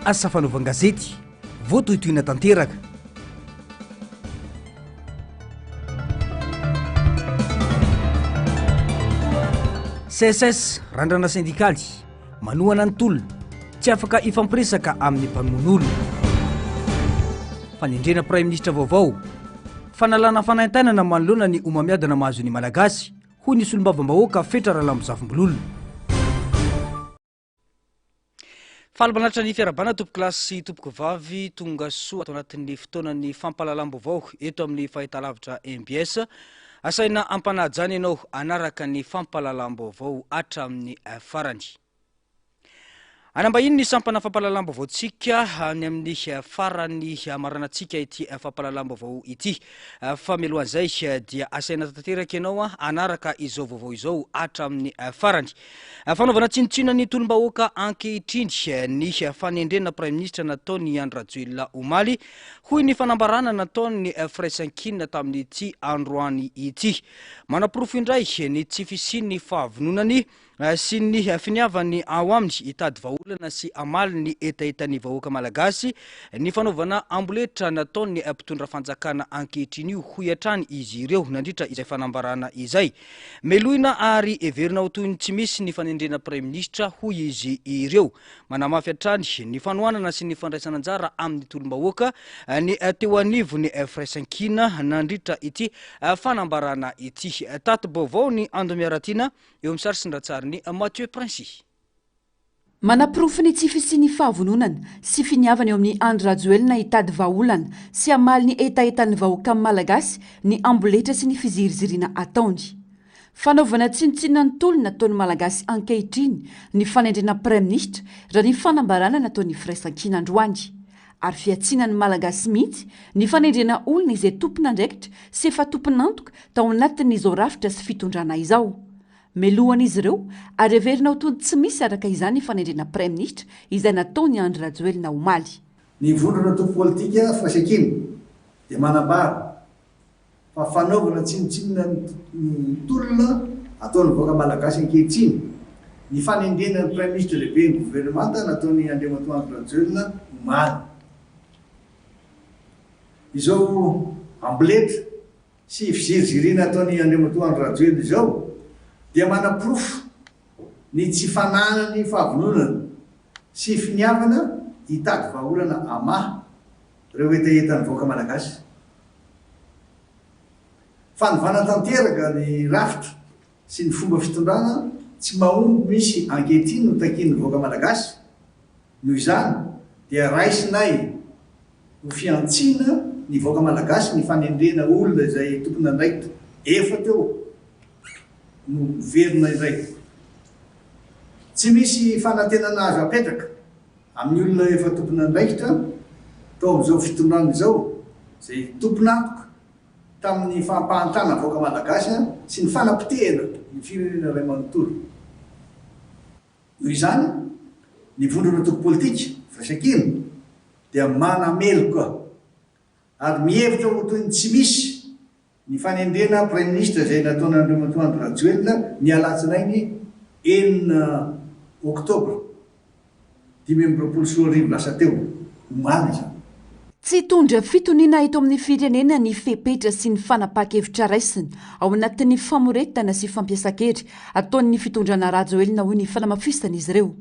Asa fanaovan-gazety, voatohitohina tanteraka. CSS, Randrana sendikaly, manohana ny tolona, tsy afaka hifampiresaka amin'ny mpamono olona. Fanendrena praiminisitra vaovao, fanalana fanaintainana manoloana ny homamiadana mahazo ny Malagasy, hoy ny solombavambahoaka Fetra Ralambozafimbololona. Faly manatitra ny fiarahabana tompokolahy sy tompokovavy tonga soa ato anatin'ny fotoanan'ny fampahalalam-baovao eto amin'ny fahitalavitra mbs. Asaina ampanajana ianao hanaraka ny fampahalalam-baovao hatramin'ny farany. Anambahiny ny sampana fampahalalam-baovaontsika any amin'ny faran'ny hamaranantsika ity fampahalalam-baovao ity. Fa mialohan'izay dia asaina tanteraka ianao hanaraka izao vaovao izao hatramin'ny farany. Fanaovana tsinontsinona ny tolom-bahoaka ankehitriny ny fanendrena praiminisitra nataon'i Andry Rajoelina omaly, hoy ny fanambarana nataon'ny Firaisankina tamin'ity androany ity. Manaporofo indray ny tsy fisian'ny fahavononany sy ny finiavany ao aminy hitady vahaolana sy hamaly ny hetahetan'ny vahoaka malagasy ny fanaovana amboletra nataon'ny mpitondra fanjakana ankehitriny io, hoy hatrany izy ireo nandritra izay fanambarana izay. Melohina ary heverina ho toy ny tsy misy ny fanendrena praiminisitra, hoy izy ireo. Manamafy hatrany ny fanohanana sy ny fandraisana anjara amin'ny tolom-bahoaka ny teo anivon'ny Firaisankina nandritra ity fanambarana ity. Tati-baovao ny Ando Miaratiana eo amin'ny sary sy ny ratsarin'i Mathieu Princi. Manaporofo ny tsy fisian'ny fahavononana sy finiavana eo amin'i Andry Rajoelina hitady vahaolana sy hamaly ny hetahetan'ny vahoaka Malagasy ny amboletra sy ny fiziriziriana ataony. Fanaovana tsinontsinona ny tolona ataon'ny Malagasy ankehitriny ny fanendrena Praiminisitra raha ny fanambarana nataon'ny Firaisankina androany. Ary fihantsiana ny Malagasy mihitsy ny fanendrena olona izay tompon'andraikitra sy efa tompon'antoka tao anatin'izao rafitra sy fitondrana izao. Melohan'izy ireo ary heverina ho toy ny tsy misy araka izany ny fanendrena praiminisitra izay nataon'i Andry Rajoelina omaly. Ny vondrona antoko politika Firaisankina dia manambara fa fanaovana tsinontsinona ny tolona ataon'ny vahoaka malagasy ankehitriny ny fanendrena ny praiminisitra lehiben'ny governemanta nataon'i Andriamatoa Andry Rajoelina omaly. Izao amboletra sy fiziriziriana ataon'i Andriamatoa Andry Rajoelina izao dia manaporofo ny tsy fananany fahavononana sy finiavana hitady vahaolana hamaha ireo hetahetan'ny vahoaka malagasy. Fanovana tanteraka ny rafitra sy ny fomba fitondrana tsy mahomby misy ankehitriny no takian'ny vahoaka malagasy, noho izany dia raisinay Ho fihantsiana ny vahoaka malagasy ny fanendrena olona izay tompon'andraikitra efa teo no miverina indray. Tsy misy fanantenana azo apetraka amin'ny olona efa tompon'andraikitra tao amin'izao fitondrana izao izay tompon'antoka tamin'ny fampahantrana vahoaka malagasy sy ny fanapotehana ny firenena iray manontolo. Noho izany, ny vondron'antoko politika Firaisankina dia manameloka ary mihevitra ho toy ny tsy misy ny fanendrena Praiminisitra izay nataon'Andriamatoa Andry Rajoelina ny alatsinainy enina oktobra 2025 lasa teo, omaly izany. Tsy hitondra fitoniana eto amin'ny firenena ny fepetra sy ny fanapahan-kevitra raisina ao anatin'ny famoretana sy fampiasan-kery ataon'ny fitondrana Rajoelina hoy ny fanamafisan'izy ireo.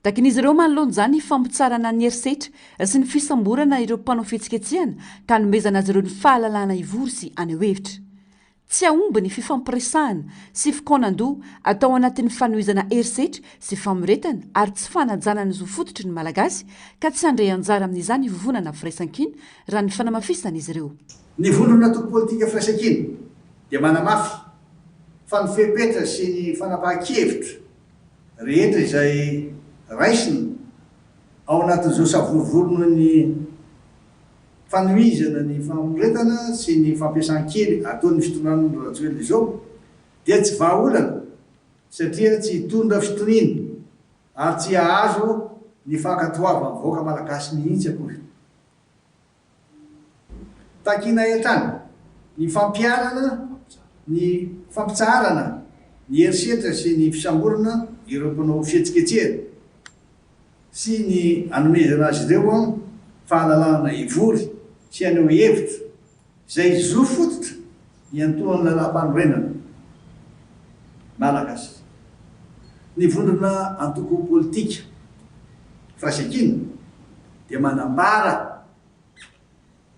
Takin'izy ireo manoloana izany ny fampitsarana ny herisetra sy ny fisamborana ireo mpanao fihetsiketsehana ka hanomezana azy ireo ny fahalalahana hivory sy haneho hevitra. Tsy hahomby ny fifampiresahana sy fikaonandoha atao anatin'ny fanohizana herisetra sy famoretana ary tsy fanajana ny zo fototry ny Malagasy ka tsy handray anjara amin'izany vovonana Firaisankina raha ny fanamafisan'izy ireo. Ny vondron'antoko politika Firaisankina dia manamafy fa ny fepetra sy ny fanapahan-kevitra rehetra izay raisina ao anatin'izao savorovoro noho ny Fanohizana ny famoretana sy ny fampiasan-kery ataon'ny fitondrana Rajoelina izao dia tsy vahaolana satria tsy hitondra fitoniana ary tsy hahazo ny fankatoavan'ny vahoaka malagasy mihitsy akory. Takianay hatrany ny fampiharana ny fampitsaharana ny herisetra sy ny fisamborana ireo mpanao fihetsiketsehana. sy ny hanomezana azy ireo fahalalahana hivory sy haneho hevitra, izay zo fototra iantohan'ny lalàmpanorenana malagasy. Ny vondrona antoko politika Firaisankina dia manambara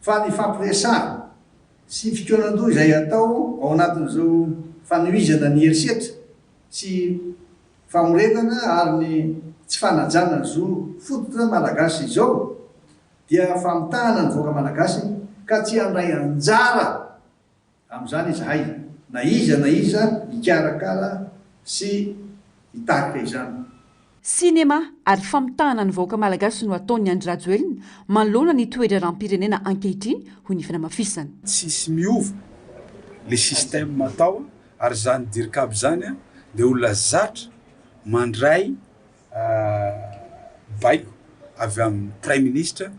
fa ny fampiresahana sy fikaonandoha izay atao ao anatin'izao fanohizana ny herisetra sy famoretana ary ny tsy fanajana ny zo fototra malagasy izao dia famitahana ny vahoaka malagasy ka tsy handray anjara amin'izany izahay na iza na iza hikarakara sy hitarika izany. Sinema ary famitahana ny vahoaka malagasy no ataon'i Andry Rajoelina manoloana ny toe-draharaham-pirenena ankehitriny, hoy ny fanamafisana. Tsisy miova le système atao ary zany dircab zany de olona zatra mandray baiko avy amin'ny praiminisitra,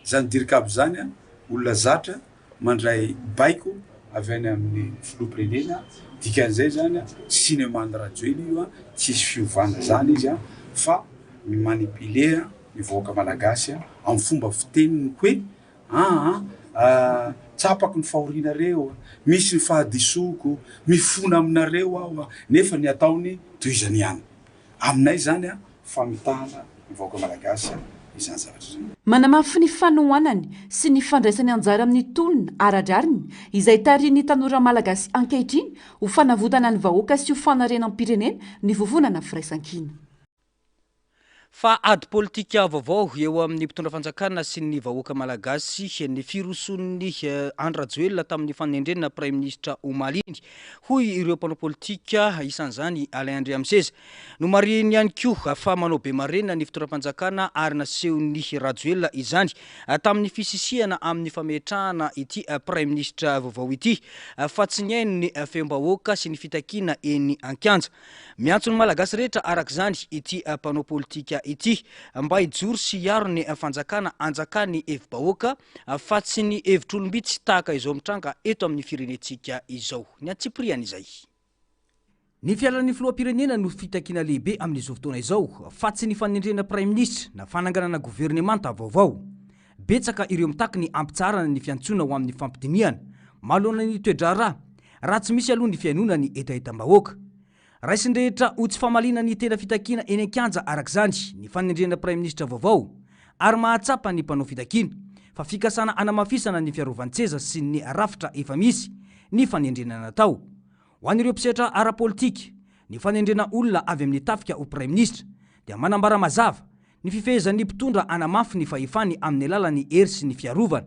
zany dircab zany olona zatra mandray baiko avy any amin'ny filoham-pirenena, dikan'izay zany cinéma-n'i Rajoelina io, tsisy fiovana zany izy fa mi-manipuler ny vahoaka malagasy amin'ny fomba fiteniny hoe aa tsapako ny fahorianareo, misy ny fahadisoako, mifona aminareo aho, nefa ny ataony tohizany ihany. Aminay izany famitahana ny vahoaka malagasy izany zavatra izany. Manamafy ny fanohanany sy ny fandraisany anjara amin'ny tolona ara-drariny izay tarihin'ny tanora malagasy ankehitriny ho fanavotana ny vahoaka sy ho fanarenam-pirenena ny vovonana Firaisankina. Fa ady politika vaovao eo amin'ny mpitondra fanjakana sy ny vahoaka malagasy ny firosoan'i Andry Rajoelina tamin'ny fanendrena praiminisitra omaly iny, hoy ireo mpanao politika, isan'izany Alain Andriamiseza. Nomarihiny ihany koa fa manao be marenina ny fitondram-panjakana ary nasehon'i Rajoelina izany tamin'ny fisisihana amin'ny fametrahana ity praiminisitra vaovao ity fa tsy nihaino ny feom-bahoaka sy ny fitakiana eny an-kianja. Miantso ny Malagasy rehetra araka izany ity mpanao politika ity mba hijoro sy hiaro ny fanjakana anjakan'ny hevi-bahoaka fa tsy ny hevitr'olom-bitsy tahaka izao mitranga eto amin'ny firenentsika izao. Ny antsipiriany izay. Ny fialan'ny filoham-pirenena no fitakiana lehibe amin'izao fotoana izao fa tsy ny fanendrena praiminisitra na fananganana governemanta vaovao. Betsaka ireo mitaky ny hampitsaharana ny fiantsoana ho amin'ny fampidinihana manoloana ny toe-draharaha raha tsy misy aloha ny fihainoana ny hetahetam-bahoaka. Raisin'ny rehetra ho tsy famaliana ny tena fitakiana eny an-kianja araka izany ny fanendrena praiminisitra vaovao ary mahatsapa ny mpanao fitakiana fa fikasana hanamafisana ny fiarovan-tseza sy ny rafitra efa misy ny fanendrena natao. Ho an'ireo mpisehatra ara-politika, ny fanendrena olona avy amin'ny tafika ho praiminisitra dia manambara mazava ny fifehezan'ny mpitondra hanamafy ny fahefany amin'ny alalan'ny hery sy ny fiarovana,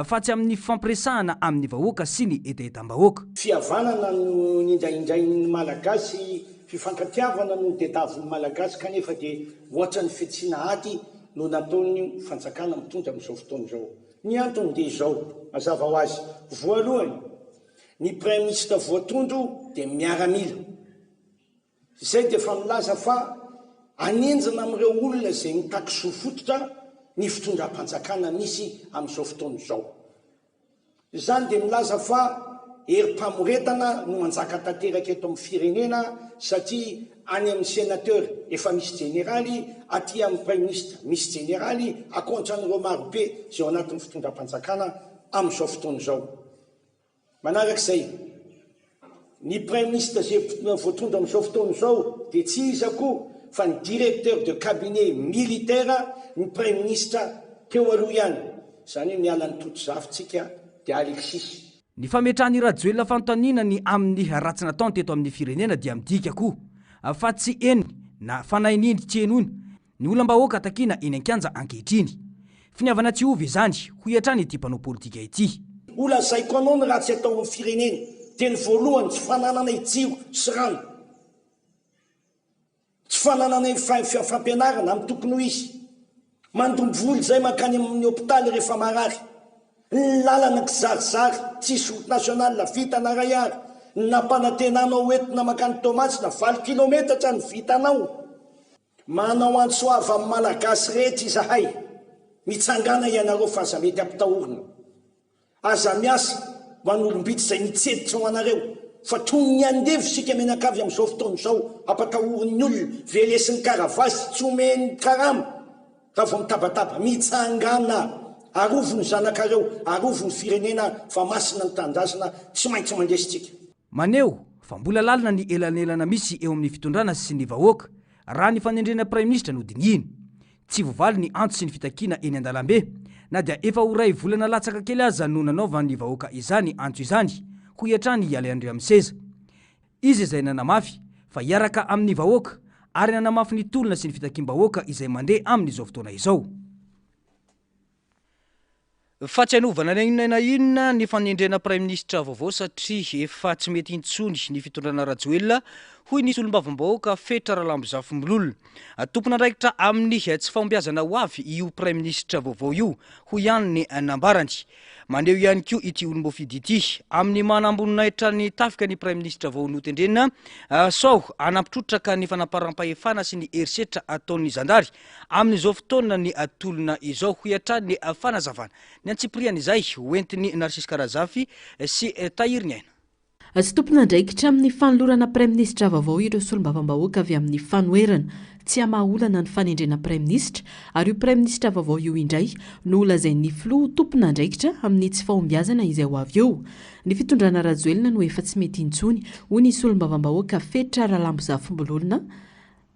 fa tsy amin'ny fifampiresahana amin'ny vahoaka sy ny hetahetam-bahoaka. Fihavanana no nindraindrain'ny Malagasy, fifankatiavana no tediavin'ny Malagasy kanefa dia ohatran'ny fitsiana ady no nataon'io fanjakana mitondra amin'izao fotoana izao. Ny antony dia izao, mazava ho azy, voalohany, Ny Praiminisitra voatondro dia miaramila. Izay dia efa milaza fa hanenjana amin'ireo olona izay mitaky zo fototra ny fitondram-panjakana misy amin'izao fotoana izao. Izany dia milaza fa herim-pamoretana no manjaka tanteraka eto amin'ny firenena satria any amin'ny Sénateur efa misy jeneraly, aty amin'ny Praiminisitra misy jeneraly, ankoatran'ireo marobe izay ao anatin'ny fitondram-panjakana amin'izao fotoana izao. Manaraka izay, ny Praiminisitra izay voatondro amin'izao fotoana izao dia tsy iza koa fa ny Directeur de cabinet militaire ny Praiminisitra teo aloha ihany, izany hoe miala an'i Totozafy tsika dia Alexis. Ny fametrahan'i Rajoelina fanontaniana ny amin'ny ratsy nataony teto amin'ny firenena dia midika koa fa tsy henony na fanahininy tsy henoina Ny olam-bahoaka takiana eny an-kianja ankehitriny. Finiavana tsy hiova izany, hoy hatrany ity mpanao politika ity. Ho lazaiko anao ny ratsy atao amin'ny firenena dia ny voalohany tsy fanananay jiro sy rano, tsy fanananay fampianarana amin'ny tokony ho izy, mandombo vola izay mankany amin'ny hopitaly rehefa marary, ny lalana kizarizary tsisy route nationale vita na ray ary, ny nampanantenanao hoentina mankany Toamasina valo kilometatra ny vitanao. Manao antso avo amin'ny Malagasy rehetra izahay, mitsangàna ianareo fa aza mety ampitahorina. Aza miasa ho an'olom-bitsy izay mitseditra ho anareo fa toy ny andevo isika mianakavy amin'izao fotoana izao, ampatahorin'ny olona, velesin'ny karavasy, tsy omeny karama. Raha vao mitabataba, mitsangàna! Arovy ny zanakareo, arovy ny firenena fa masina ny tanindrazana, tsy maintsy mandresy tsika. Maneho fa mbola lalina ny elanelana misy eo amin'ny fitondrana sy ny vahoaka raha ny fanendrena praiminisitra no dinihina. Tsy voavaly ny antso sy ny fitakiana eny an-dalambe na dia efa ho iray volana latsaka kely aza no nanaovan'ny vahoaka izany antso izany, hoy hatrany i Alain Andriamiseza. Izy izay nanamafy fa hiaraka amin'ny vahoaka ary nanamafy ny tolona sy ny fitakiam-bahoaka izay mandeha amin'izao fotoana izao. Fa tsy hanovana na inona na inona ny fanendrena praiminisitra vaovao satria efa tsy mety intsony ny fitondrana Rajoelina, hoy ny solombavambahoaka Fetra Ralambozafimbololona. Tompon'andraikitra amin'ny tsy fahombiazana ho avy io praiminisitra vaovao io, hoy ihany ny nambarany. Maneho ihany koa ity olom-boafidy ity amin'ny manamboninahitra ny tafika ny praiminisitra vao notendrena sao hanampy trotraka ny fanamparam-pahefana sy ny herisetra ataon'ny zandary Amin'izao fotoana ny tolona izao, hoy hatrany ny fanazavana. Ny antsipiriany izay hoentin'i Narcisse Karazafy sy Tahiriniaina. Tsy tompon'andraikitra amin'ny fanolorana praiminisitra vaovao ireo solombavambahoaka avy amin'ny fanoherana. Tsy hamaha olana ny fanendrena praiminisitra ary io praiminisitra vaovao io indray no holazain'ny filoha ho tompon'andraikitra amin'ny tsy fahombiazana izay ho avy eo. Ny fitondrana Rajoelina no efa tsy mety intsony, hoy ny solombavambahoaka Fetra Ralambozafimbololona.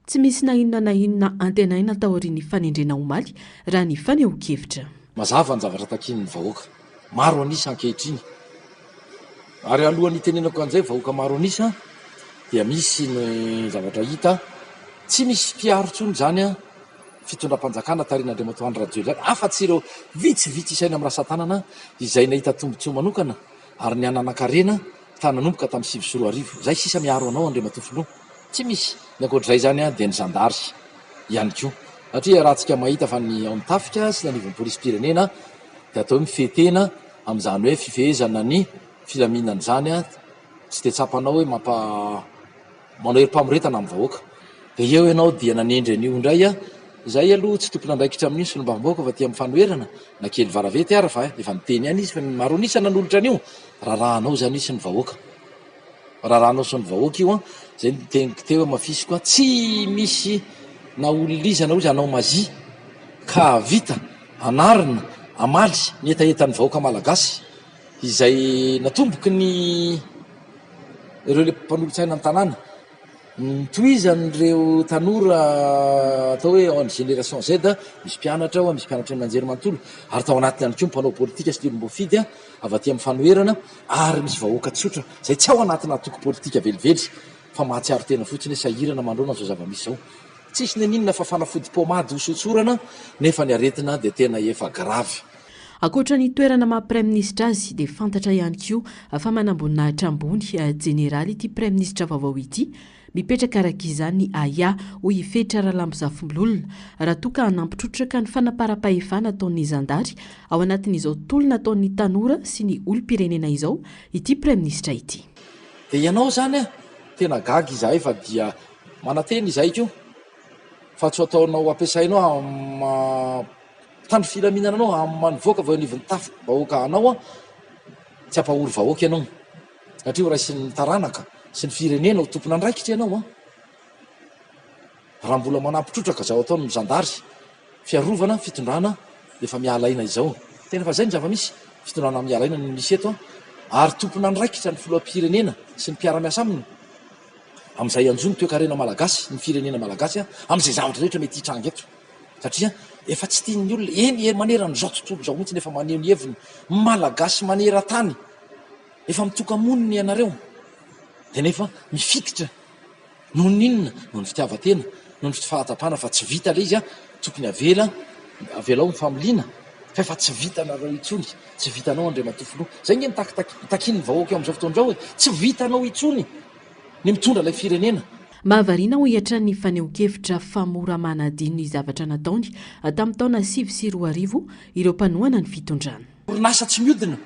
Tsy misy na inona na inona antenaina taorian'ny fanendrena omaly, raha ny fanehoan-kevitra. Mazava ny zavatra takian'ny vahoaka maro an'isa ankehitriny. Ary alohan'ny hitenenako an'izay vahoaka maro an'isa dia misy ny zavatra hita, tsy misy mpiaro intsony izany fitondram-panjakana tarihin'Andriamatoa Andry Rajoelina izany afa-tsy ireo vitsivitsy isaina amin'ny rasa-tanana izay nahita tombontsoa manokana ary nihananankarena ta nanomboka tamin'ny 2009. Izay sisa miaro anao Andriamatoa Filoha. Tsy misy. Ny ankoatr'izay izany dia ny zandary ihany koa. Satria iarahantsika mahita fa ny ao amin'ny tafika sy ny anivon'ny polisim-pirenena dia atao hoe mifehy tena amin'izany hoe fifehezana ny filaminana izany, tsy dia tsapanao hoe mampa manao herim-pamoretana amin'ny vahoaka. Dia eo ianao dia nanendry an'io indray, izay aloha tsy tompon'andraikitra amin'io ny solombavambahoaka fa aty amin'ny fanoherana, na kely varavety ara fa efa niteny ihany izy fa ny maro an'isa nanolotra an'io, raharahanao izany io sy ny vahoaka. Raharahanao sy ny vahoaka io an, zay ny teniko teo hamafisiko an, tsy misy na olona iza na oiza hanao mazia ka hahavita hanarina hamaly ny hetahetan'ny vahoaka malagasy izay natomboky ny ireo le mpanolotsaina ny tanàna, notohizan'ireo tanora atao hoe ao amin'ny génération Z, misy mpianatra ao, misy mpianatra eny anjerimanontolo ary tao anatiny ihany koa ny mpanao politika sy ny olom-boafidy avy aty amin'ny fanoherana ary misy vahoaka tsotra izay tsy ao anatina antoko politika velively fa mahatsiaro tena fotsiny hoe sahirana manoloana an'izao zava-misy izao. Tsisy n'inon'inona fa fanafody pomade hosotsorana nefa ny aretina dia tena efa grave. Ankoatra ny toerana maha praiminisitra azy dia fantatra ihany koa fa manamboninahitra ambony, jeneraly ity praiminisitra vaovao ity. Mipetraka araka izany ny ahiahy, hoy i Fetra Ralambozafimbololona, raha toa ka hanampy trotraka ny fanaparam-pahefana ataon'ny zandary ao anatin'izao tolona ataon'ny tanora sy ny olom-pirenena izao ity praiminisitra ity. Dia ianao izany an! Tena gaga izahay fa dia manantena izahay koa fa tsy ho ataonao ampiasainao amin'ny maha mpitandro filaminana anao, amin'ny maha nivoaka avy eo anivon'ny tafi-bahoaka anao an! Tsy hampahory vahoaka ianao. Satria ho raisin'ny taranaka sy ny firenena ho tompon'andraikitra ianao an! Raha mbola manampy trotraka izao ataon'ny zandary fiarovana fitondrana efa miala aina izao. Tena fa izay ny zava-misy, fitondrana miala aina no misy eto an! Ary tompon'andraikitra ny filoham-pirenena sy ny mpiara-miasa aminy amin'izay hanjo ny toekarena malagasy, ny firenena malagasy amin'izay zavatra rehetra mety hitranga eto. Satria efa tsy tian'ny olona, eny e, maneran'izao tontolo izao mihitsy efa maneho ny heviny, malagasy maneran-tany. Efa mitoka-monina ianareo dia nefa mifikitra noho ny inona? Noho ny fitiavan-tena, noho ny fahatsapana fa tsy vita ilay izy an, tokony avela, avelao ny familiana fa efa tsy vitanareo intsony, tsy vitanao Andriamatoa Filoha. Izay ange no takian'ny vahoaka eo amin'izao fotoana izao e, tsy vitanao intsony ny mitondra ilay firenena. Mahavariana hoy hatrany ny fanehoan-kevitra fa mora manadino ny zavatra nataony tamin'ny taona 2009 ireo mpanohana ny fitondrana. Orinasa tsy miodina.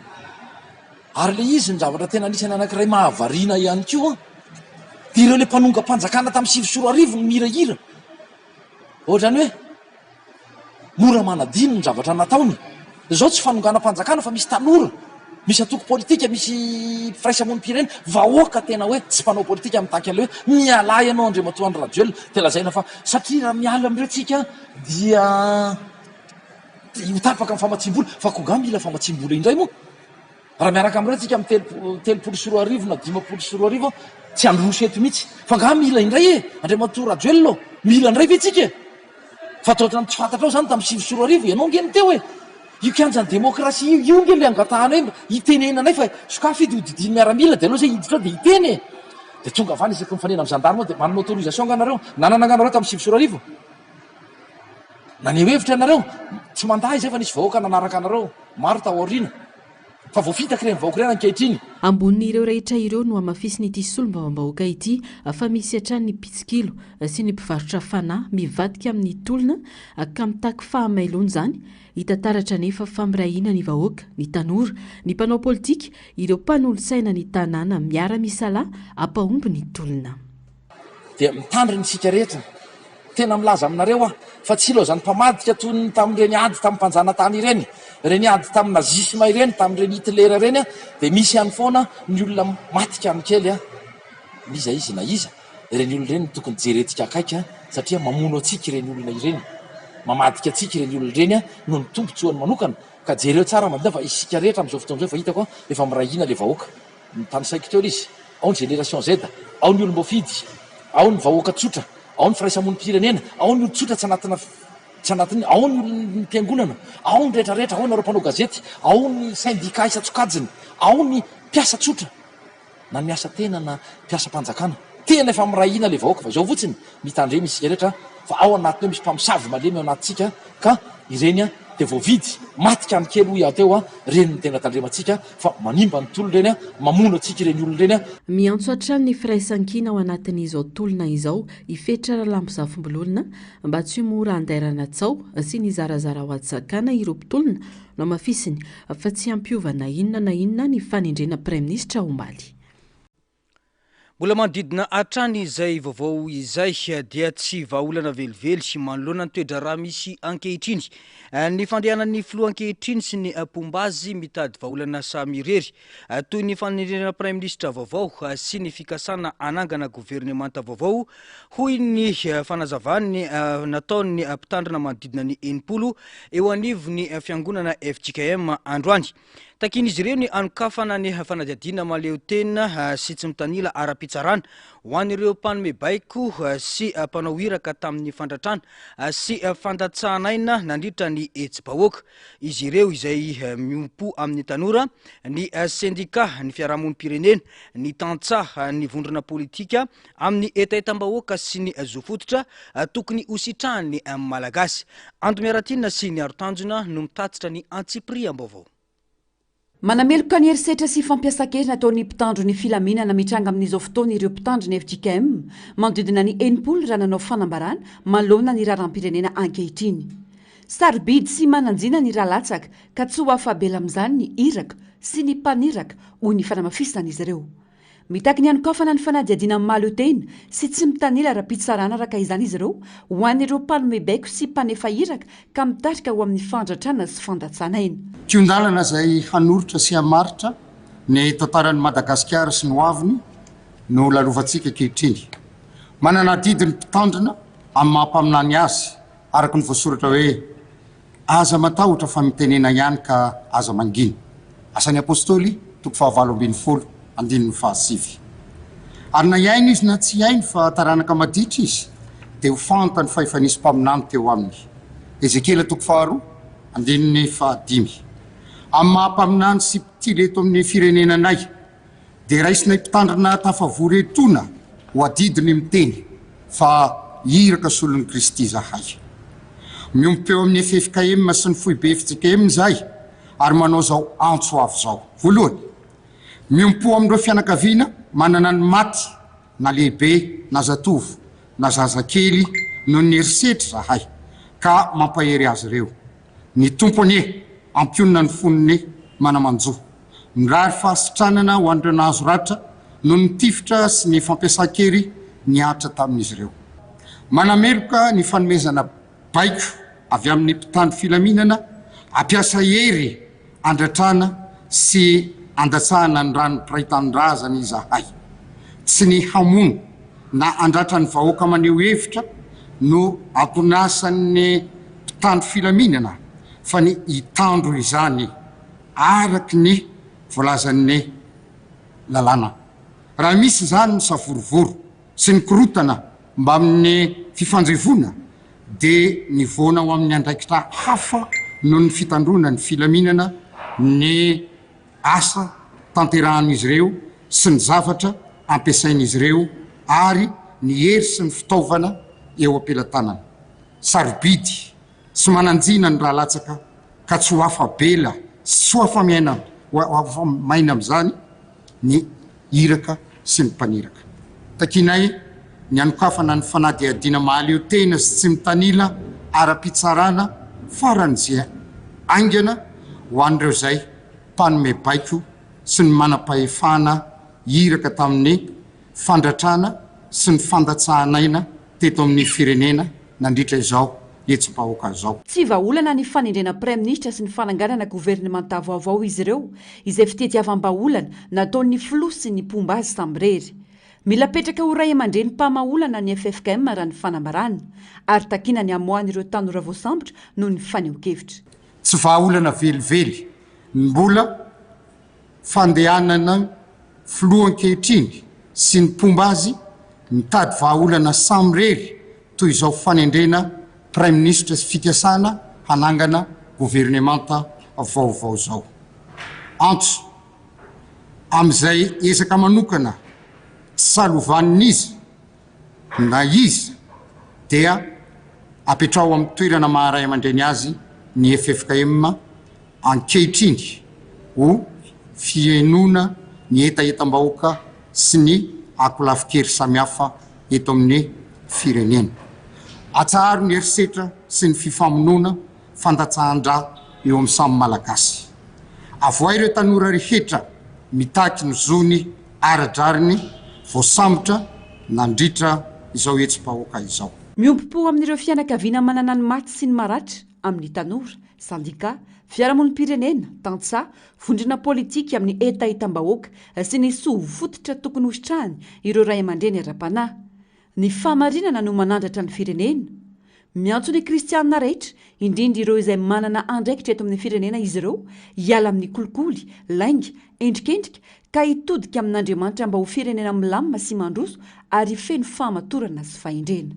Ary ilay izy ny zavatra tena anisan'ny anankiray mahavariana ihany koa dia ireo ilay mpanongam-panjakana tamin'ny 2009 no mihirahira. Ohatran'ny hoe mora manadino ny zavatra nataony. Izao tsy fanonganam-panjakana fa misy tanora. Misy antoko politika, misy firaisamonim-pirenena, vahoaka tena hoe tsy mpanao politika mitaky an'ilay hoe mialà ianao Andriamatoa Andry Rajoelina. Dia lazaina fa satria raha miala amin'ireo tsika dia ho tapaka ny famatsiam-bola. Fa koa angaha mila famatsiam-bola indray moa? Raha miaraka amin'ireo tsika amin'ny 2030 na 2050 tsy handroso eto mihitsy. Fa angaha mila indray e Andriamatoa Rajoelina ô? Mila indray ve tsika e? Fa toa ohatran'ny tsy fantatrao izany tamin'ny 2009, ianao ange no teo e! Io kianjan'ny demokrasia io, io ange ilay angatahanay mba hitenenanay fa sokafy io dia hodidian'ny miaramila dia aleo izay hiditra ao dia hiteny e! Dia tonga avy any isaky ny mifanena amin'ny gendarme ao dia manana autorisation angaha nareo? Nanana angaha nareo tamin'ny 2009? Naneho hevitra ianareo? Tsy mandà izay fa nisy vahoaka nanaraka anareo maro tao aoriana. Fa voafitaka ireny vahoaka ireny ankehitriny. Ambonin'ireo rehetra ireo nohamafisin'ity solombavambahoaka ity fa misy hatrany ny mpitsikilo sy ny mpivarotra fanahy mivadika amin'ny tolona ka mitaky fahamailoana izany. Hita taratra anefa fa miray hina ny vahoaka, ny tanora, ny mpanao politika, ireo mpanolotsaina ny tanàna miara-misalahy hampahomby ny tolona. Dia mitandrina isika rehetra. Tena milaza aminareo aho fa tsy ilaozan'ny mpamadika toy ny tamin'ireny ady tamin'ny mpanjanatany ireny, ireny ady tamin'ny nazisma ireny, tamin'ireny Hitler ireny, dia misy ihany foana ny olona matika amin'ny kely, n'iza izy na iza. Ireny olona ireny no tokony jerentsika akaiky satria mamono antsika ireny olona ireny, mamadika antsika ireny olona ireny noho ny tombontsoany manokana. Ka jereo tsara madina fa isika rehetra amin'izao fotoana izao efa hitako efa miray hina ilay vahoaka. Notanisaiko teo ilay izy, ao ny génération Z, ao ny olom-boafidy, ao ny vahoaka tsotra, ao ny firaisamonim-pirenena, ao ny olon-tsotra tsy anatina tsy anatin'ny, ao ny olon'ny mpiangonana, ao ny rehetra rehetra, ao ianareo mpanao gazety, ao ny syndicat isan-tsokajiny, ao ny mpiasa tsotra na ny miasa tena na mpiasam-panjakana. Tena efa miray hina ilay vahoaka fa izao fotsiny, mitandrema isika rehetra fa ao anatiny ao misy mpamosavy malemy ao anatintsika ka ireny dia voavidy, maty ka ny kely hoy aho teo, ireny no tena tandremantsika fa manimba ny tolona ireny, mamono antsika ireny olona ireny. Miantso hatrany ny firaisankina ao anatin'izao tolona izao i Fetra Ralambozafimbololona mba tsy ho mora andairana tsaho sy ny zarazara ho atsakana ireo mpitolona, nohamafisiny fa tsy hampiova na inona na inona ny fanendrena praiminisitra omaly. Mbola manodidina hatrany izay vaovao izay dia tsy vahaolana velively manoloana ny toe-draharaha misy ankehitriny. Ny fandehanan'ny filoha ankehitriny sy ny mpomba azy mitady vahaolana samy irery, toy ny fanendrena praiminisitra vaovao sy ny fikasana hanangana governemanta vaovao, hoy ny fanazavany nataon'ny mpitandrina manodidina ny 60 eo anivon'ny fiangonana fjkm androany. Takian'izy ireo ny hanokafana ny fanadihadiana mahaleotena sy tsy mitanila ara-pitsarana ho an'ireo mpanome baiko sy mpanao iraka tamin'ny fandratrana sy fandatsahan'aina nandritra ny hetsi-bahoaka. Izy ireo izay miombom-po amin'ny tanora, ny sendika, ny fiarahamonim-pirenena, ny tantsaha, ny vondrona politika amin'ny hetahetam-bahoaka sy ny zo fototra tokony hositrahan'ny Malagasy. Ando Miaratiana sy Niaro Tanjona no mitatitra ny antsipiriam-baovao. Manameloka ny herisetra sy fampiasan-kery nataon'ny mpitandro ny filaminana mitranga amin'izao fotoana ireo mpitandro ny fjkm manodidina ny 60 raha nanao fanambarana manoloana ny raharaham-pirenena ankehitriny. Sarobidy sy manan-jina ny ra latsaka ka tsy ho afa-bela amin'izany ny iraka sy ny mpaniraka, hoy ny fanamafisan'izy ireo. Mitaky ny hanokafana ny fanadihadiana mahaleo tena sy tsy mitanila ara-pitsarana araka izany izy ireo ho an'ireo mpanome baiko sy mpanefa iraka ka mitarika ho amin'ny fandratrana sy fandatsan'aina. Kihon-dalana izay hanoritra sy hamaritra ny tantaran'i Madagasikara sy ny hoaviny no lalovantsika ankehitriny. Manana adidy ny mpitandrina amin'ny maha mpaminany azy araka ny voasoratra hoe, Aza matahotra fa mitenena ihany ka aza mangina. Asan'ny Apostoly, toko fahavalo ambin'ny folo, andininy fahasivy. Ary na hihaino izy na tsy hihaino fa taranaka maditra izy, dia ho fantany fa efa nisy mpaminany teo aminy. Ezekiela toko faharoa, andininy fahadimy. Amin'ny maha mpaminany sy mpitily eto amin'ny firenenanay, Dia raisinay mpitandrina tafavory etoana ho adidy ny miteny fa iraka solon'i Kristy izahay. Miombom-peo amin'ny ffkm sy ny foibe fjkm izahay ary manao izao antso avo izao. Voalohany, miombom-po amin'ireo fianakaviana manana ny maty na lehibe na zatovo na zazakely noho ny herisetra izahay ka mampahery azy ireo. Ny Tompo anie hampionona ny fon'ny mana-manjo. Mirary fahasitranana ho an'ireo nahazo ratra noho ny tifitra sy ny fampiasan-kery nihatra tamin'izy ireo. Manameloka ny fanomezana baiko avy amin'ny mpitandro filaminana hampiasa hery handratrana sy. andatsahana ny ran'ny mpiray tanindrazana izahay. Tsy ny hamono na handratra ny vahoaka maneho hevitra no anton'asan'ny mpitandro filaminana fa ny hitandro izany araka ny voalazan'ny lalàna. Raha misy izany ny savorovoro sy ny korontana mbamin'ny fifanjevoana dia nivoana ho amin'ny andraikitra hafa noho ny fitandroana ny filaminana ny asa tanterahan'izy ireo sy ny zavatra ampiasain'izy ireo ary ny hery sy ny fitaovana eo am-pelatanana. Sarobidy sy manan-jina ny ra latsaka ka tsy ho afa-bela sy tsy ho afa-miaina ho afa-maina amin'izany ny iraka sy ny mpaniraka. Takianay ny hanokafana ny fanadihadiana mahaleo tena sy tsy mitanila ara-pitsarana faran'izay haingana ho an'ireo izay mpanome baiko sy ny manam-pahefana iraka tamin'ny fandratrana sy ny fandatsahan'aina teto amin'ny firenena nandritra izao hetsi-bahoaka izao. Tsy vahaolana ny fanendrena praiminisitra sy ny fananganana governemanta vaovao izy ireo, izay fitediavam-bahaolana nataon'ny filoha sy ny mpomba azy samirery. Mila apetraka ho ray aman-dreny mpamaha olana ny ffkm raha ny fanambarana, ary takiana ny hamoahan'ireo tanora voasambotra noho ny fanehoan-kevitra. Tsy vahaolana velively ny mbola fandehanana filoha ankehitriny sy ny mpomba azy mitady vahaolana samirery toy izao fanendrena praiminisitra sy fikasana hanangana governemanta vaovao izao. Antso amin'izay ezaka manokana tsy salovan'iza na iza dia apetraho amin'ny toerana maha ray aman-dreny azy ny ffkm ankehitriny ho fihainoana ny hetahetam-bahoaka sy ny ankolafin-kery samihafa eto amin'ny firenena. Atsaharo ny herisetra sy ny fifamonoana fandatsahan-drà eo amin'ny samy Malagasy. Avoahy ireo tanora rehetra mitaky ny zony ara-drariny voasambotra nandritra izao hetsi-bahoaka izao. Miombom-po amin'ireo fianakaviana manana ny maty sy ny maratra amin'ny tanora, sendika, fiarahamonim-pirenena, tantsaha, vondrona politika amin'ny hetahetam-bahoaka sy ny soa fototra tokony hositrahany ireo ray aman-dreny ara-panahy. Ny fahamarinana no manandratra ny firenena. Miantso ny kristianina rehetra, indrindra ireo izay manana andraikitra eto amin'ny firenena izy ireo, hiala amin'ny kolikoly, lainga, endrikendrika, ka hitodika amin'Andriamanitra mba ho firenena milamina sy mandroso ary feno fahamatorana sy fahendrena.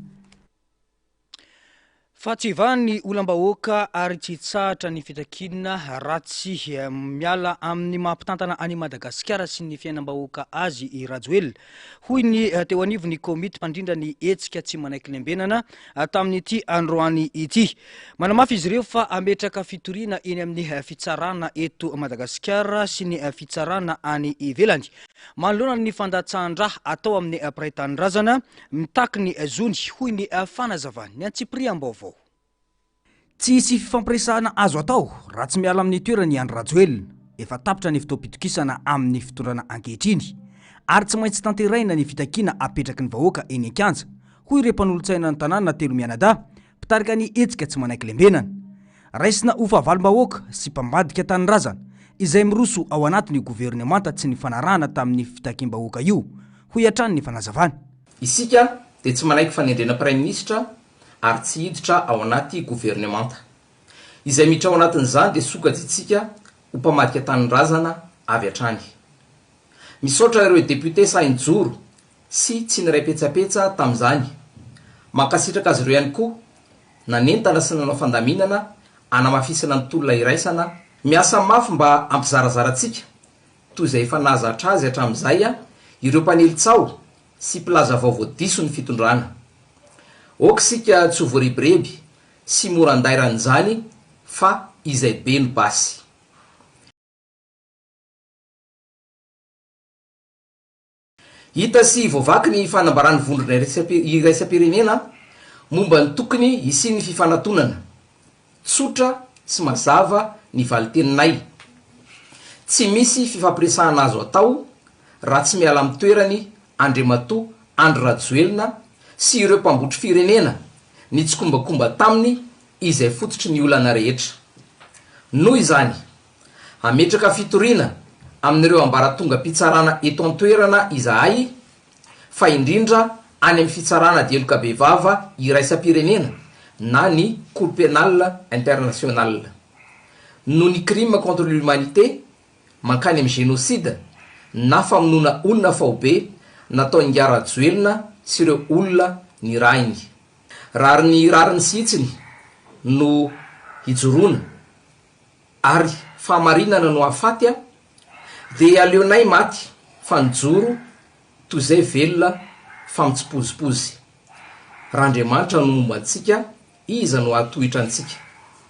Fa tsy hivaha ny olam-bahoaka ary tsy hitsahatra ny fitakiana raha tsy miala amin'ny maha mpitantana an'i Madagasikara sy ny fiainam-bahoaka azy i Rajoelina, hoy ny teo anivon'ny komity mpandrindra ny hetsika tsy manaiky lembenana tamin'ity androany ity. Manamafy izy ireo fa hametraka fitoriana eny amin'ny fitsarana eto Madagasikara sy ny fitsarana any ivelany manoloana ny fandatsahan-drà atao amin'ny mpiray tanindrazana Mitaky ny zony, hoy ny fanazavany. Ny antsipiriam-baovao. Tsy hisy fifampiresahana azo atao raha tsy miala amin'ny toerany i Andry Rajoelina. Efa tapitra ny fotoam-pitokisana amin'ny fitondrana ankehitriny ary tsy maintsy tanterahina ny fitakiana apetraky ny vahoaka eny an-kianja, hoy ireo mpanolotsaina ny tanàna telo mianadahy, mpitarika ny hetsika tsy manaiky lembenana. Raisina ho fahavalom-bahoaka sy mpambadika tanindrazana izay miroso ao anatin'io governemanta tsy nifanarahana tamin'ny fitakiam-bahoaka io, hoy hatrany ny fanazavana. Isika dia tsy manaiky fanendrena praiminisitra ary tsy hiditra ao anaty governemanta. Izay miditra ao anatin'izany dia sokajintsika ho mpamadika tanindrazana avy hatrany. Misaotra ireo député sahy nijoro sy tsy niray petsapetsa tamin'izany. Mankasitraka azy ireo ihany koa nanentana sy nanao fandaminana hanamafisana ny tolona iraisana. Miasa mafy mba hampizarazara antsika toy izay efa nahazatra azy hatramin'izay ireo mpanely tsaho sy mpilaza vaovao diso ny fitondrana. Aoka isika tsy ho voarebireby sy mora andairan'izany fa izay be no basy. Hita sy voavaky ny fanambaran'ny vondrona iraisam-pirenena momba ny tokony hisian'ny fifanatonana. Tsotra sy mazava ny valin-teninay. Tsy misy fifampiresahana azo atao raha tsy miala amin'ny toerany Andriamatoa Andry Rajoelina sy ireo mpambotry firenena nitsikombakomba taminy izay fototry ny olana rehetra. Noho izany, Hametraka fitoriana amin'ireo ambaratongam-pitsarana eto an-toerana izahay fa indrindra any amin'ny fitsarana ady heloka bevava iraisam-pirenena na ny Cour pénale internationale. Noho ny crime contre l'humanité mankany amin'ny génocide na famonoana olona faobe nataon'ingahy Rajoelina sy ireo olona nirahiny. Rariny rariny sy hitsiny no hijoroana ary fahamarinana no hahafaty a, dia aleonay maty fa nijoro toy izay velona fa mitsipozipozy. Raha Andriamanitra no momba antsika, iza no hahatohitra antsika?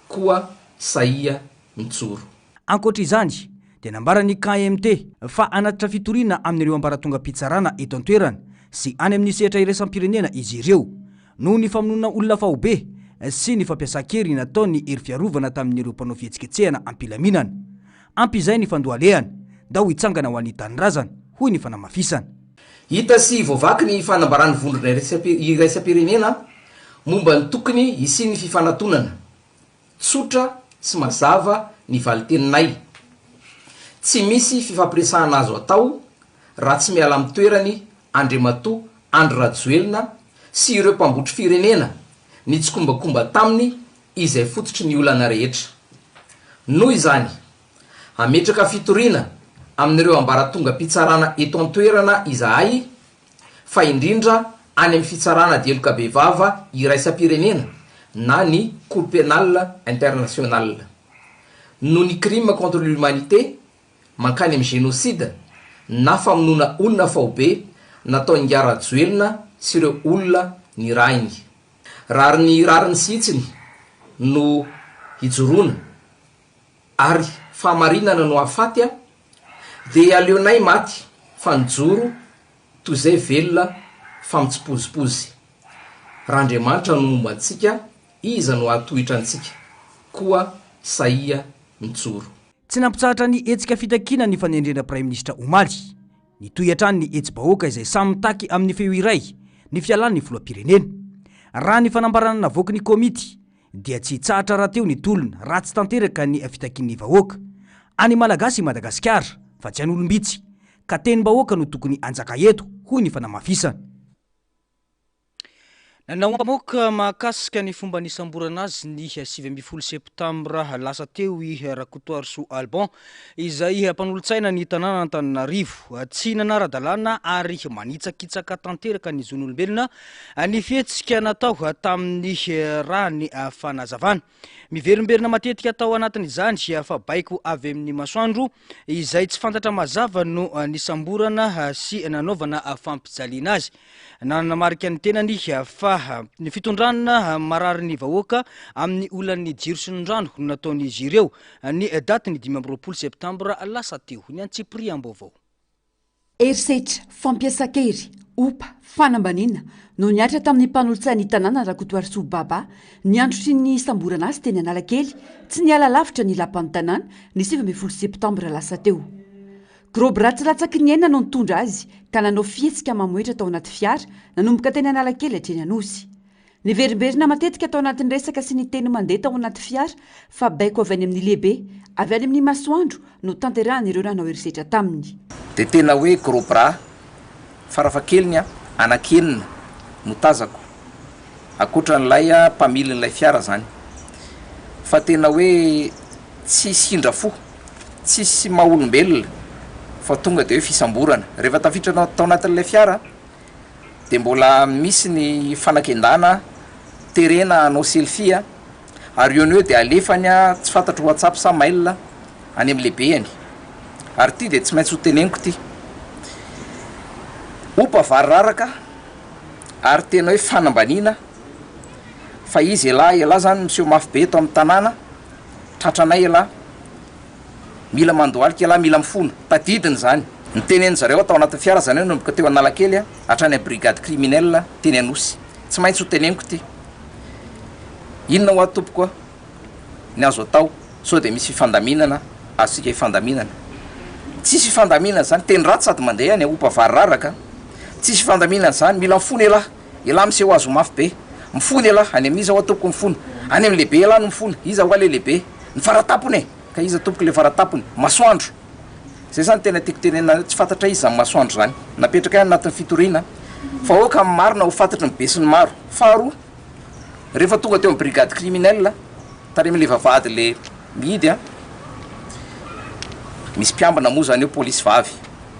Koa sahia mijoro. Ankoatra izany, dia nambaran'ny KMT fa hanatitra fitoriana amin'ireo ambaratongam-pitsarana eto an-toerana sy any amin'ny sehatra iraisam-pirenena izy ireo, noho ny famonoana olona faobe sy ny fampiasan-kery nataon'ny hery fiarovana tamin'ireo mpanao fihetsiketsehana am-pilaminana. Ampy izay ny fandohalehana, ndao hitsangana ho an'ny tanindrazana, hoy ny fanamafisana. Hita sy voavaky ny fanambaran'ny vondrona iraisam-pirenena momba ny tokony hisian'ny fifanatonana. Tsotra sy mazava ny valin-teninay. Tsy misy fifampiresahana azo atao raha tsy miala amin'ny toerany Andriamatoa Andry Rajoelina sy ireo mpambotry firenena nitsikombakomba taminy izay fototry ny olana rehetra. Noho izany, hametraka fitoriana amin'ireo ambaratongam-pitsarana eto an-toerana izahay fa indrindra any amin'ny fitsarana ady heloka bevava iraisam-pirenena na ny Cour pénale internationale. Noho ny crime contre l'humanité mankany amin'ny génocide na famonoana olona faobe nataon'ingahy Rajoelina sy ireo olona nirahiny. Rariny rariny sy hitsiny no hijoroana ary fahamarinana no hahafaty a, dia aleonay maty fa nijoro toy izay velona fa mitsipozipozy. Raha Andriamanitra no momba antsika, iza no hahatohitra antsika? Koa sahia mijoro. Tsy nampitsahatra ny hetsika fitakiana ny fanendrena praiminisitra omaly. Nitohy hatrany ny hetsi-bahoaka izay samy mitaky amin'ny feo iray ny fialan'ny filoham-pirenena. Raha ny fanambarana navoaky ny komity dia tsy hitsahatra rahateo ny tolona raha tsy tanteraka ny fitakian'ny vahoaka. An'ny Malagasy i Madagasikara fa tsy an'olom-bitsy, ka tenim-bahoaka no tokony hanjaka eto, hoy ny fanamafisana. Nanao ampamoaka mahakasika ny fomba nisamborana azy ny 19 septambra lasa teo i Rakotoarisoa Alban, izay mpanolotsaina ny tanànan'Antananarivo. Tsy nanara-dalàna ary manitsakitsaka tanteraka ny zon'olombelona ny fihetsika natao tamin'ny raha ny fanazavana. Miverimberina matetika tao anatin'izany fa baiko avy amin'ny masoandro izay tsy fantatra mazava no nisamborana sy nanaovana fampijaliana azy. Nanamarika ny tenany fa ny fitondrana marary ny vahoaka amin'ny olan'ny jiro sy ny rano no nataon'izy ireo ny datin'ny 25 septambra lasa teo. Ny antsipiriam-baovao. Herisetra, fampiasan-kery, ompa, fanambaniana no nihatra tamin'ny mpanolotsain'ny tanàna Rakotoarisoa Baba ny androtry ny nisamborana azy teny Analakely, tsy niala lavitra ny lapan'ny tanàna, ny 19 septambra lasa teo. Gros bras tsy latsaky ny aina no nitondra azy ka nanao fihetsika mamohehitra tao anaty fiara nanomboka teny Analakely hatreny Anosy. Niverimberina matetika tao anatin'ny resaka sy ny teny mandeha tao anaty fiara fa baiko avy any amin'ny lehibe, avy any amin'ny masoandro no tanterahan'ireo nanao herisetra taminy. Dia tena hoe gros bras farafahakeliny anaky enina no tazako. Ankoatran'ilay mpamilin'ilay fiara zany. Fa tena hoe tsisy indra fo, tsisy maha olombelona fa tonga de hoe fisamborana. Rehefa tafiditra tao anatin'ilay fiara de mbola misy ny fanakendana, terena hanao selfie ary eo no eo de alefany tsy fantatro whatsapp sa mail any amin'ny lehibehany. Ary ity de tsy maintsy ho teneniko ity. Opa vary raraka. ary tena hoe fanambaniana fa izy elah elah zany miseho mafy be eto amin'ny tanàna tratranay elah mila mandohalika elah mila mifona tadidiny zany nitenen'ny zareo tao anatin'ny fiara zany hoe nanomboka teo Analakely hatrany amin'ny brigade criminelle teny Anosy tsy maintsy ho teneniko ity inona hoa tompoko a ny azo atao sao dia misy fifandaminana azontsika ifandaminana. Tsisy fifandaminana zany, teny ratsy sady mandeha any opa vary raraka, tsisy fifandaminana zany, mila mifona elah, elah miseho azy ho mafy be, mifona elah, any amin'iza hoa tompoko mifona, any amin'ny lehibe elah no mifona, iza hoa le lehibe, ny faratapony e, ka iza tompoko le faratapony, masoandro. Zay zany tena tiako tenenina anareo, tsy fantatray izany masoandro zany. Napetrakay any anatin'ny fitoriana fa aoka ny marina ho fantatry ny besinimaro. Faharoa, rehefa tonga teo amin'ny brigade criminelle, tary amin'ilay vavahady le mihidy an, misy mpiambina moa zany eo, polisy vavy.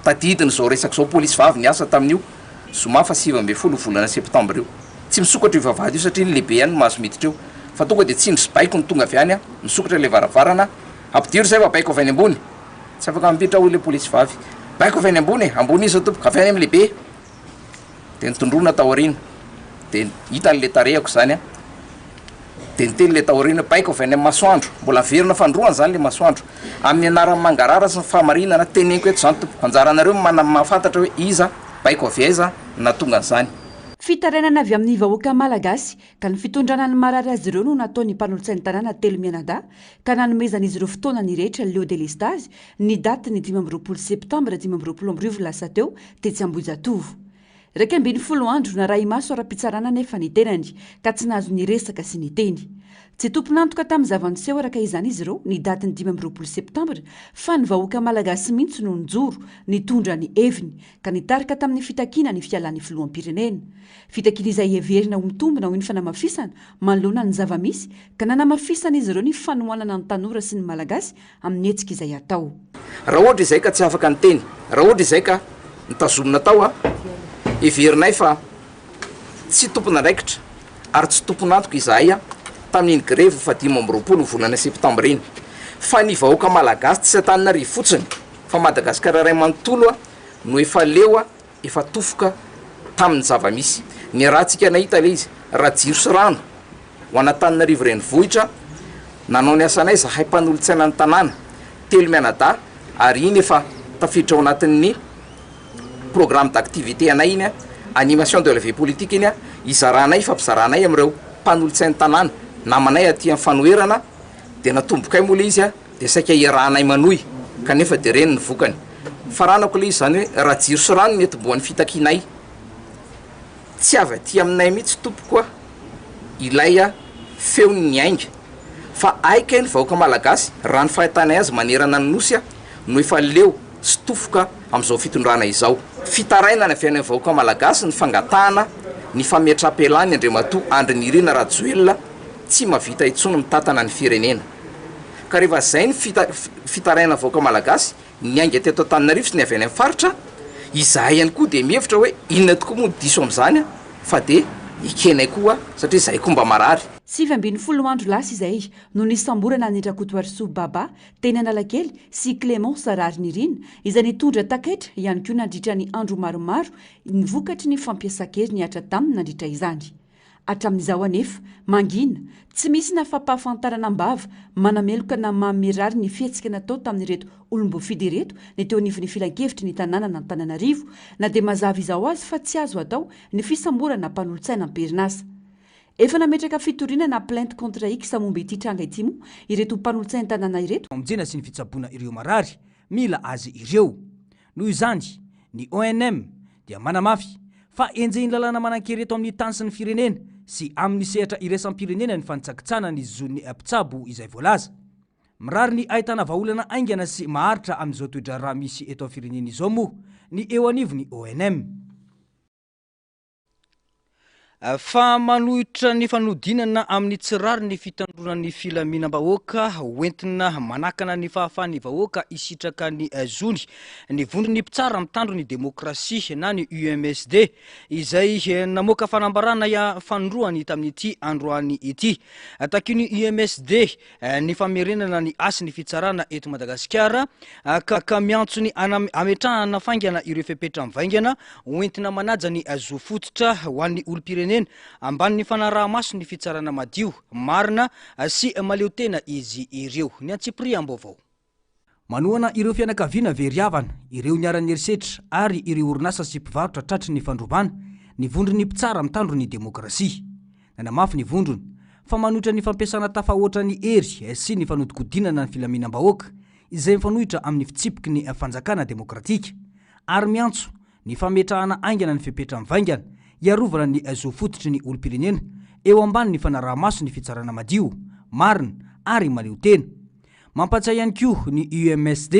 Tadidiny izao resaka izao, polisy vavy niasa tamin'io zoma faha 19 volana septambra io. Tsy misokatra io vavahady io satria ny lehibe ihany no mahazo miditra eo. Fa tonga dia tsindry sy baiko ny tonga avy any an, misokatra ilay varavarana, ampidiro izay fa baiko avy any ambony. Tsy afaka mampiditra hoy ilay polisy vavy. Baiko avy any ambony e! Ambony iza tompoko? Avy any amin'ny lehibe. Dia notondroina tao aoriana. Dia hitany ilay tarehiko izany an. Dia niteny ilay tao aoriana hoe baiko avy any amin'ny masoandro. Mbola miverina fanindroany izany ilay masoandro. Amin'ny anaran'ny mangarahara sy ny fahamarinana, teneniko eto izany tompoko. Anjaranareo ny mana- mahafantatra hoe iza, baiko avy aiza no nahatonga an'izany. Fitarainana avy amin'ny vahoaka malagasy ka ny fitondrana ny marary azy ireo no nataon'ny mpanolotsain'ny tanàna telo mianadahy ka nanomezan'izy ireo fotoana ny rehetra leo delestazy ny datin'ny 25 septambra 2025 lasa teo tetsy Ambohijatovo. 11 andro narahi-maso ara-pitsarana anefa ny tenany ka tsy nahazo niresaka sy niteny. Tsy tompon'antoka tamin'ny zava-niseho araka izany izy ireo ny datin'ny 25 septambra fa ny vahoaka malagasy mihitsy no nijoro nitondra ny heviny ka nitarika tamin'ny fitakiana ny fialan'ny filoham-pirenena. Fitakiana izay heverina ho mitombina hoy ny fanamafisana manoloana ny zava-misy ka nanamafisan'izy ireo ny fanohanana ny tanora sy ny Malagasy amin'ny hetsika izay hatao. Raha ohatra izay ka tsy afaka niteny, raha ohatra izay ka notazomina tao a, heverinay fa tsy tompon'andraikitra ary tsy tompon'antoka izahay tamin'iny grevy faha 25 volana septambra iny. Fa ny vahoaka Malagasy tsy Antananarivo fotsiny fa Madagasikara iray manontolo no efa leo efa tofoka tamin'ny zava-misy. Niarahantsika nahita ilay izy, raha jiro sy rano ho an'Antananarivo renivohitra, nanao ny asanay zahay mpanolotsaina ny tanàna, telo mianadahy, ary iny efa tafiditra ao anatin'ny programme d'activité anay iny, animation de la vie politique iny, izaranay, ifampizaranay amin'ireo mpanolotsain'ny tanàna, namanay aty amin'ny fanoherana, dia natombokay moa ilay izy. dia saika iarahanay manohy kanefa dia reny ny vokany. Faranako ilay izy izany hoe raha jiro sy rano ny etombohan'ny fitakianay, tsy avy aty aminay mihitsy tompoko a ilay feony niainga fa hay kay ny vahoaka malagasy raha ny fahitanay azy manerana ny nosy no efa leo sy tofoka amin'izao fitondrana izao. Fitarainana avy any amin'ny vahoaka malagasy ny fangatahana ny fametraham-pialany Andriamatoa Andry Nirina Rajoelina tsy mahavita intsony mitantana ny firenena. Ka rehefa zay ny fitarainana vahoaka malagasy niainga teto Antananarivo sy ny avy any amin'ny faritra, izahay ihany koa dia mihevitra hoe inona tokoa moa no diso amin'izany fa dia ekenay koa satria izahay koa mba marary. 19 andro lasa izay no nisamborana an'i Rakotoarisoa Baba teny Analakely sy Clémence Raharinirina izay nitondra takaitra ihany koa nandritra ny andro maromaro ny vokatry ny fampiasan-kery nihatra taminy nandritra izany. Hatramin'izao anefa, mangina, tsy misy na fampahafantarana am-bava manameloka na manome rariny ny fihetsika natao tamin'ireto olom-boafidy ireto ny teo anivon'ny filankevitry ny tanànan'Antananarivo, na dia mazava izao azy fa tsy azo atao ny fisamborana mpanolotsaina am-perinasa. Efa nametraka fitoriana na plainte contre X momba ity tranga ity moa ireto mpanolotsain-tanàna ireto. Famonjena sy ny fitsaboana ireo marary mila azy ireo. Noho izany, ny ONM dia manamafy fa enjehin'ny lalàna manan-kery eto amin'ny tany sy ny firenena sy amin'ny sehatra iraisam-pirenena ny fanitsakitsahana ny zon'ny mpitsabo izay voalaza. Mirary ny ahitana vahaolana haingana sy maharitra amin'izao toe-draharaha misy eto amin'ny firenena izao moa ny eo anivon'ny ONM. Fa manohitra ny fanodinana amin'ny tsy rariny ny fitandroana ny filaminam-bahoaka hoentina manakana ny fahafahan'ny vahoaka hisitraka ny zony ny vondron'ny mpitsara mitandro ny demokrasia na ny UMSD izay namoaka fanambarana fanindroany tamin'ity androany ity. Takian'ny UMSD ny famerenana ny hasin'ny fitsarana eto Madagasikara ka miantso ny hametrahana faingana ireo fepetra mivaingana hoentina manaja ny zo fototra ho an'ny olom-pirenena ambanin'ny fanaraha-maso ny fitsarana madio, marina sy mahaleo tena izy ireo. Ny antsipiriam-baovao. Manohana ireo fianakaviana very havana, ireo niharan'ny herisetra ary ireo orinasa sy mpivarotra tratry ny fandrobana ny vondron'ny mpitsara mitandro ny demokrasia. Nanamafy ny vondrona fa manohitra ny fampiasana tafahoatra ny hery sy ny fanodikodinana ny filaminam-bahoaka izay mifanohitra amin'ny fitsipiky ny fanjakana demokratika ary miantso ny fametrahana haingana ny fepetra mivaingana hiarovana ny zo fototry ny olom-pirenena eo ambanin'ny fanaraha-maso ny fitsarana madio, marina ary mahaleo tena. Mampatsiahy ihany koa ny UMSD.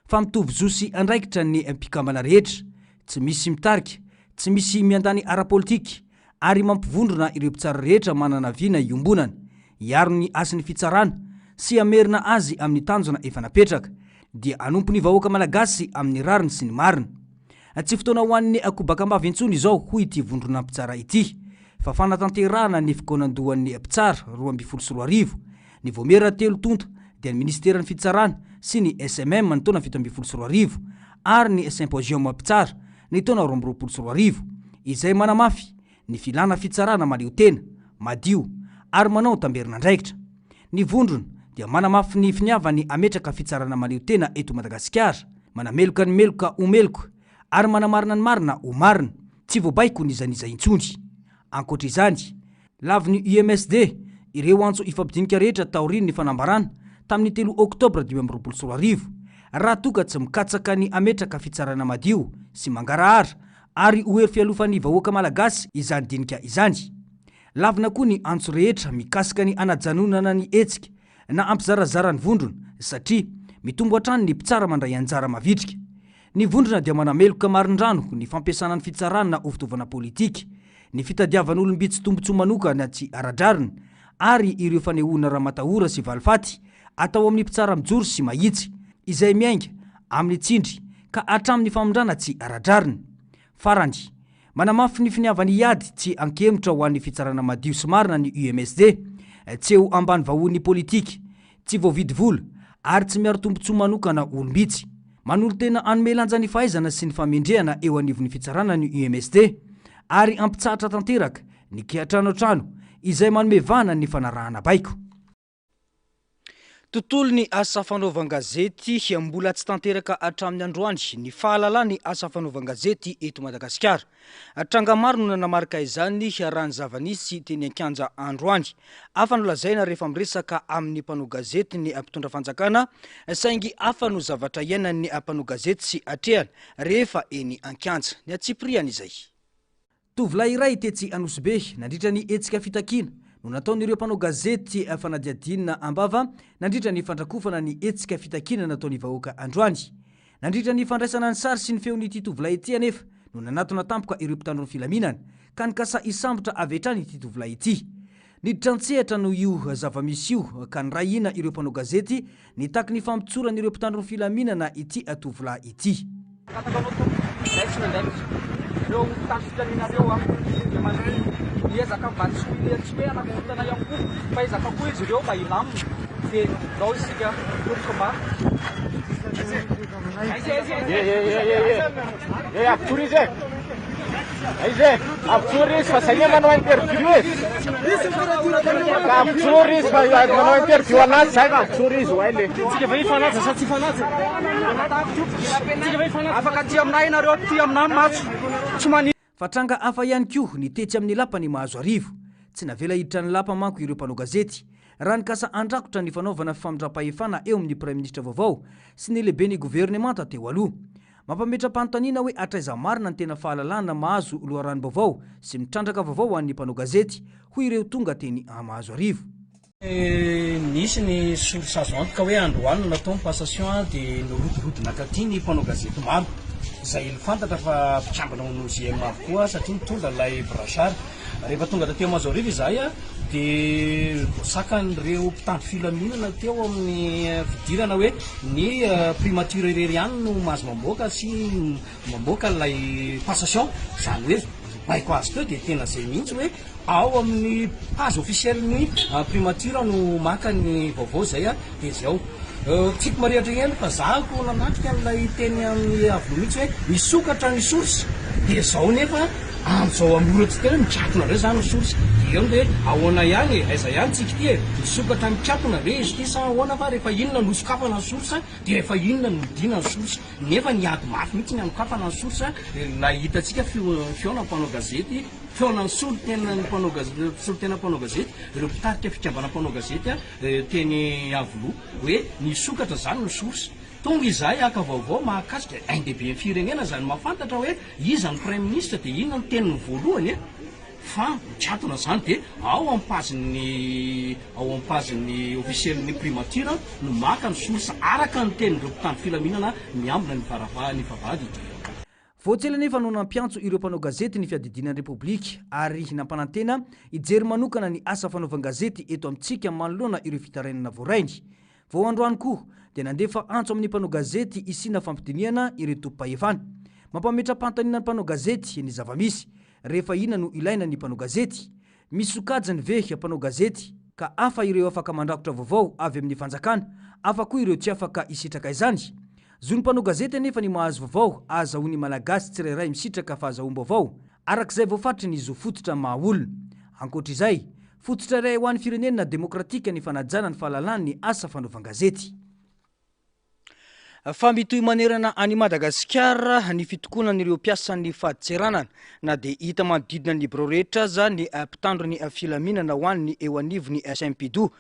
fa mitovy zo sy andraikitra ny mpikambana rehetra, tsy misy mitarika, tsy misy miandany ara-politika ary mampivondrona ireo mpitsara rehetra manana vina iombonana, hiaro ny hasin'ny fitsarana sy hamerina azy amin'ny tanjona efa napetraka, dia hanompo ny vahoaka malagasy amin'ny rariny sy ny marina. Tsy fotoana ho an'ny kobakam-bava intsony izao, hoy ity vondrona mpitsara ity, fa fanatanterahana ny fikaonandohan'ny mpitsara 2012, ny vaomiera telo tonta dia ny minisiteran'ny fitsarana sy ny SMM ny taona 2017 ary ny symposium mpitsara ny taona 2022, izay manamafy ny filàna fitsarana mahaleo tena, madio ary manao tamberin'andraikitra. Ny vondrona dia manamafy ny finiavany hametraka fitsarana mahaleo tena eto Madagasikara, manameloka ny meloka ho meloka ary manamarina ny marina ho marina, tsy voabaiko n'iza n'iza intsony. Ankoatra izany, lavin'ny UMSD ireo antso hifampidinika rehetra taorian'ny fanambarana tamin'ny telo oktobra 2025, raha toa ka tsy mikatsaka ny hametraka fitsarana madio sy mangarahara ary ho hery fialofan'ny vahoaka malagasy izany dinika izany. Lavina koa ny antso rehetra mikasika ny hanajanonana ny hetsika na hampizarazara ny vondrona satria mitombo hatrany ny mpitsara mandray anjara mavitrika. Ny vondrona dia manameloka marindrano ny fampiasana ny fitsarana ho fitaovana politika, ny fitadiavan'olom-bitsy tombontsoa manokana tsy ara-drariny ary ireo fanehoana ramatahora sy valifaty atao amin'ny mpitsara mijoro sy mahitsy izay miainga amin'ny tsindry ka hatramin'ny famindrana tsy ara-drariny. Farany, manamafy ny finiavany hiady tsy ankemotra ho an'ny fitsarana madio sy marina ny UMSD, tsy eo ambany vahohon'ny politika, tsy voavidy vola ary tsy miaro tombontsoa manokana olom-bitsy. Manolo-tena hanome lanja ny fahaizana sy ny fahamendrehana eo anivon'ny fitsarana ny UMSD ary hampitsahatra tanteraka ny kiantranoantrano izay manome vahana ny fanarahana baiko. Tontolon'ny asa fanaovan-gazety, Mbola tsy tanteraka hatramin'ny androany ny fahalalana ny asa fanaovan-gazety eto Madagasikara. Tranga maro no nanamarika izany raha ny zava-nisy teny an-kianja androany. Hafa no lazaina rehefa miresaka amin'ny mpanao gazety ny mpitondra fanjakana saingy hafa no zavatra iainan'ny mpanao gazety sy atrehana rehefa eny an-kianja. Ny antsipiriany izay. Tovolahy iray tetsy Anosibe, nandritra ny hetsika fitakiana no nataon'ireo mpanao gazety fanadihadiana am-bava nandritra ny fandrakofana ny hetsika fitakiana nataon'ny vahoaka androany. Nandritra ny fandraisana ny sary sy ny feon'ity tovolahy ity anefa no nanatona tampoka ireo mpitandro ny filaminana ka nikasa hisambotra avy hatrany ity tovolahy ity. Niditra an-tsehatra noho io zava-misy io ka niray hina ireo mpanao gazety nitaky ny famotsoran'ireo mpitandro ny filaminana ity tovolahy ity. Mangataka anao Tompo, izay tsy nandraikitra ireo mpitandro filaminana ireo aho, dia mandray miezaka mba tsy ho tsy hoe hanakorontana ihany koa, fa ezaka koa izy ireo mba hilamina, dia ndao isika tompoko mba. Eh, avotsory izy e! Aiza e! Avotsory izy fa zay anie manao interview e! Ka avotsory izy fa manao interview anazy zay fa avotsory izy oay le. Tsika ve hifanaja sa tsy hifanaja? Tsika ve hifanaja? Afaka aty aminay nareo aty aminah matso tsy maninona. Fa tranga hafa ihany koa ny tetsy amin'ny lapan'i Mahazoarivo. Tsy navela hiditra ny lapa manko ireo mpanao gazety, raha nikasa handrakotra ny fanaovana famindram-pahefana eo amin'ny praiminisitra vaovao sy ny lehiben'ny governemanta teo aloha. Mampametra-panontaniana hoe hatraiza marina ny tena fahalalahana mahazo loharanom-baovao sy mitrandraka vaovao ho an'ny mpanao gazety, hoy ireo tonga teny Mahazoarivo. Nisy ny source azo antoka hoe androany no natao ny passation dia nirodorodo nankaty ny mpanao gazety maro izay fantatra fa mpikambana ao amin'ny OJM avokoa satria nitondra ilay brassard. Rehefa tonga taty Mahazoarivo izahay dia voasakan'ireo mpitandro filaminana teo amin'ny fidirana hoe ny primature irery ihany no mahazo mamoaka sy mamoaka ilay passation, izany hoe baiko azy teo dia tena izay mihitsy hoe ao amin'ny page officielle ny primature no maka ny vaovao izay dia izao. Tiako marihatra ihany fa za ko nanatrika an'ilay teny amin'ny Iavoloha mihitsy hoe misokatra ny source dia izao nefa amin'izao amin'ny ora tena hoe mikatona indray izany ny source dia eo ny hoe ahoana ihany e, aiza ihany tsika ity e, misokatra mikatona ve izy ity sa ahoana fa rehefa inona no sokafana ny source dia rehefa inona no hidiana ny source nefa niady mafy mihitsy ny hanokafana ny source ilay hitantsika fihaonan'ny mpanao gazety fihaonan'ny solontenan'ny mpanao gazety solontenan'ny mpanao gazety ireo mpitarika fikambanana mpanao gazety Teny Iavoloha hoe nisokatra izany ny source. Tonga izahay haka vaovao mahakasika ain-dehiben'ny firenena izany mahafantatra hoe iza ny praiminisitra dia inona ny teniny voalohany e! Fa mikatona izany dia ao amin'ny pazin'ny ao amin'ny pazin'ny ofisialin'ny primature no maka ny source araka ny tenin'ireo mpitandro filaminana miambina ny varava ny vavahady hidirana. Vao tsy ela anefa no nampiantso ireo mpanao gazety ny fiadidiana ny Repoblika ary nampanantena hijery manokana ny asa fanaovan-gazety eto amintsika manoloana ireo fitarainana voarainy. Vao androany koa dia nandefa antso amin'ny mpanao gazety hisiana fampidinihana ireo tompom-pahefana. Mampametra-panontaniana ny mpanao gazety ny zava-misy. Rehefa inona no ilaina ny mpanao gazety? Misy sokajiny ve mpanao gazety ka hafa ireo afaka mandrakotra vaovao avy amin'ny fanjakana, hafa koa ireo tsy afaka hisitraka izany? Zon'ny mpanao gazety anefa ny mahazo vaovao ahazahoan'ny Malagasy tsirairay misitraka fahazahoam-baovao, araka izay voafaritry ny zo fototra maha olona. Ankoatra izay, fototra iray ho an'ny firenena demokratika ny fanajana ny fahalalàn'ny asa fanaovan-gazety. Fa mitohy manerana an'i Madagasikara ny fitokonan'ireo mpiasan'ny fadintseranana na dia hita manodidina ny birao rehetra aza ny mpitandro ny filaminana ho an'ny eo anivon'ny Sempidou.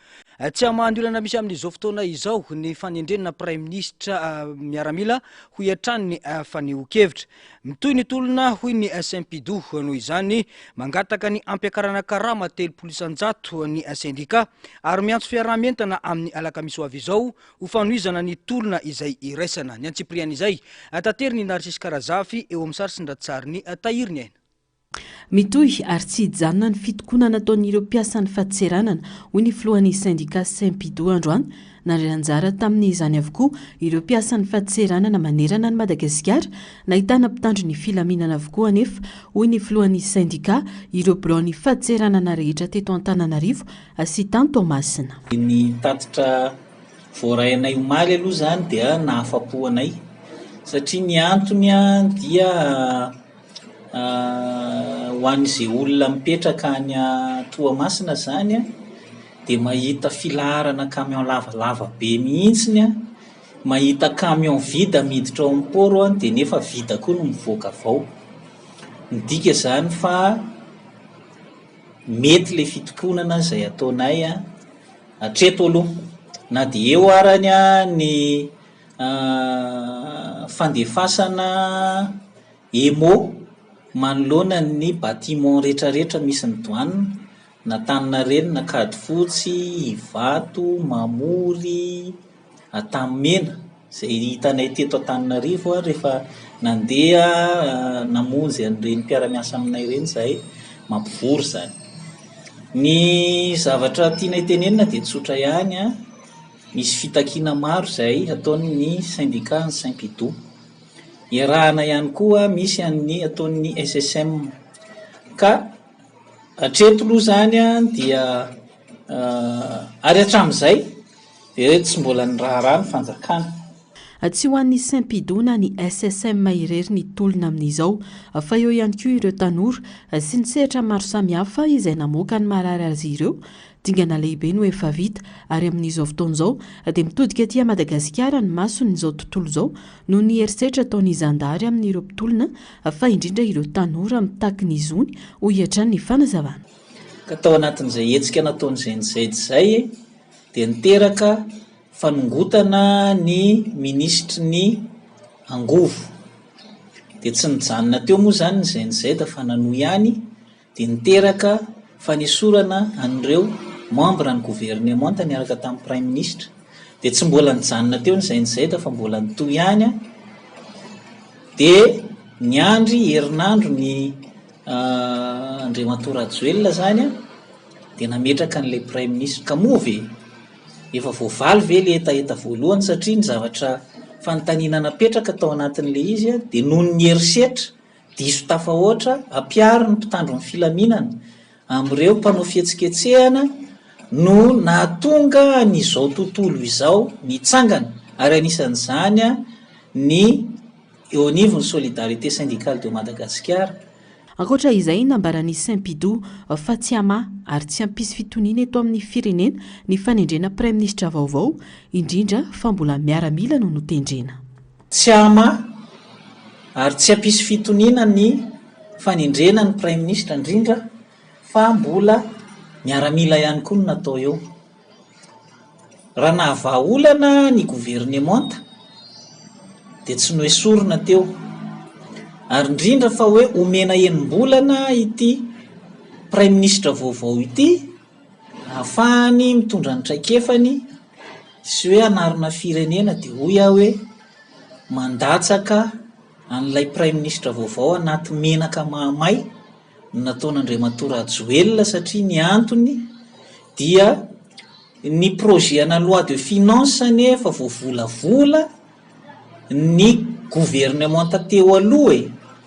Tsy hamaha ny olana misy amin'izao fotoana izao ny fanendrena praiminisitra miaramila hoy hatrany ny fanehoan-kevitra. Mitohy ny tolona hoy ny Sempidou noho izany mangataka ny hampiakarana karama 30% ny sendika ary miantso fiaraha-mientana amin'ny alakamisy ho avy izao Ho fanohizana ny tolona izay iraisana. Ny antsipirian'izay, taterin'i Narcisse Karazafy eo amin'ny sary sy ny ratsarin'i Tahiry ny aina. Mitohy ary tsy hijanona ny fitokonana ataon'ireo mpiasan'ny fadintseranana, hoy ny filohan'ny sendika Sempidou androany. Nandray anjara tamin'izany avokoa ireo mpiasan'ny fadintseranana manerana an'i Madagasikara. Nahitana mpitandro ny filaminana avokoa anefa, hoy ny filohan'ny sendika, ireo biraon'ny fadintseranana rehetra teto Antananarivo sy tany Toamasina. Ny tatitra voaray anay omaly aloha izany dia nahafa-po anay satria ny antony dia ho an'izay olona mipetraka any Toamasina izany dia mahita filaharana camion lavalava be mihitsy, mahita camion vide miditra ao amin'ny port dia nefa vide koa no mivoaka avy ao. Midika izany fa mety ilay fitokonana izay ataonay hatreto aloha na dia eo arany ny fandefasana emo manoloana ny bâtiment rehetrarehetra misy ny douane na Antaninarenina, Ankadifotsy, Ivato, Mamory, Antanimena izay hitanay teto Antananarivo rehefa nandeha namonjy an'ireny mpiara-miasa aminay ireny izahay, mampivory izany. Ny zavatra tianay tenenina dia tsotra ihany, misy fitakiana maro izay ataon'ny sendikà ny Sempidou. Iarahana ihany koa misy an'ny ataon'ny SSM. Ka hatreto aloha izany dia ary hatramin'izay Dia tsy mbola niraharaha ny fanjakana. Tsy ho an'ny Sempidou na ny SSM irery ny tolona amin'izao fa eo ihany koa ireo tanora sy ny sehatra maro samihafa izay namoaka ny marary azy ireo. Dingana lehibe no efa vita ary amin'izao fotoana izao dia mitodika aty Madagasikara ny mason'izao tontolo izao noho ny herisetra ataon'ny zandary amin'ireo mpitolona fa indrindra ireo tanora mitaky ny zony, hoy hatrany ny fanazavana. Ka tao anatin'izay hetsika nataon'ny GNZ izay dia niteraka fanongotana ny minisitry ny angovo. Dia tsy nijanona teo moa izany ny GNZ fa nanohy ihany dia niteraka fanesorana an'ireo membre ny governemanta niaraka tamin'ny praiminisitra. Dia tsy mbola nijanona teo ny GNZ fa mbola nitohy ihany dia niandry herinandro ny Andriamatoa Rajoelina izany dia nametraka an'ilay praiminisitra. Ka moa ve efa voavaly ve ilay hetaheta voalohany satria ny zavatra fanontaniana napetraka tao anatin'ilay izy dia noho ny herisetra diso tafahoatra ampiharin'ny mpitandro ny filaminana amin'ireo mpanao fihetsiketsehana no nahatonga an'izao tontolo izao nitsangana ary anisan'izany ny eo anivon'ny Solidarité Syndicale de Madagascar. Ankoatra izay, nambaran'i Sempidou fa tsy hamaha ary tsy hampisy fitoniana eto amin'ny firenena ny fanendrena praiminisitra vaovao, indrindra fa mbola miaramila no notendrena. Tsy hamaha ary tsy hampisy fitoniana ny fanendrena ny praiminisitra, indrindra fa mbola miaramila ihany koa no natao eo. Raha nahavaha olana ny governemanta dia tsy noesorina teo. Ary indrindra fa hoe omena enim-bolana ity Praiminisitra vaovao ity ahafahany mitondra ny traikefany sy hoe hanarina firenena dia hoy aho hoe mandatsaka an'ilay Praiminisitra vaovao anaty menaka mahamay no nataon'Andriamatoa Rajoelina satria ny antony dia ny projet ana loi de finance anie efa voavolavola ny gouvernementa teo aloha e!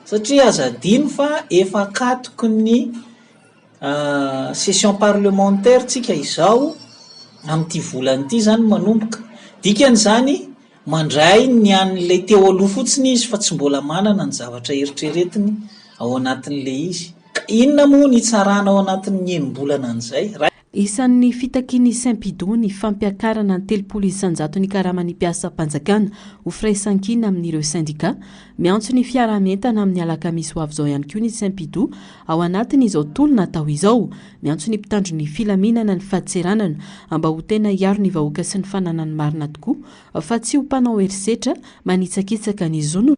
Satria aza adino fa efa akatoky ny session parlementaire tsika izao amin'ity volana ity izany manomboka. Dikany izany mandray ny an'ilay teo aloha fotsiny izy fa tsy mbola manana ny zavatra eritreretiny ao anatin'ilay izy. Ka inona moa ny hitsarana ao anatin'ny enim-bolana an'izay? Raha. Isan'ny fitakian'ny Sympido ny fampiakarana ny 30 isan-jaton'ny karaman'ny mpiasam-panjakana ho firaisankina amin'ireo sendika. Miantso ny fiaraha-mientana amin'ny alakamisy ho avy izao ihany koa ny Sympido ao anatin'izao tolona atao izao. Miantso ny mpitandro ny filaminana ny fadintseranana mba ho tena hiaro ny vahoaka sy ny fananany marina tokoa fa tsy ho mpanao herisetra manitsakitsaka ny zon'ny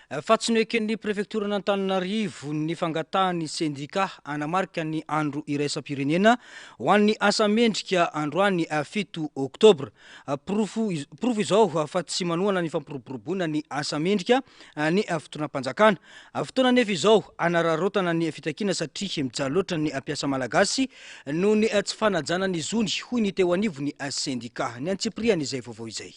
Fa tsy noeken'ny prefektioran'Antananarivo ny fangatahan'ny sendika hanamarika ny andro iraisam-pirenena ho an'ny asa mendrika androany 7 oktobra. Porofo porofo izao fa tsy manohana ny fampiroboroboana ny asa mendrika ny fitondram-panjakana. Fotoana anefa izao hanararaotana ny fitakiana satria mijaly loatra ny mpiasa malagasy noho ny tsy fanajana ny zony, hoy ny teo anivon'ny sendika. Ny antsipiriany izay vaovao izay.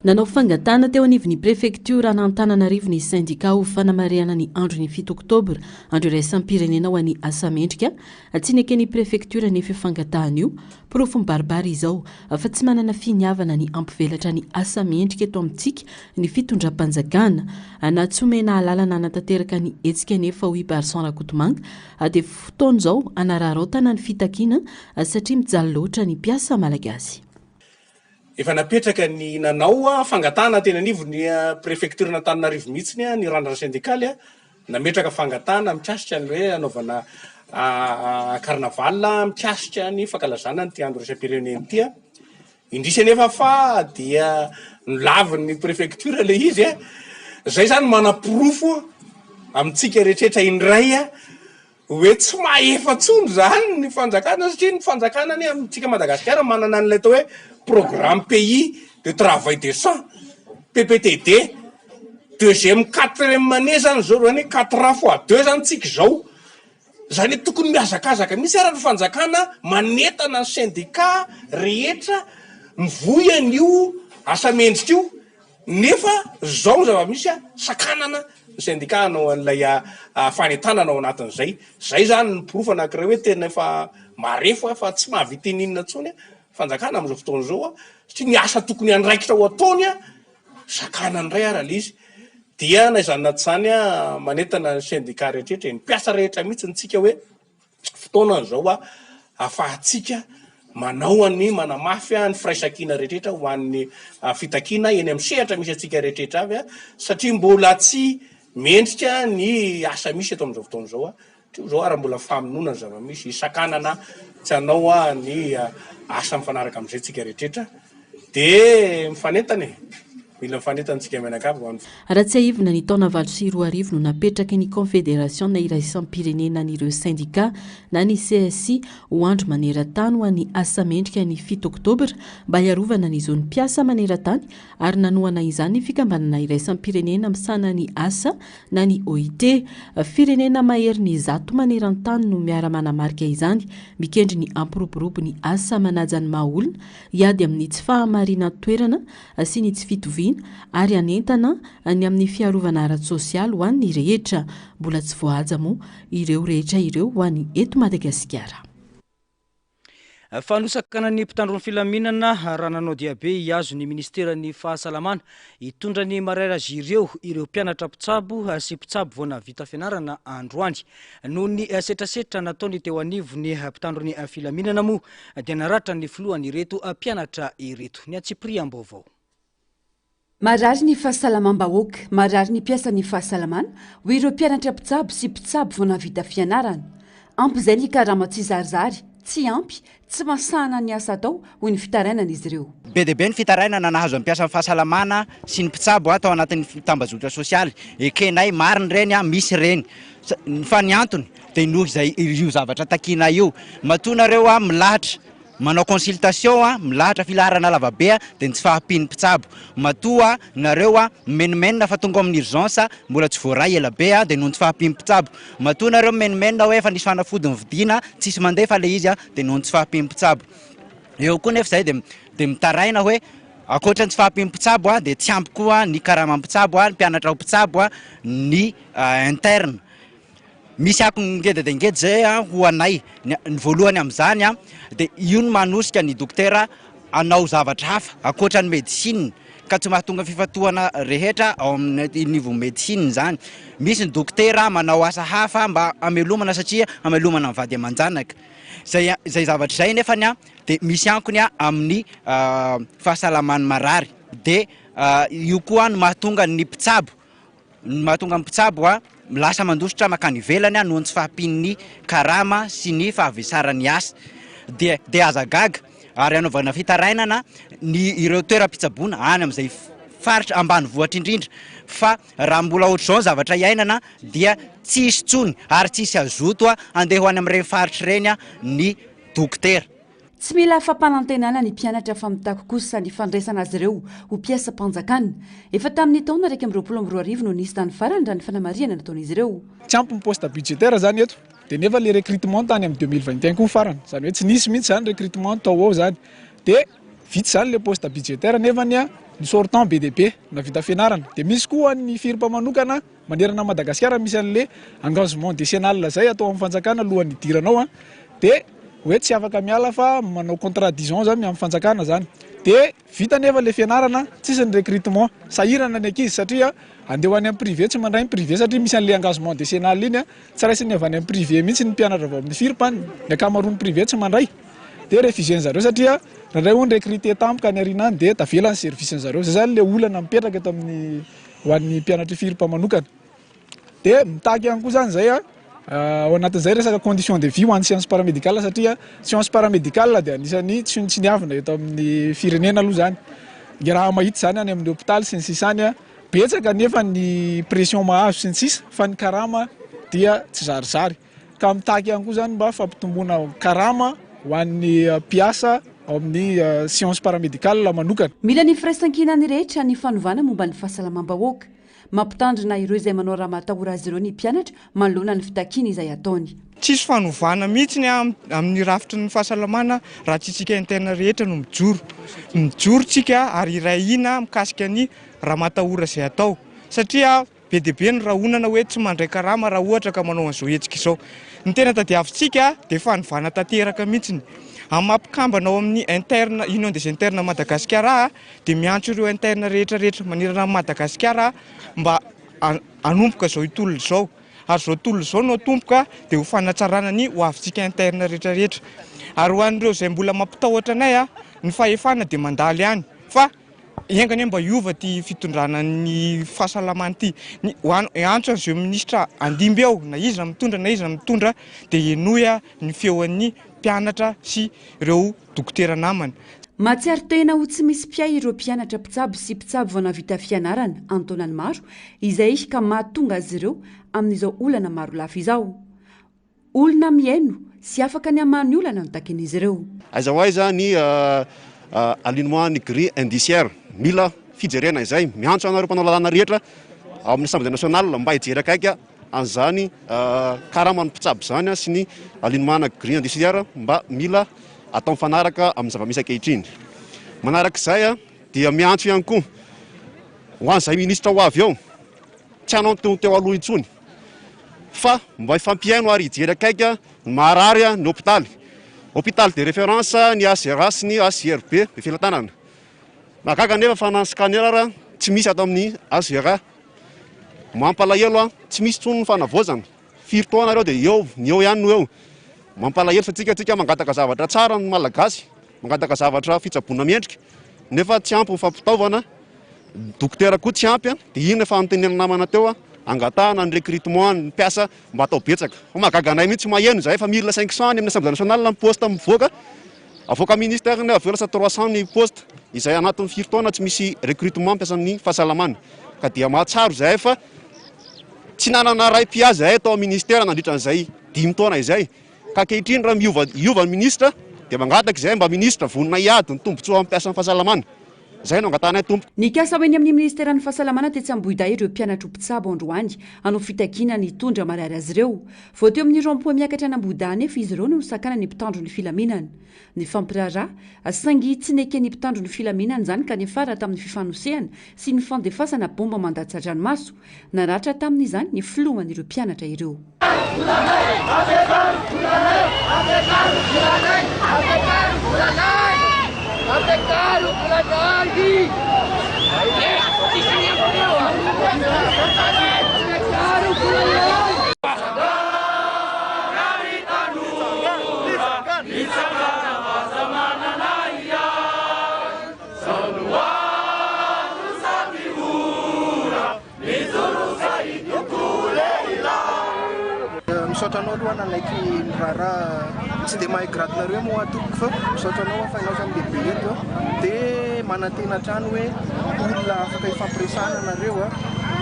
Nanao fangatahana teo anivon'ny prefektioran'Antananarivo ny sendika ho fanamarihana ny andron'ny 7 oktobra, andro iraisam-pirenena ho an'ny asa mendrika. Tsy neken'ny prefektiora anefa io fangatahana io. Porofo mibaribary izao fa tsy manana finiavana ny hampivelatra ny asa mendrika eto amintsika ny fitondram-panjakana. Na tsy omena alalana hanatanteraka ny hetsika anefa hoy Barson Rakotomanga dia fotoana izao hanararaotana ny fitakiana satria mijaly loatra ny mpiasa malagasy. Efa napetraka ny nanao fangatahana teny anivon'ny prefecture-n'Antananarivo mihitsy ny randrana sendikaly nametraka fangatahana mikasika ny hoe hanaovana carnaval mikasika ny fankalazana an'ity andro iraisam-pirenena ity. Indrisy anefa fa dia nolavin'ny prefecture ilay izy. Izay izany manaporofo amintsika rehetrarehetra indray Hoe tsy mahefa intsony izany ny fanjakana satria ny fanjakana anie amintsika Madagasikara manana an'ilay atao hoe programme pays de travail décent, PPTD, deuxième quatrième année zany zao zany hoe quatre ans fois deux zany tsika izao, zany hoe tokony mihazakazaka mihitsy ara ny fanjakana manentana ny syndicat rehetra mivoy an'io asa mendrika io. Nefa zao ny zava-misy a, sakanana ny syndicat hanao an'ilay fanentanana ao anatin'izay. Zay zany ny porofo anankiray hoe tena efa marefo a, fa tsy mahavita ininona intsony a, fanjakana amin'izao fotoana izao a, satria ny asa tokony andraikitra ho ataony a, sakanany indray ara le izy. Dia na izany na tsy izany a, manentana ny syndicat rehetra rehetra e, ny mpiasa rehetra mihitsy ny tsika hoe, Fotoana izao ahafahantsika manao ny manamafy ny firaisankina rehetra ho an'ny fitakiana eny amin'ny sehatra misy antsika rehetra avy satria mbola tsy mendrika ny asa misy eto amin'izao fotoana izao. Teo izao ary mbola famonoana ny zava-misy, hisakanana tsy hanao ny asa mifanaraka amin'izay tsika rehetra. Dia mifanentana e! Mila mifanentana tsika mianakavy ho an'ny. Raha tsiahivina, ny taona 2008 no napetraky ny Kaonfederasiona iraisam-pirenena an'ireo sendikà na ny CSI ho andro maneran-tany ho an'ny asa mendrika ny 7 oktobra mba hiarovana ny zon'ny mpiasa maneran-tany ary nanohana izany ny fikambanana iraisam-pirenena misahana ny asa na ny OIT. Firenena maherin'ny 100 maneran-tany no miara-manamarika izany, mikendry ny hampiroborobo ny asa manaja ny maha olona hiady amin'ny tsy fahamarinan-toerana sy ny tsy fitoviana ary hanentana ny amin'ny fiarovana ara-tsosialy ho an'ny rehetra. Mbola tsy voahaja moa ireo rehetra ireo ho an'ny eto Madagasikara. Fa nosakanan'ny mpitandro ny filaminana raha nanao diabe hihazo ny minisiteran'ny fahasalamana hitondra ny marary azy ireo ireo mpianatra mpitsabo sy mpitsabo vao nahavita fianarana androany. Noho ny setrasetra nataony teo anivon'ny mpitandro ny filaminana moa dia naratra ny filohan'ireto mpianatra ireto. Ny antsipiriam-baovao. Marary ny fahasalamam-bahoaka, marary ny mpiasan'ny fahasalamana, hoy ireo mpianatra mpitsabo sy mpitsabo vao nahavita fianarana. Ampy izay ny karama tsizarizary, tsy ampy, tsy mahasahana ny asa atao, hoy ny fitarainan'izy ireo. Be dia be ny fitarainana nahazo ny mpiasan'ny fahasalamana sy ny mpitsabo tao anatin'ny tambajotra sosialy. Ekenay, marina ireny, misy ireny. Fa ny antony dia noho izay io zavatra takiana io. Matoa nareo milahatra Manao consultation a, milahatra filaharana lavabe a, dia ny tsy fahampian'ny mpitsabo. Matoa nareo a, mimenomenona fa tonga ao amin'ny urgence mbola tsy voaray ela be a, dia noho ny tsy fahampian'ny mpitsabo. Matoa nareo mimenomenona hoe efa nisy fanafody novidiana, tsisy mandeha fa le izy a, dia noho ny tsy fahampian'ny mpitsabo. Eo koa nefa izay dia dia mitaraina hoe ankoatra ny tsy fahampian'ny mpitsabo a, dia tsy ampy koa ny karaman'ny mpitsabo a, ny mpianatra ho mpitsabo a, ny interne. Misy akony ngeda dia ngeda izay ho anay. Ny voalohany amin'izany dia io no manosika ny dokotera hanao zavatra hafa ankoatra ny médecine ka tsy mahatonga fifantohana rehetra ao amin'ny niveau médecine izany. Misy ny dokotera manao asa hafa mba hamelomana satria hamelomana ny vady aman-janaka. Izay izay zavatra izay nefany dia misy ankony amin'ny fahasalaman'ny marary. Dia io koa no mahatonga ny mpitsabo Ny mahatonga ny mpitsabo lasa mandositra mankany ivelany noho ny tsy fahampian'ny karama sy ny fahavesaran'ny asa dia dia aza gaga ary anaovana fitarainana ny ireo toeram-pitsaboana any amin'izay faritra ambanivohitra indrindra fa raha mbola ohatr'izao ny zavatra iainana dia tsy hisy intsony ary tsy hisy hazoto handeha ho any amin'ireny faritra ireny ny dokotera. Tsy mila fampanantenana ny mpianatra fa mitaky kosa ny fandraisana azy ireo ho mpiasam-panjakana. Efa tamin'ny taona 2021 no nisy izany farany raha ny fanamarihana nataon'izy ireo. Tsy ampy ny poste budgétaire zany eto, dia nefa le recrutement tany amin'ny 2021 koa farany, zany hoe tsy nisy mihitsy zany recrutement tao ho ao zany, dia vitsy zany le poste budgétaire nefa ny ny sortant be dia be nahavita fianarana, dia misy koa ny firpa manokana Manerana an'i Madagasikara misy an'le engagement décennal zay atao amin'ny fanjakana alohan'ny hidirana ao an, de hoe tsy afaka miala fa manao contrat dix ans zany amin'ny fanjakana zany, de vita nefa le fianarana tsisy ny recrutement, sahirana ny ankizy satria andeha ho any amin'ny privé tsy mandray ny privé satria misy an'le engagement décennal iny an, tsy raisin'ny avy any amin'ny privé mihitsy ny mpianatra avy ao amin'ny FIRP, ny ankamaroan'ny privé tsy mandray, de refuser-ny zareo satria indraindray hono recruter tampoka any aoriana any de tavela ny service-ny zareo, zay zany le olana mipetraka eto amin'ny. Ho an'ny mpianatr'i FIRP manokana. Dia mitaky ihany koa izany izay ao anatin'izay resaka condition de vie ho an'ny science paramédicale satria science paramédicale dia anisan'ny tsinontsiniavina eto amin'ny firenena aloha izany. Ny raha mahita izany any amin'ny hopitaly sy ny sisa any, betsaka nefa ny pression mahazo sy ny sisa fa ny karama dia tsy zarizary. Ka mitaky ihany koa izany mba fampitomboana karama ho an'ny mpiasa ao amin'ny science paramédicale manokana. Mila ny firaisankinan'ny rehetra ny fanovana momba ny fahasalamam-bahoaka. Mampitandrina ireo izay manao ramatahora azy ireo ny mpianatra manoloana ny fitakiana izay ataony. Tsisy fanovana mihitsy amin'ny rafitry ny fahasalamana raha tsy isika interne rehetra no mijoro. Mijoro tsika ary hiray hina mikasika ny ramatahora izay atao satria Be dia be ny rahonana hoe tsy mandray karama raha ohatra ka manao an'izao hetsika izao. Ny tena tadiavintsika dia fanovana tanteraka mihitsy. Amin'ny maha mpikambana ao amin'ny interne, Union des internes Madagascar aho dia miantso ireo interne rehetra rehetra manerana an'i Madagasikara mba hanomboka izao tolona izao. Ary izao tolona izao no atomboka dia ho fanatsarana ny ho avintsika interne rehetra rehetra. Ary ho an'ireo izay mbola mampitahotra anay, ny fahefana dia mandalo ihany fa Enga anie mba hiova ity fitondrana ny fahasalamana ity. Ny ho an- antso an'izay minisitra handimby eo, na iza mitondra na iza mitondra dia henoy ny feon'ny mpianatra sy ireo dokotera namana. Mahatsiaro tena ho tsy misy mpiahy ireo mpianatra mpitsabo sy mpitsabo vao nahavita fianarana an-taonany maro izay ka mahatonga azy ireo amin'izao olana marolafy izao. Olona mihaino sy afaka ny hamaha ny olana no takin'izy ireo. Aiza ho aiza ny alignement ny grille indiciaire? Mila fijerena izay. Miantso anareo mpanao lalàna rehetra ao amin'ny Assemblée nationale mba hijery akaiky an'izany karaman'ny mpitsabo izany sy ny alignement na grille indiciaire mba mila atao mifanaraka amin'ny zava-misy ankehitriny. Manarak'izay dia miantso ihany koa ho an'izay minisitra ho avy eo. Tsy hanao ny toy ny teo aloha intsony fa mba hifampihaino ary hijery akaiky ny maharary ny hopitaly. Hôpital de référence ny HRA sy ny HIRB Befelatanana. Mahagaga anefa fa na ny scanner ara tsy misy ato amin'ny HRA. Mampalahelo tsy misy intsony ny fanavaozana. Firy taona ireo dia eo, ny eo ihany no eo. Mampalahelo fa tsika tsika mangataka zavatra tsara ny Malagasy, mangataka zavatra fitsaboana mendrika nefa tsy ampy ny fampitaovana, dokotera koa tsy ampy dia iny efa notenenina namana teo. angatahana ny recrutement ny mpiasa mba atao betsaka. Fa mahagaga anay mihitsy maheno izahay fa 1500 any amin'ny Assemblée nationale ny poste mivoaka, avoaka ministère ny avy eo lasa 300 ny poste, izay anatin'ny firy taona tsy misy recrutement mpiasan'ny fahasalamana. Ka dia mahatsaro izahay fa tsy nanana ray mpiahy izahay tao amin'ny ministère nandritra an'izay dimy taona izay. Ka ankehitriny raha miova hiova ny ministra dia mangataka izahay mba ministra vonona hiady ny tombontsoa amin'ny mpiasan'ny fahasalamana. Izay no angatahanay tompoko. Nikasa ho eny amin'ny minisiteran'ny fahasalamana tetsy Ambohidahy ireo mpianatra ho mpitsabo androany hanao fitakiana ny hitondra marary azy ireo. Vao teo amin'ny rond point miakatra an'Ambohidahy anefa izy ireo no nosakanan'ny mpitandro ny filaminana. Nifampiraharaha, saingy tsy neken'ny mpitandro ny filaminana izany ka niafara tamin'ny fifanosehana sy ny fandefasana baomba mandatsa-dranomaso. Naratra tamin'izany ny filohan'ireo mpianatra ireo. Misaotra anao aloha nanaiky ny raharaha, tsy dia mahay grade nareo moa aho tompoko fa misaotra anao aho fa ianao zany lehibe eto a, dia manantena hatrany hoe olona afaka hifampiresahana nareo a,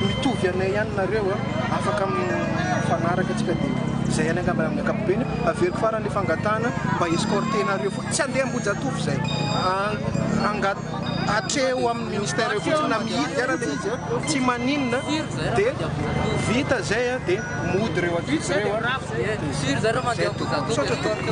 mitovy anay ihany nareo a, afaka mifanaraka tsika dia izay ihany angamba amin'ny ankapobeny, averiko farany le fangatahana mba escorter-nareo fotsiny, tsy handeha Ambohijatovo izay, anga-. Hatreo amin'ny ministère eo fotsiny na mihidy ara le izy a, tsy maninona dia vita zay a dia mody reo ankizy reo a, dia zay tompoko, misaotra tompoko.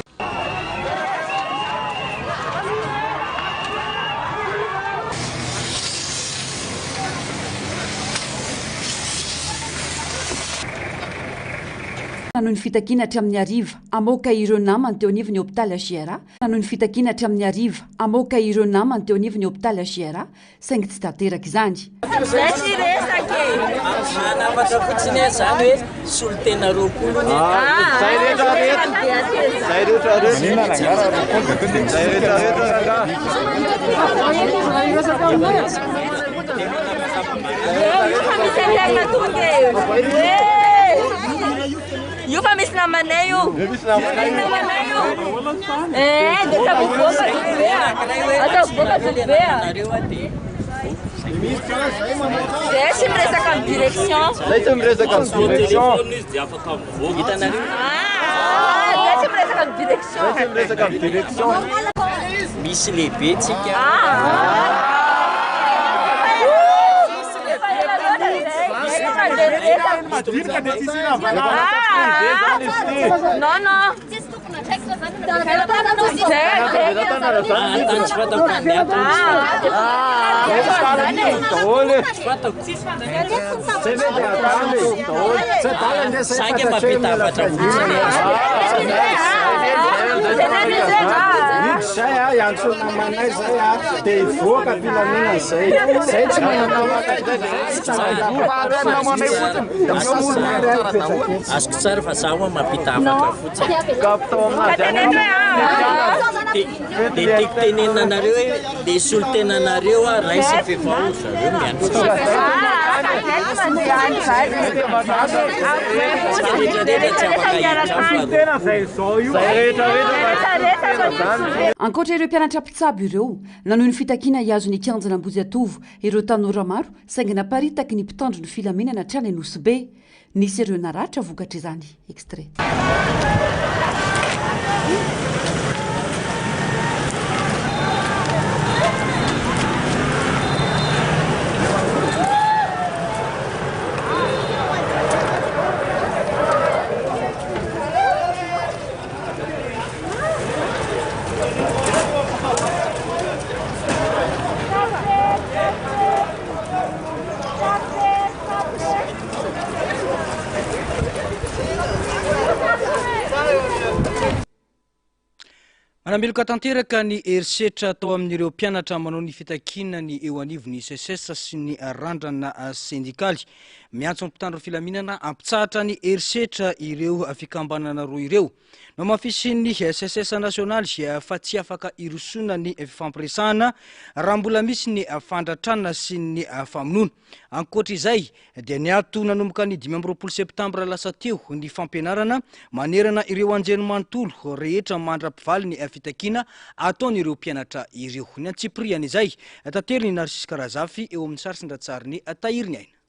Nanohy ny fitakiana hatramin'ny hariva hamoaka ireo namany teo anivon'ny hopitaly HJRA Nanohy ny fitakiana hatramin'ny hariva hamoaka ireo namany teo anivon'ny hopitaly HJRA saingy tsy tanteraka izany. Zay tsy resaka e! Manafatra fotsiny aho zany hoe solontena 20 ny Zay rehetra rehetra Zay rehetra rehetra Zay rehetra rehetra rangaha. Io fa misy interne tonga e! Io fa misy namanay io. Misy namanay io. Eh, dia ataovy boka zoky be a. Ataovy boka zoky be a. Zay tsy miresaka amin'ny direction. Zay tsy miresaka amin'ny direction. Ah, zay tsy miresaka amin'ny direction. Zay tsy miresaka amin'ny direction. Misy lehibe tsika. Non non. Saingy mampita hafatra fotsiny. Zay a, hiantso namanay zay a, dia hivoaka am-pilaminana zay. Zay tsy manana Azoko tsara fa za hoa mampita hafatra fotsiny. Dia tiako tenenina anareo hoe le solontenanareo a raisiny fa efa ao ry zareo miandry Tsika rehetra rehetra tsy afaka hiditra fa Ankoatra ireo mpianatra mpitsabo ireo, nanohy ny fitakiana hihazo ny kianjan'Ambohijatovo ireo tanora maro saingy naparitaky ny mpitandro ny filaminana hatrany Anosibe. Nisy ireo naratra vokatr'izany. Extrait. Manameloka tanteraka ny herisetra atao amin'ireo mpianatra manao ny fitakiana ny eo anivon'ny Seces sy ny randrana sendikaly. Miantso ny mpitandro filaminana hampitsahatra ny herisetra ireo fikambanana roa ireo. Nohamafisin'ny Seces nasionaly fa tsy afaka hirosoana ny fifampiresahana raha mbola misy ny fandratrana sy ny famonoana. Ankoatra izay dia niato nanomboka ny 25 septambra lasa teo ny fampianarana manerana ireo anjerimanontolo rehetra mandra-pivaly ny fitakiana ataon'ireo mpianatra ireo. Ny antsipiriany izay taterin'i Narcisse Karazafy eo amin'ny sary sy ny ratsarin'i Tahiry Ny Aina.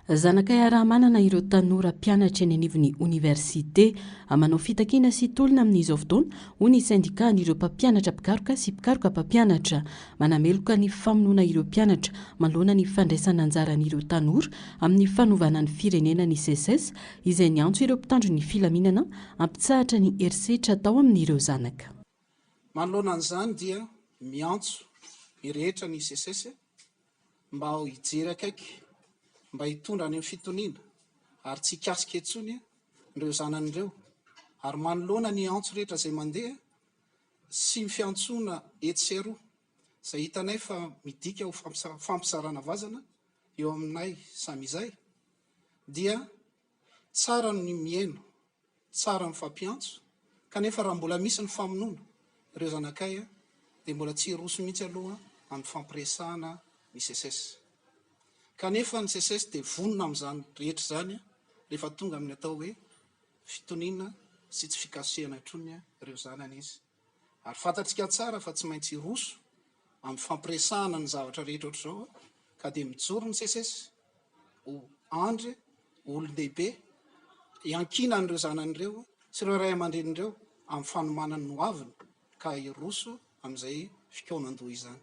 Zanaka iaraha-manana ireo tanora mpianatra eny anivon'ny oniversite. Manao fitakiana sy tolona amin'izao fotoana, hoy ny sendikan'ireo mpampianatra mpikaroka sy mpikaroka mpampianatra. Manameloka ny famonoana ireo mpianatra manoloana ny fandraisana anjaran'ireo tanora amin'ny fanovana ny firenena ny Seces, izay niantso ireo mpitandro ny filaminana hampitsahatra ny herisetra atao amin'ireo zanaka. Manoloana an'izany dia miantso ny rehetra ny Seces mba hijery akaiky, mba hitondra any amin'ny fitoniana ary tsy hikasika intsony ireo zanany ireo ary manoloana ny antso rehetra izay mandeha sy ny fiantsoana etsy sy eroa izay hitanay fa midika ho fampizarana vazana eo aminay samy izay dia tsara ny mihaino Tsara mifampiantso, kanefa raha mbola misy ny famonoana ireo zanakay dia mbola tsy hiroso mihitsy aloha amin'ny fampiresahana ny Seces. Kanefa ny Seces dia vonona amin'izany rehetra izany rehefa tonga amin'ny atao hoe fitoniana sy tsy fikasihana intsony ireo zanany izy. Ary fantatsika tsara fa tsy maintsy hiroso amin'ny fampiresahana ny zavatra rehetra ohatr'izao ka dia mijoro ny Seces ho andry, ho olon-dehibe, hiankinan'ireo zanany ireo sy ireo ray aman-dreniny ireo amin'ny fanomanany ny hoaviny ka hiroso amin'izay fikaonan-doha izany.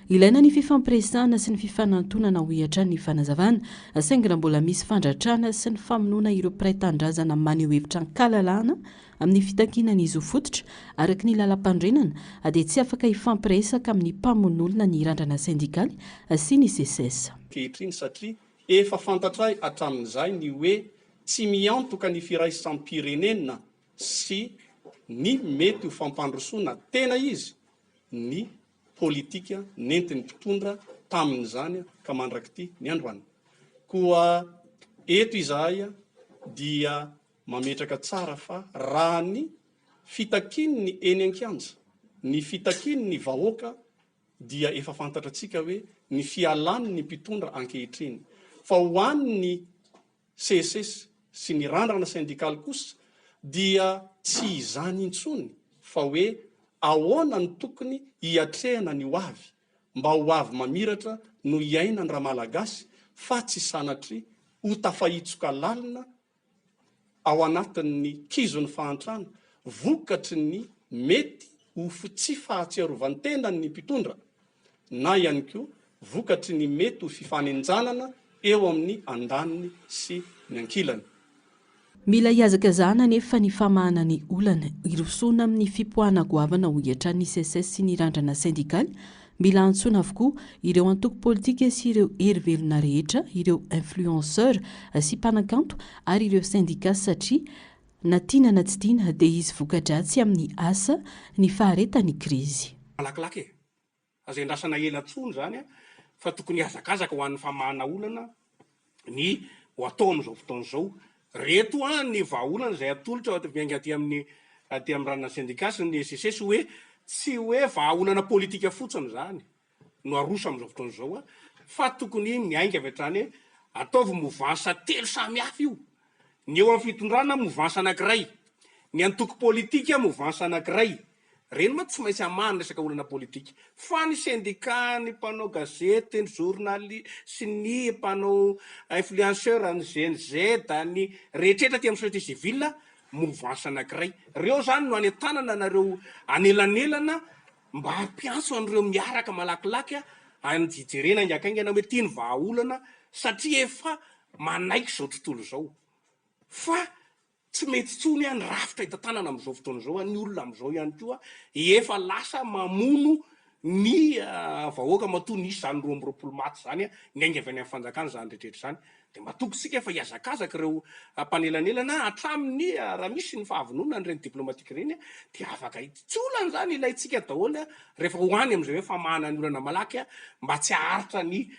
Ilaina ny fifampiresahana sy ny fifanantonana hoy hatrany ny fanazavana, saingy raha mbola misy fandratrana sy ny famonoana ireo mpiray tanindrazana maneho hevitra an-kalalahana amin'ny fitakiana ny zo fototra araka ny lalampanorenana dia tsy afaka hifampiresaka amin'ny mpamono olona ny randrana sendikaly sy ny Seces. Ankehitriny satria efa fantatray hatramin'izay ny hoe tsy miantoka ny firaisam-pirenena sy ny mety ho fampandrosoana tena izy ny politika nentin'ny mpitondra tamin'izany ka mandrak'ity ny androany. Koa eto izahay dia mametraka tsara fa raha ny fitakian'ny eny an-kianja, ny fitakian'ny vahoaka dia efa fantatratsika hoe ny fialan'ny mpitondra ankehitriny. Fa ho an'ny Seces sy ny randrana sendikaly kosa dia tsy izany intsony fa hoe ahoana no tokony hiatrehana ny ho avy mba ho avy mamiratra no hiainan-dRamalagasy fa tsy sanatria ho tafahitsoka lalina ao anatin'ny kizon'ny fahantrana vokatry ny mety ho tsy fahatsiarovan-tenan'ny mpitondra na ihany koa vokatry ny mety ho fifanenjanana eo amin'ny andaniny sy ny ankilany. Mila hihazakazahana anefa ny famahana ny olana, hirosoana amin'ny fipoahana goavana hoy hatrany ny Seces sy ny randrana sendikaly, mila antsoina avokoa ireo antoko politika sy ireo hery velona rehetra, ireo influenceurs sy mpanakanto ary ireo syndicats satria na tiana na tsy tiana dia hisy voka-dratsy amin'ny asa ny faharetan'ny krizy. Malakilaky e! Aza endrasana ela tsony zany fa tokony hihazakazaka ho an'ny famahana olana ny ho atao amin'izao fotoana izao. Reto an ny vahaolana izay atolotra miainga aty amin'ny aty amin'ny ranona sendika sy ny SECES hoe tsy hoe vahaolana politika fotsiny izany no aroso amin'izao fotoana izao fa tokony miainga avy hatrany ataovy movansa telo samy hafa io. Ny eo amin'ny fitondrana movansa anankiray, ny antoko politika movansa anankiray, Ireny mantsy tsy maintsy hamaha ny resaka olana politika. Fa ny sendika, ny mpanao gazety, ny journali sy ny mpanao influenceur, ny Gen Z, ny rehetrrehetra aty amin'ny société civile, mouvance anankiray. Ireo izany no anentanana anareo anelanelana mba hampiantso an'ireo miaraka malakilaky hijerena haingankaingana hoe ity ny vahaolana satria efa manaiky izao tontolo izao fa Tsy mety intsony ny rafitra hitantanana amin'izao fotoana izao, ny olona amin'izao ihany koa efa lasa mamono ny vahoaka matoa nisy izany 22 maty izany, niainga avy any amin'ny fanjakana izany rehetra rehetra izany. Dia matoky isika fa hihazakazaka ireo mpanelanelana hatramin'ny raha misy ny fahavononana ireny diplomatique ireny dia afaka tsy olana izany ilaintsika daholo rehefa ho any amin'izay hoe famahana ny olana malaky mba tsy haharitra ny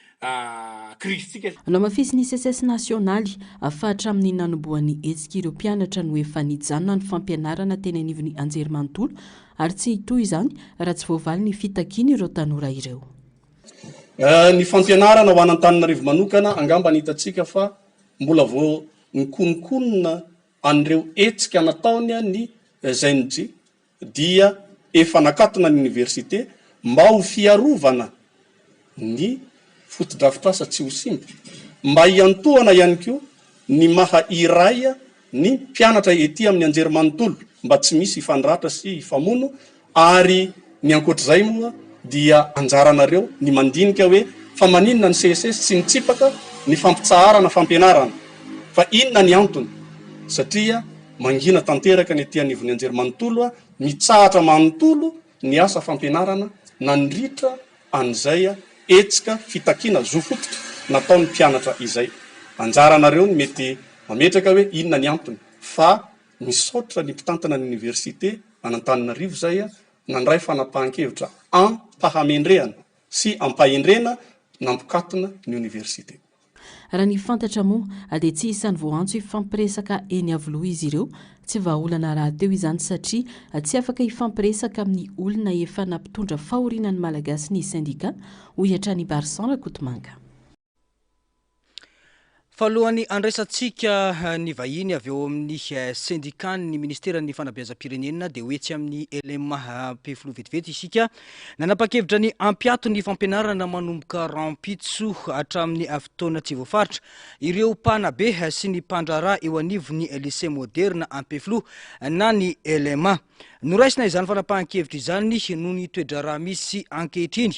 krizintsika. Nohamafisin'ny Seces nasionaly fa hatramin'ny nanombohan'ny hetsika ireo mpianatra no efa nijanona ny fampianarana teny anivon'ny anjerimanontolo ary tsy hitohy izany raha tsy voavaly ny fitakian'ireo tanora ireo. Ny fampianarana ho an'Antananarivo manokana angamba ny hitantsika fa mbola vao nikononkonona an'ireo hetsika nataony ny ZNJ dia efa nakatona ny oniversite mba ho fiarovana ny fotodrafitrasa tsy ho simba, mba hiantohana ihany koa ny maha iray ny mpianatra ety amin'ny anjerimanontolo mba tsy misy hifandratra sy hifamono ary ny ankoatr'izay moa dia anjaranareo ny mandinika hoe fa maninona ny CSS tsy mitsipaka ny fampitsaharana fampianarana fa inona ny antony satria mangina tanteraka ny ety anivon'ny anjerimanontolo mitsahatra manontolo ny asa fampianarana nandritra an'izay hetsika fitakiana zo fototra nataon'ny mpianatra izay. Anjaranareo ny mety mametraka hoe inona ny antony fa misaotra ny mpitantana ny oniversite an'Antananarivo izay nandray fanapahan-kevitra am-pahamendrehana sy am-pahendrena nampikatona ny oniversite. Raha ny fantatra moa dia tsy isan'ny voaantso hifampiresaka eny Iavoloha izy ireo. Tsy vahaolana rahateo izany satria tsy afaka hifampiresaka amin'ny olona efa nampitondra fahoriana ny Malagasy ny sendika, hoy hatrany i Barson Rakotomanga. Fa alohan'ny handraisantsika ny vahiny avy ao amin'ny sendikan'ny ministeran'ny fanabeazam-pirenena dia ho etsy amin'ny LMA Ampefiloha vetivety isika. Nanapa-kevitra ny hampiato ny fampianarana manomboka rahampitso hatramin'ny fotoana tsy voafaritra ireo mpanabe sy ny mpandraharaha eo anivon'ny Lycée Moderna Ampefiloha na ny LMA. Noraisina izany fanapahan-kevitra izany noho ny toe-draharaha misy ankehitriny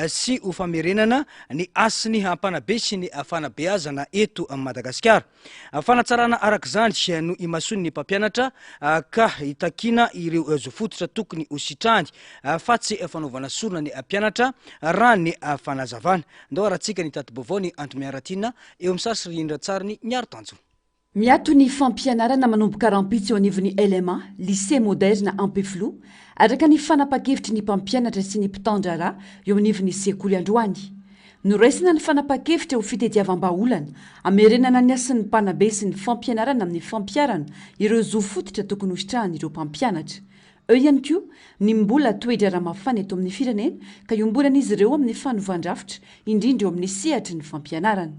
sy ho famerenana ny hasin'ny mpanabe sy ny fanabeazana eto Madagasikara. Fanatsarana araka izany no imasoan'ny mpampianatra ka itakiana ireo zo fototra tokony ho sitrahany fa tsy fanaovana sorona ny mpianatra raha ny fanazavana. Ndao harantsika ny tati-baovao ny Andry Miaratiana eo amin'ny sary sy rindran-tsariny Miaro Tanjona. Miato ny fampianarana manomboka rahampitso eo anivon'ny LMA, Lycée Moderne Ampefiloha, araka ny fanapahan-kevitry ny mpampianatra sy ny mpitan-draharaha eo anivon'ny sekoly androany. Noraisina ny fanapahan-kevitra ho fitediavam-bahaolana hamerenana ny hasin'ny mpanabe sy ny fampianarana amin'ny fampiharana ireo zo fototra tokony hositrahan'ireo mpampianatra. Eo ihany koa ny mbola toe-draharaha mafana eto amin'ny firenena ka iombonan'izy ireo amin'ny fanovan-drafitra, indrindra eo amin'ny sehatry ny fampianarana.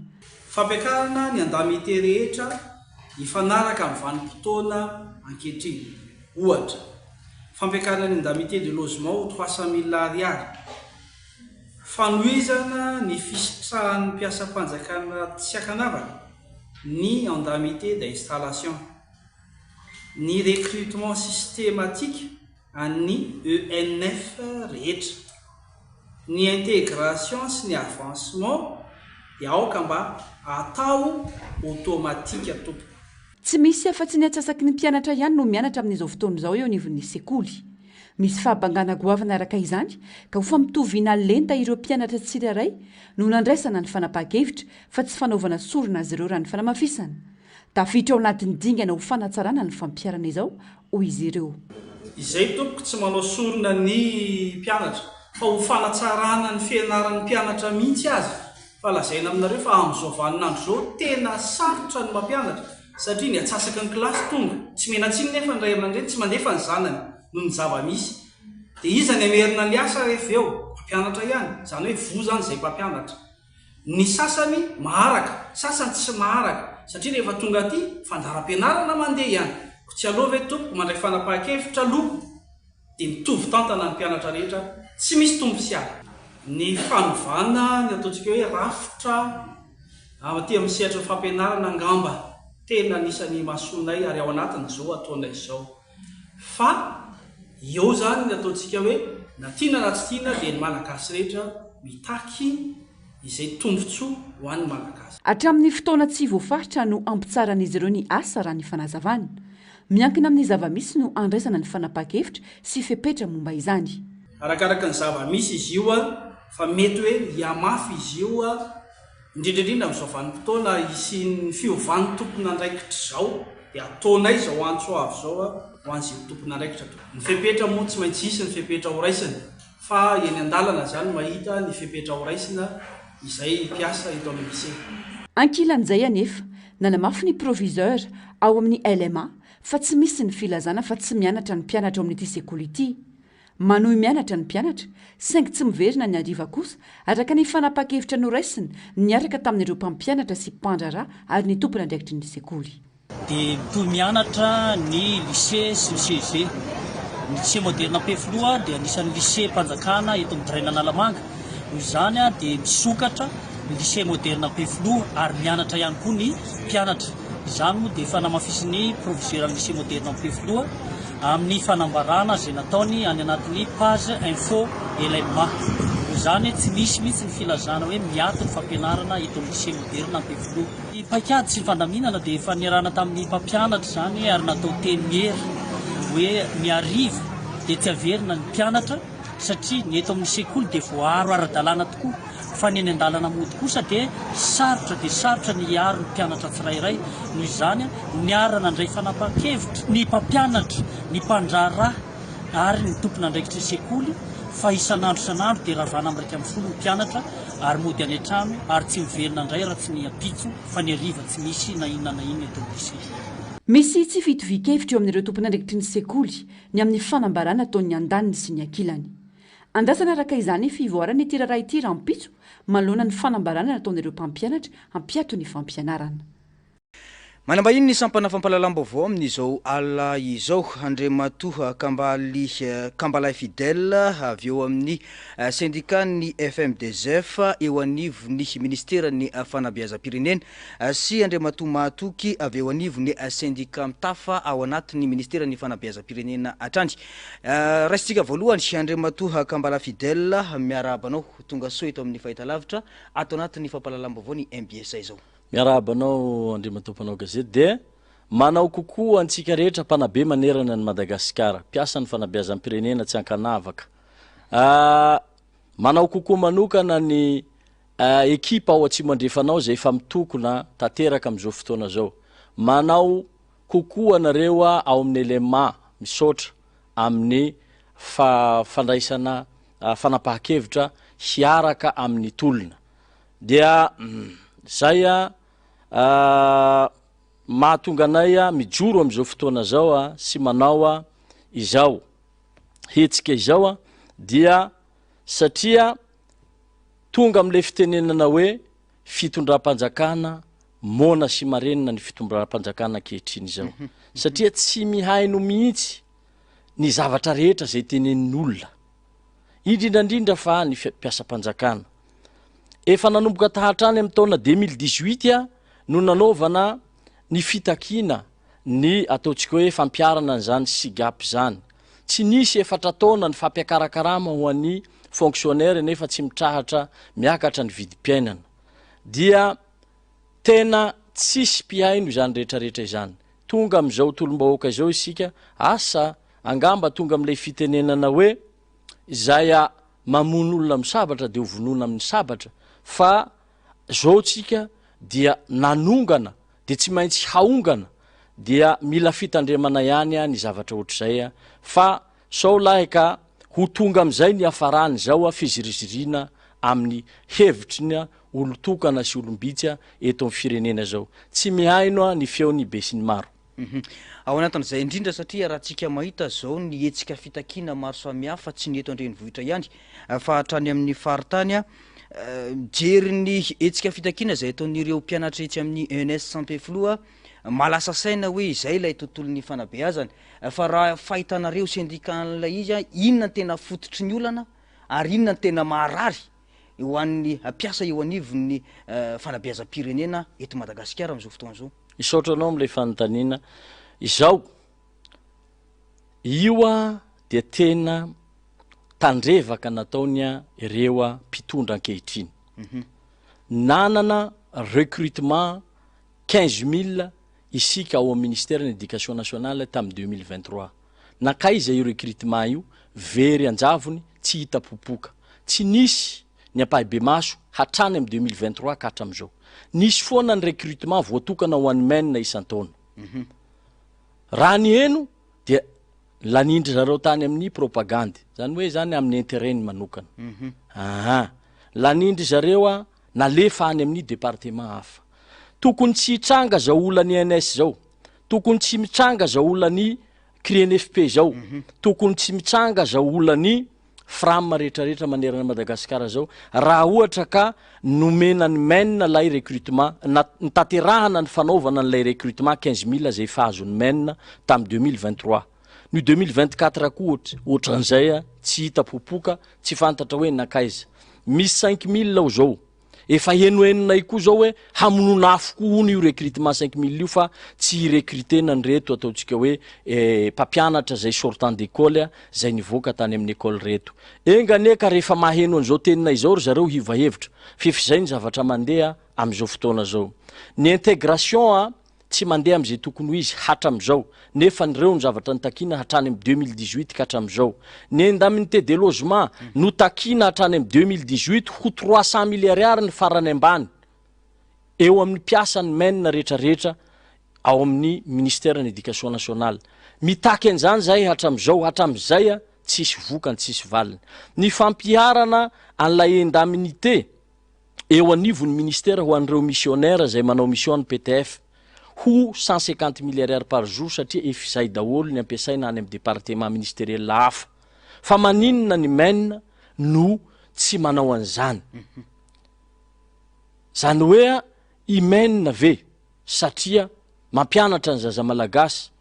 Fampiakarana ny indemnité rehetra hifanaraka amin'ny vanim-potoana ankehitriny. Ohatra, fampiakarana ny indemnité de logement ho 300 mille ariary. Fanohizana ny fisitrahan'ny mpiasam-panjakana tsy ankanavaka ny indemnité d'installation. Ny recrutement systématique an'ny ENF rehetra. Ny intégration sy ny avancement dia aoka mba atao automatique tompoko. Tsy misy afa-tsy ny antsasaky ny mpianatra ihany no mianatra amin'izao fotoana izao eo anivon'ny sekoly. Misy fahabangana goavana araka izany ka ho fampitoviana lenta ireo mpianatra tsirairay no nandraisana ny fanapahan-kevitra fa tsy fanaovana sorona azy ireo raha ny fanamafisana. Tafiditra ao anatin'ny dingana ho fanatsarana ny fampiharana izao, hoy izy ireo. Izay tompoko tsy manao sorona ny mpianatra fa ho fanatsarana ny fianaran'ny mpianatra mihitsy aza fa lazaina aminareo fa amin'izao vaninandro izao tena sarotra ny mampianatra satria ny atsasaky ny kilasy tonga, tsy miana-tsiny nefa ny ray aman-dreny tsy mandefa ny zanany noho ny zava-misy dia iza ny hamerina ny asa rehefa eo? Mpampianatra ihany, izany hoe voa izany izay mpampianatra. Ny sasany maharaka, sasany tsy maharaka satria rehefa tonga aty fandaharam-pianarana mandeha ihany, koa tsy aleo ve tompoko mandray fanapahan-kevitra aloha dia mitovy tantana ny mpianatra rehetra, tsy misy tompo sy ala. Ny fanovana ny ataontsika hoe rafitra aty amin'ny sehatry ny fampianarana angamba tena anisan'ny imasoanay ary ao anatin'izao ataonay izao. Fa eo izany ny ataontsika hoe na tiana na tsy tiana dia ny Malagasy rehetra mitaky izay tombontsoa ho an'ny Malagasy. Hatramin'ny fotoana tsy voafaritra no hampitsaran'izy ireo ny asa raha ny fanazavana. Miankina amin'ny zava-misy no handraisana ny fanapahan-kevitra sy fepetra momba izany. Arakaraka ny zava-misy izy io fa mety hoe hihamafy izy io. Indrindra indrindra amin'izao vanim-potoana hisian'ny fiovan'ny tompon'andraikitra izao dia ataonay izao antso avo izao ho an'izay tompon'andraikitra tompoko. Ny fepetra moa tsy maintsy hisy ny fepetra horaisina fa eny an-dalana izany mahita ny fepetra horaisina izay mpiasa eto amin'ny lycée. Ankilan'izay anefa, nanamafy ny proviseur ao amin'ny LMA fa tsy misy ny filazana fa tsy mianatra ny mpianatra ao amin'ity sekoly ity. Manohy mianatra ny mpianatra, saingy tsy miverina ny hariva kosa, araka ny fanapahan-kevitra noraisina niaraka tamin'ireo mpampianatra sy mpandraharaha ary ny tompon'andraikitry ny sekoly. Dia mitohy mianatra ny lycée sy ny CEG. Ny lycée moderne Ampefiloha dia anisan'ny lycée-mpanjakana eto amin'ny Drain Analamanga. Noho izany dia misokatra ny lycée moderne Ampefiloha ary mianatra ihany koa ny mpianatra. Izany moa dia efa namafisin'ny proviseur-n'ny lycée moderne Ampefiloha amin'ny fanambarana izay nataony any anatin'ny page info LMA. Noho izany tsy misy mihitsy ny filazana hoe miato ny fampianarana eto amin'ny lycée moderne Ampefiloha. Ny paikady sy ny fandaminana dia efa niarahana tamin'ny mpampianatra izany ary natao teny miery hoe ny hariva dia tsy averina ny mpianatra satria ny eto amin'ny sekoly dia voaaro ara-dalàna tokoa fa ny eny an-dalana mody kosa dia sarotra dia sarotra ny hiaro ny mpianatra tsirairay. Noho izany, niara-nandray fanapahan-kevitra ny mpampianatra, ny mpandraharaha ary ny tompon'andraikitry ny sekoly fa isan'andro isan'andro dia ravana amin'ny 11 ny mpianatra ary mody any an-trano ary tsy miverina indray raha tsy ny ampitso fa ny hariva tsy misy na inona na inona eto amin'ny lycée. Misy tsy fitovian-kevitra eo amin'ireo tompon'andraikitry ny sekoly ny amin'ny fanambarana ataon'ny andaniny sy ny ankilany. Andrasana araka izany ny fivoaran'ity raharaha ity rahampitso manoloana ny fanambarana nataon'ireo mpampianatra hampiato ny fampianarana. Manambahiny ny sampana fampahalalam-baovao amin'izao alina izao, Andriamatoa Kambaly Kambalahy Fidèle avy eo amin'ny sendikan'ny FMDZF eo anivon'ny minisiteran'ny fanabeazam-pirenena sy Andriamatoa Mahatoky avy eo anivon'ny sendika mitafa ao anatin'ny minisiteran'ny fanabeazam-pirenena hatrany. Raisintsika voalohany Andriamatoa Kambala Fidèle, miarahaba anao tonga soa eto amin'ny fahitalavitra ato anatin'ny fampahalalam-baovao ny mbs izao. Miarahaba anao Andriamatoa mpanao gazety dia manao kokoa antsika rehetra mpanabe manerana an'i Madagasikara, mpiasan'ny fanabeazam-pirenena tsy ankanavaka. Manao kokoa manokana ny Ekipa ao Atsimo Andrefana ao izay efa mitokona tanteraka amin'izao fotoana izao. Manao kokoa anareo ao amin'ny LMA, misaotra amin'ny fandraisana fanapahan-kevitra hiaraka amin'ny tolona. Dia izay mahatonga anay mijoro amin'izao fotoana izao sy manao izao hetsika izao dia satria Tonga amin'ilay fitenenana hoe fitondram-panjakana moana sy marenina ny fitondram-panjakana ankehitriny izao. Satria tsy mihaino mihitsy ny zavatra rehetra izay tenenin'olona. Indrindra indrindra fa ny mpiasam-panjakana. Efa nanomboka tahatrany amin'ny taona 2018 no nanaovana ny fitakiana ny ataontsika hoe fampiharana an'izany SIGAP izany. Tsy nisy efatra taona ny fampiakaran-karama ho an'ny fonctionnaire nefa tsy mitrahatra miakatra ny vidim-piainana. Dia tena tsisy mpihaino izany rehetra rehetra izany. Tonga amin'izao tolom-bahoaka izao isika, asa angamba tonga amin'ilay fitenenana hoe izay mamono olona amin'ny sabatra dia ho vonoina amin'ny sabatra fa zao tsika dia nanongana dia tsy maintsy haongana dia mila fitandremana ihany ny zavatra ohatr'izay fa sao lahy ka ho tonga amin'izay ny hiafarany izao fiziriziriana amin'ny hevitry ny olon-tokana sy olom-bitsy eto amin'ny firenena izao. Tsy mihaino ny feon'ny besinimaro. Ao anatin'izay indrindra satria raha tsika mahita izao ny hetsika fitakiana maro samihafa tsy ny eto an-drenivohitra ihany fa hatrany amin'ny faritany mijery ny hetsika fitakiana izay ataon'ireo mpianatra etsy amin'ny ENS Ampefiloha mahalasa saina hoe izay ilay tontolon'ny fanabeazana fa raha fahitanareo syndicat-n'ilay izy inona ny tena fototry ny olana ary inona ny tena maharary ho an'ny mpiasa eo anivon'ny fanabeazam-pirenena eto Madagasikara amin'izao fotoana izao? Misaotra anao amin'ilay fanontaniana. Izao, io dia tena tandrevaka nataony ireo mpitondra ankehitriny. Nanana recrutement 15 000 isika ao amin'ny ministère ny éducation nationale tamin'ny 2023. Nankaiza io recrutement io? Very an-javony, tsy hita popoka. Tsy nisy. ny ampahibemaso hatrany amin'ny 2023 ka hatramin'izao. Nisy foana ny recrutement voatokana ho an'ny MEN isan-taona. Raha ny heno dia lanindry zareo tany amin'ny propagandy, zany hoe zany amin'ny intérêt-ny manokana. Aha. Lanindry zareo a, nalefa any amin'ny département hafa. Tokony tsy hitranga zao olan'ny INS zao. Tokony tsy mitranga zao olan'ny CRINFP zao. Tokony tsy mitranga zao olan'ny Fram rehetrarehetra manerana an'i Madagasikara zao raha ohatra ka nomena ny men lay recrutement na ntanterahana ny fanaovana an'ilay recrutement 15 mille zay efa azon'ny men tamin'ny 2023. Ny 2024 koa ohatra ohatran'izay tsy hita popoka, tsy fantatra hoe nankaiza. Misy 5000 ao zao. Efa henohenonay koa zao hoe hamonoana afo koa hono io recrutement 5000 io fa tsy hi-recruter-na an'ireto ataontsika hoe mpampianatra zay sortant d'école zay nivoaka tany amin'ny école reto. Enga anie ka rehefa maheno an'izao teninay izao ry zareo hiova hevitra f'efa izay ny zavatra mandeha amin'izao fotoana zao. Ny intégration a tsy mandeha amin'izay tokony ho izy hatramizao, nefa ireo no zavatra notakiana hatrany amin'ny 2018 ka hatramizao. Ny indemnité de logement notakiana hatrany amin'ny 2018 ho 300 mille ariary ny farany ambany eo amin'ny mpiasan'ny men rehetrarehetra ao amin'ny ministère ny éducation nationale. Mitaky an'izany zahay hatramizao, hatramizay tsisy vokany, tsisy valiny. Ny fampiharana an'ilay indemnité eo anivon'ny ministera ho an'ireo missionnaire izay manao mission any PTF ho 150 mille ariary par jour satria efa izay daholo ny ampiasaina any amin'ny département ministeriel hafa. Fa maninona ny men no tsy manao an'izany? Zany hoe i men ve satria mampianatra ny zaza malagasy.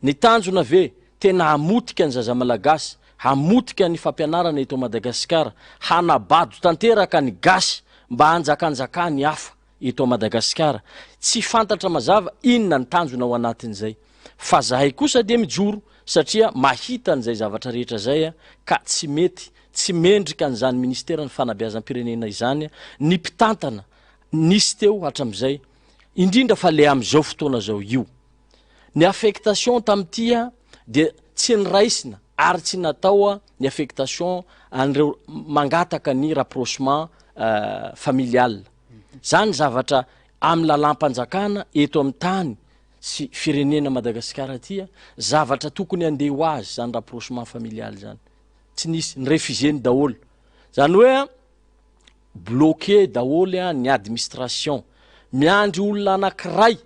Ny tanjona ve tena hamotika ny zaza malagasy, hamotika ny fampianarana eto Madagasikara, hanabado tanteraka ny gasy mba hanjakanjakà ny hafa eto Madagasikara? Tsy fantatra mazava inona ny tanjona ao anatin'izay. Fa zahay kosa dia mijoro satria mahita an'izay zavatra rehetra izay ka tsy mety, tsy mendrika an'izany ministeran'ny fanabeazam-pirenena izany ny mpitantana nisy teo hatramin'izay, indrindra fa le amin'izao fotoana izao io. Ny affectation tamin'ity dia tsy niraisina ary tsy natao ny affectation an'ireo mangataka ny rapprochement familial. Zany zavatra amin'ny lalàm-panjakana eto amin'ny tany sy firenena Madagasikara aty, zavatra tokony handeha ho azy zany rapprochement familial zany. Tsy nisy, ni-refuser-ny daholo. Zany hoe bloqué daholo ny administration, miandry olona anakiray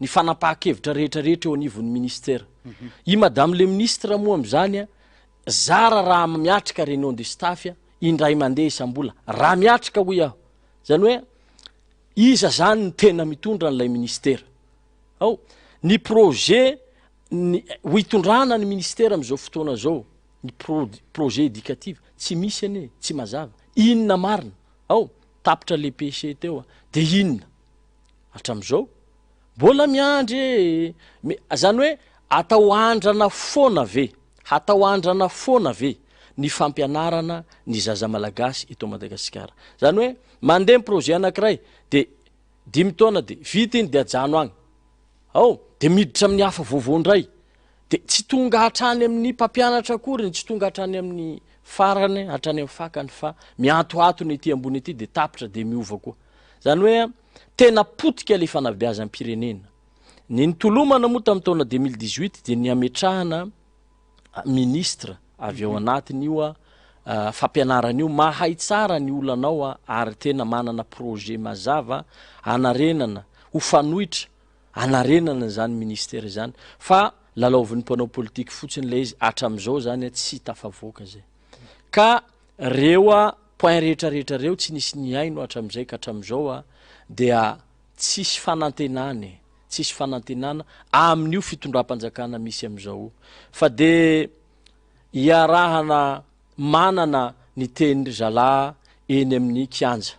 ny fanapahan-kevitra rehetra rehetra eo anivon'ny ministera. I madame le ministre moa amin'izany zara raha miatrika réunion de staff indray mandeha isam-bola, raha miatrika hoy aho. Zany hoe iza zany no tena mitondra an'ilay ministera? Ao ny projet ny ho hitondrana ny ministera amin'izao fotoana izao, ny projet éducatif tsy misy anie, tsy mazava. Inona marina? Ao, tapitra le PC teo a, de inona? Hatramin'izao mbola miandry e! Zany hoe atao andrana foana ve, hatao andrana foana ve ny fampianarana ny zaza malagasy eto Madagasikara? Zany hoe mandeha ny projet anankiray de dimy taona de vita iny de ajano agny. Ao, de miditra amin'ny hafa vaovao indray. De tsy tonga hatrany amin'ny mpampianatra akory ny tsy tonga hatrany amin'ny farany, hatrany amin'ny fakany fa miantoato ny ety ambony ety de tapitra de miova koa. Zany hoe tena potika le fanabeazam-pirenena. Ny nitolomana moa tamin'ny taona 2018 dia ny hametrahana ministre avy ao anatin'io fampianarana io, mahay tsara ny olana ao ary tena manana projet mazava hanarenana, ho fanoitra hanarenana izany ministera izany fa lalaovin'ny mpanao politique fotsiny ilay izy hatramin'izao izany tsy tafavoaka izay. Ka reo point rehetra rehetra reo tsy nisy nihaino hatramin'izay ka hatramin'izao dia tsisy fanantenana e, tsisy fanantenana amin'io fitondram-panjakana misy amin'izao io fa de iarahana manana ny tenin-dry zalahy eny amin'ny kianja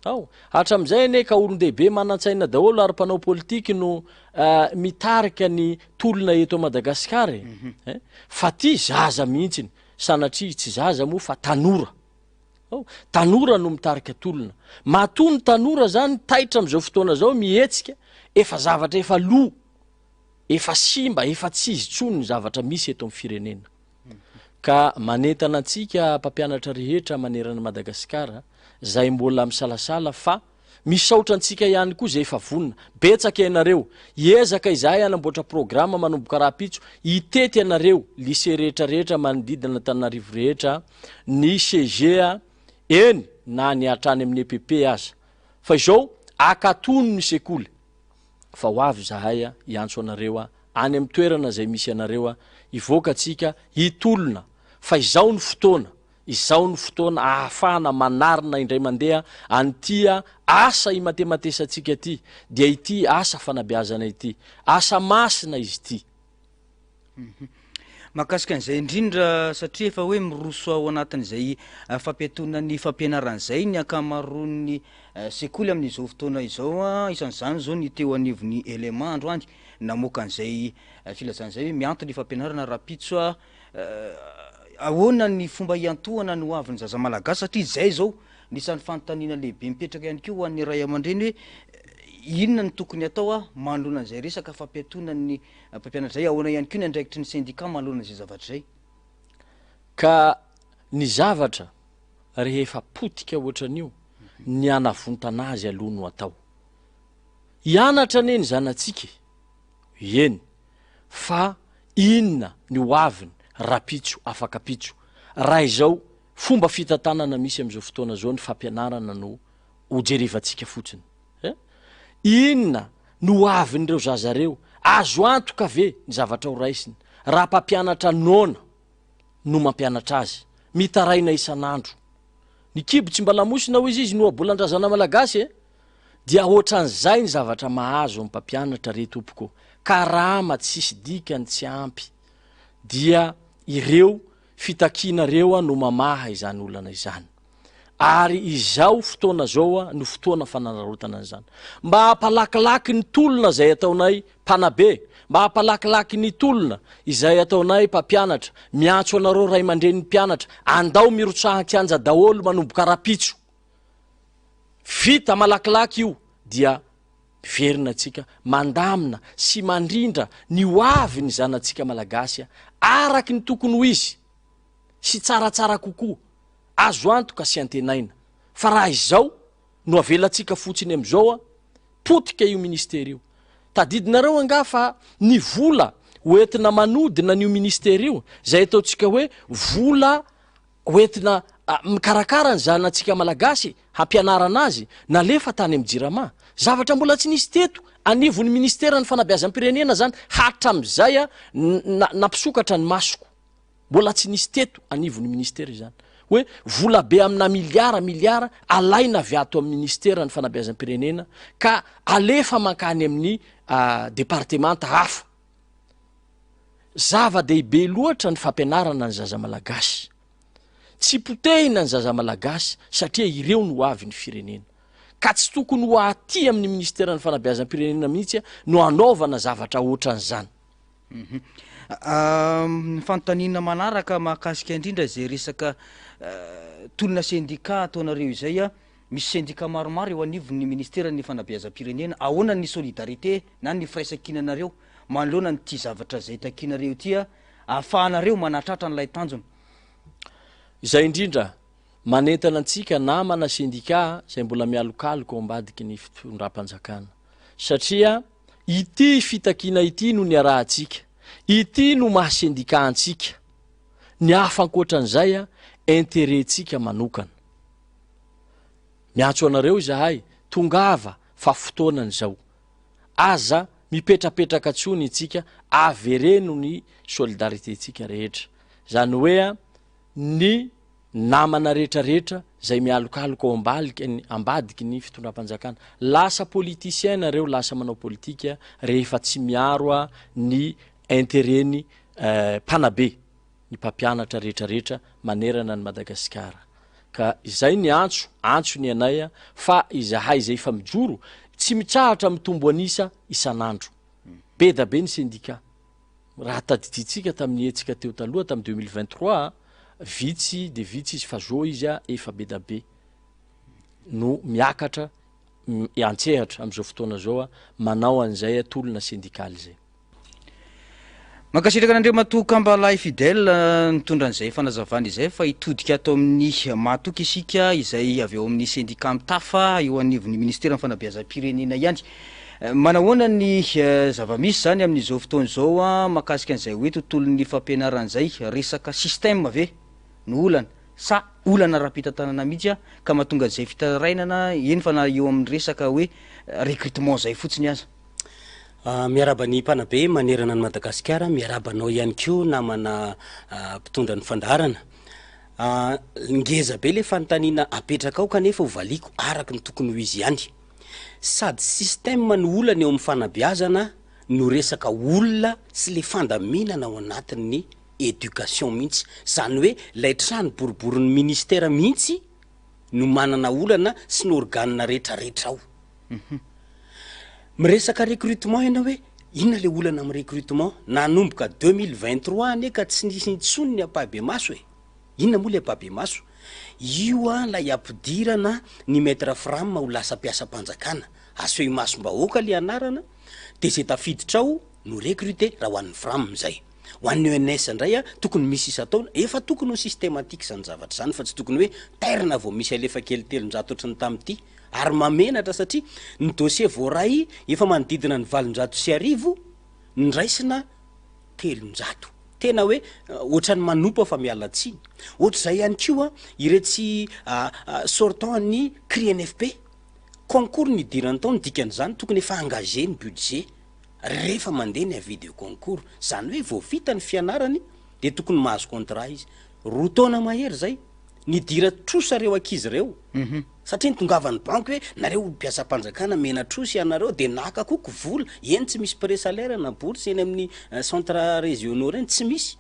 ao. Hatramin'izay anie ka olon-dehibe manan-tsaina daholo ary mpanao politiky no mitarika ny tolona eto Madagasikara e. Eh, fa ty zaza mihitsiny, sanatria tsy zaza moa fa tanora. Ao, tanora no mitarika tolona. Matoa ny tanora zany taitra amin'izao fotoana izao mihetsika, efa zavatra efa lo, efa simba, efa tsy izy intsony ny zavatra misy eto amin'ny firenena. Ka manentana antsika mpampianatra rehetra manerana an'i Madagasikara, zay mbola misalasala fa misaotra antsika ihany koa zay efa vonona. Betsaka ianareo. Hiezaka izahay hanamboatra programa manomboka rahampitso hitety anareo lycée rehetra rehetra manodidina an'Antananarivo rehetra, ny CG eny na ny hatrany amin'ny EPP aza. Fa izao akatony ny sekoly fa ho avy izahay hiantso anareo any amin'ny toerana izay misy anareo hivoaka tsika hitolona fa izao ny fotoana, izao ny fotoana ahafahana manarina indray mandeha an'ity asa imatematesantsika ity dia ity asa fanabeazana ity, asa masina izy ity. Mahakasika an'izay indrindra satria efa hoe miroso ao anatin'izay fampiatoana ny fampianarana izay ny ankamaroan'ny sekoly amin'izao fotoana izao, isan'izany izao ny teo anivon'ny LMA androany namoaka an'izay filazana izay hoe mianto ny fampianarana rahampitso. Ahoana ny fomba hiantohana ny hoavin'ny zaza malagasy satria izay izao ny isan'ny fanontaniana lehibe mipetraka ihany koa ho an'ny ray aman-dreny hoe inona no tokony hatao manoloana an'izay resaka fampiatoana ny Mpampianatra izay, ahoana ihany koa ny andraikitry ny sendika manoloana izay zavatra izay? Ka ny zavatra rehefa potika ohatran'io, ny hanavontana azy aloha no atao. Hianatra anie ny zanatsika e! Eny, fa inona ny ho aviny rapitso afakapitso, raha izao fomba fitantanana misy amin'izao fotoana izao ny fampianarana no hojerevantsika fotsiny. Eh? Inona no ho avin'ireo zaza ireo? Azo antoka ve ny zavatra ho raisiny raha mpampianatra noana no mampianatra azy? Mitaraina isan'andro. Ny kibo tsy mba lamosina hoy izy ny ohabolan-drazana malagasy e! Dia ohatran'izay ny zavatra mahazo ny mpampianatra re tompoko. Karama tsisy dikany tsy ampy. Dia ireo fitakiana ireo no mamaha izany olana izany. Ary izao fotoana izao no fotoana fanararaotana an'izany. Mba hampalakilaky ny tolona izay ataonay mpanabe, mba hampalakilaky ny tolona izay ataonay mpampianatra, miantso anareo ray aman-drenin'ny mpianatra, andao mirotsaha an-kianja daholo manomboka rapitso. Vita malakilaky io dia miverina antsika mandamina sy mandrindra ny ho avy ny zanatsika malagasy araky ny tokony ho izy sy tsaratsara kokoa. Azo antoka sy antenaina fa raha izao no avelantsika fotsiny amin'izao a, potika io ministera io. Tadidinareo angaha fa ny vola hoentina manodina an'io ministera io, izay ataontsika hoe vola hoentina mikarakara ny zanatsika malagasy hampianarana azy, nalefa tany amin'ny Jirama. Zavatra mbola tsy nisy teto anivon'ny ministeran'ny fanabeazam-pirenena izany hatramin'izay nampisokatra ny masoko. Mbola tsy nisy teto anivon'ny ministera izany. Hoe vola be amina miliara miliara alaina avy ato amin'ny ministeran'ny fanabeazam-pirenena ka alefa mankany amin'ny departemanta hafa. Zava-dehibe loatra ny fampianarana ny zaza malagasy. Tsy potehina ny zaza malagasy satria ireo no ho avin'ny firenena. Ka tsy tokony ho aty amin'ny ministeran'ny fanabeazam-pirenena mihitsy no hanaovana zavatra ohatran'izany. Ny fanontaniana manaraka mahakasika indrindra izay resaka tolona sendika ataonareo izay, misy sendika maromaro eo anivon'ny ministeran'ny fanabeazam-pirenena, ahoana ny solidarité na ny firaisankinanareo manoloana an'ity zavatra izay takianareo ity ahafahanareo manatratra an'ilay tanjona? Izay indrindra, manentana antsika namana sendika izay mbola mialokaloka ao ambadiky ny fitondram-panjakana satria Ity fitakiana ity no niarahantsika, ity no maha sendika antsika, ny hafa ankoatran'izay intérêt-tsika manokana. Miantso anareo izahay, tongava fa fotoanany izao. Aza mipetrapetraka tsony itsika, avereno ny solidarité-tsika rehetra. Izany hoe ny namana rehetra rehetra zay mialokaloka ao ambalika ny ambadiky ny fitondram-panjakana. Lasa politicien nareo lasa manao politika rehefa tsy miaro a ny intérêt ny mpanabe, ny mpampianatra rehetra rehetra manerana an'i Madagasikara. Ka izay ny antso, antso ny anay fa izahay izay efa mijoro tsy mitsahatra mitombo an'isa isan'andro. Be da be ny syndicat. Raha tadidintsika tamin'ny hetsika teo taloha tamin'ny 2023, vitsy dia vitsy izy fa zao izy efa be da be no miakatra antsehatra amin'izao fotoana izao manao an'izay tolona sendikaly izay. Mankasitraka an'Andriamatoa Kambalahy Fidèle nitondra an'izay fanazavana izay fa hitodika ato amin'ny Mahatoky isika izay avy ao amin'ny sendika mitafa eo anivon'ny ministeran'ny fanabeazam-pirenena ihany. Manahoana ny zava-misy izany amin'izao fotoana izao mahakasika an'izay hoe tontolon'ny fampianarana izay? Resaka système ve no olana sa olana ara-pitantanana mihitsy ka mahatonga an'izay fitarainana eny fa na eo amin'ny resaka hoe recrutement izay fotsiny aza? Miarahaba ny mpanabe manerana an'i Madagasikara, miarahaba anao ihany koa namana mpitondra ny fandaharana. Ngeza be le fanontaniana apetrakao kanefa ho valiako araka ny tokony ho izy ihany. Sady système no olana eo amin'ny fanabeazana no resaka olona sy le fandaminana ao anatin'ny éducation mihitsy. Zany hoe lay trano boriborin'ny ministère mihitsy no manana olana sy ny organe retraretra ao. Miresaka recrutement ianao hoe inona le olana amin'ny recrutement? Nanomboka 2023 anie ka tsy nisy intsony ny ampahibemaso e! Inona moa le ampahibemaso? Io an ilay ampidirana ny maître fram ho lasa mpiasam-panjakana, aseho imasom-bahoaka le anarana de ze tafiditra ao no recruter raha ho an'ny fram zay. Ho an'ny ENS indray an, tokony misy isan-taona, efa tokony ho systématique izany zavatra izany fa tsy tokony hoe tairina vao misy alefa kely 300 ohatran'ny tamin'ity. Ary mahamenatra satria ny dossier voaray efa manodidina ny 1800 nraisina 300. Tena hoe ohatran'ny manompa fa miala tsiny. Ohatr'izay ihany koa iretsy sortant an'ny CRINFP. Concours nidirany tao ny dikan'izany tokony efa engagé ny budget rehefa mandeha ny avis de concours. Izany hoe vao vita ny fianarany dia tokony mahazo contrat izy. Roa taona mahery izay nidira trosa ireo ankizy ireo. Satria nitongavan'ny banky hoe nareo mpiasam-panjakana mena trosa ianareo dia naka koa ko vola, eny tsy misy pré salaire na bourse eny amin'ny centre régionaux ireny tsy misy.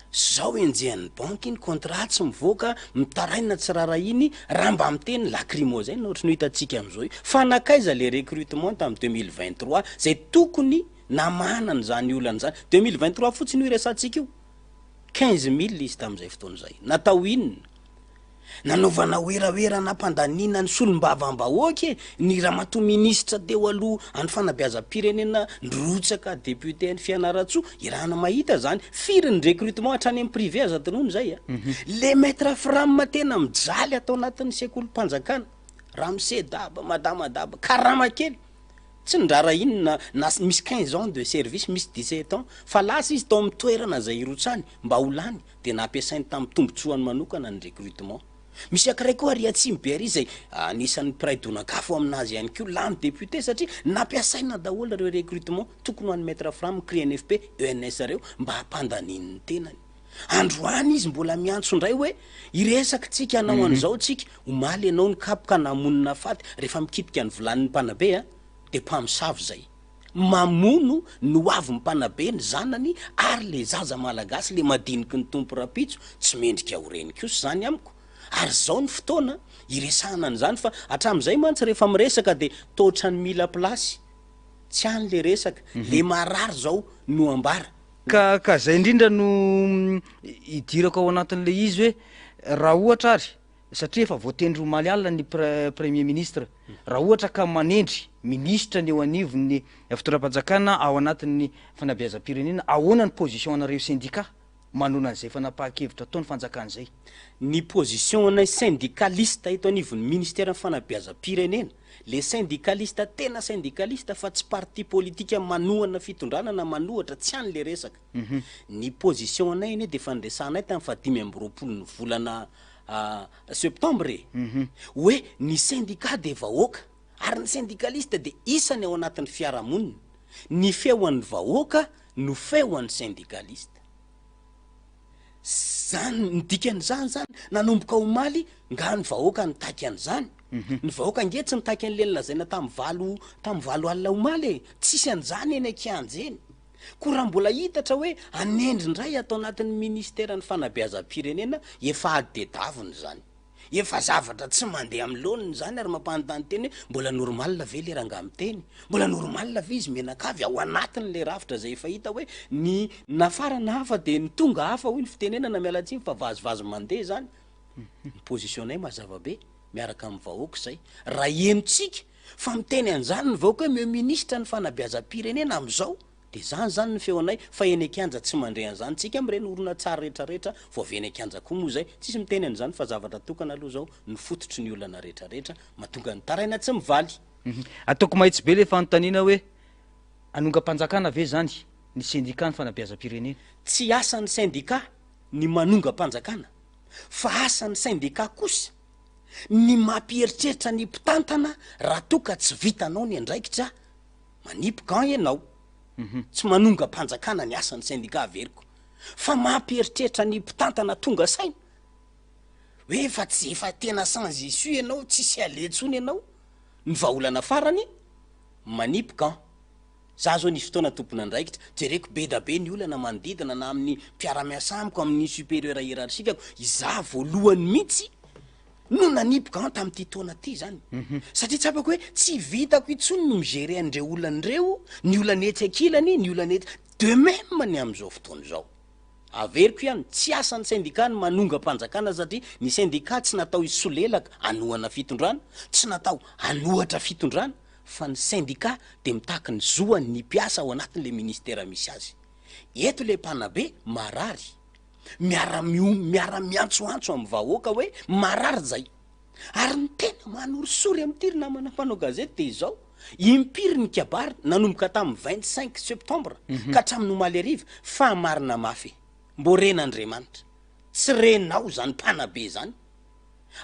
Zao enjehan'ny banky iny contrat tsy mivoaka, mitaraina tsy rarahiny, raha mba miteny lacrymogène ohatry ny ho hitantsika amin'izao io. Fa nankaiza le recrutement tamin'ny 2023 zay tokony namahana an'izany olana izany. 2023 fotsiny io iresahantsika io. 15 mille izy tamin'izay fotoana izay. Natao inona? Nanaovana werawera nampandaniana ny solombavambahoaka e! Ny ramatoa minisitra teo aloha any fanabeazam-pirenena nirotsaka député any Fianarantsoa, iarahana mahita zany, firy ny recrutement hatrany amin'ny privé aza adinoina izay a! Le maître fram tena mijaly ato anatin'ny sekolim-panjakana, ramose daba, madama daba, karama kely, tsy niraharahiany na na misy 15 ans de service, misy 17 ans, fa lasa izy tao amin'ny toerana izay hirotsahany mba ho lany. dia nampiasainy tamin'ny tombotsoany manokana ny recrutement. Misy ankiray koa ary atsimo be ary izay anisan'ny mpiray donak'afo aminazy ihany koa lany député satria nampiasaina daholo ireo recrutement tokony ho an'i Maître Fram, CRINFP, ENS ireo mba hampandaniany ny tenany. Androany izy mbola miantso indray hoe hiresaka tsika hanao an'izao tsika, omaly ianao nikapoka namono nahafaty rehefa mikitika ny vilanin'ny mpanabe a! dia mpamosavy izay. Mamono ny ho avy mpanabe ny zanany ary le zaza malagasy le madiniky ny tompo rapitso tsy mendrika ho reny kosa zany amiko ary zao ny fotoana hiresahana an'izany fa hatramizay mantsy rehefa miresaka de toa otrany mila plasy tsy any le resaka le marary zao no ambara. Ka ka zay indrindra no idirako ao anatin'le izy hoe raha ohatra ary satria efa voatendry omaly alina ny premier ministre, raha ohatra ka manendry minisitra ny eo anivon'ny fitondram-panjakana ao anatin'ny fanabeazam-pirenena, ahoana ny position anareo sendika manoloana an'izay fanapahan-kevitra ataon'ny fanjakana izay? Ny position anay syndicaliste eto anivon'ny ministeran'ny fanabeazam-pirenena, le syndicaliste tena syndicaliste fa tsy parti politika manohana fitondrana na manohatra, tsy any le resaka. Ny position anay anie dia efa niresahanay tamin'ny faha 25 ny volana septembre e! Hoe ny syndicat dia vahoaka ary ny syndicaliste dia isany ao anatin'ny fiarahamonina. Ny feon'ny vahoaka no feon'ny syndicaliste. Zany, ny dikan'izany zany, nanomboka omaly nga ny vahoaka nitaky an'izany? Ny vahoaka ange tsy nitaky an'le nolazaina tamin'ny valo, tamin'ny valo alina omaly e! Tsisy an'izany eny an-kianja eny. Koa raha mbola hitatra hoe hanendry indray ato anatin'ny ministeran'ny fanabeazam-pirenena, efa ady tedavina izany. Efa zavatra tsy mandeha amin'ny laoniny izany ary mampanontany tena hoe mbola normal ve le rangahy miteny? Mbola normal ve izy mianakavy ao anatin'ilay rafitra izay efa hita hoe ny nafarana hafa dia ny tonga hafa hoy ny fitenenana, miala tsiny fa vazivazy mandeha izany. Ny position-nay mazava be, miaraka amin'ny vahoaka izay. Raha henontsika fa miteny an'izany ny vahoaka hoe omeo minisitra ny fanabeazam-pirenena amin'izao. De zany zany ny feonay fa eny an-kianja tsy mandre an'izany tsika amin'ireny horonantsary retraretra vao avy eny an-kianja koa moa zay tsisy miteny an'izany fa zavatra tokana aloha zao ny fototry ny olana retraretra mahatonga ny taraina tsy mivaly. Ataoko mahitsy be le fanontaniana hoe hanongam-panjakana ve zany ny sendika ny fanabeazam-pirenena? Tsy asan'ny sendika ny manongam-panjakana fa asan'ny sendika kosa ny mampieritreritra ny mpitantana raha toa ka tsy vitanao ny andraikitra Manipy gant ianao. Tsy manongam-panjakana ny asan'ny syndicat averiko. Fa mampieritreritra ny mpitantana tonga saina hoe efa tsy efa tena sans issue ianao, tsisy aleha intsony ianao. Ny vahaolana farany, manipy gant. Za zao nisy fotoana tompon'andraikitra, jereko be da be ny olana manodidina na amin'ny mpiara-miasa amiko, amin'ny supérieur hiérarchique-ko, izaho voalohany mihitsy no nanipy gant tamin'ity taona ity zany satria tsapako hoe tsy vitako intsony ny mi-gérer an'ireo olana ireo, ny olana etsy ankilany, ny olana etsy, de même ny amin'izao fotoana izao. Averiko ihany, tsy asan'ny syndicat ny manongam-panjakana satria ny syndicat tsy natao hisolelaka hanohana fitondrana, tsy natao hanohatra fitondrana fa ny syndicat dia mitaky ny zoan'ny mpiasa ao anatin'ilay ministera misy azy. Eto ilay mpanabe marary. miara-miantsoantso amin'ny vahoaka hoe marary zay. Ary ny tena manorisory amin'ity ry namana mpanao gazety dia izao, impiry ny kabary nanomboka tamin'ny 25 septembre ka hatramin'ny omaly hariva fa marina mafy e! Mbô ren'Andriamanitra. Tsy renao izany mpanabe izany.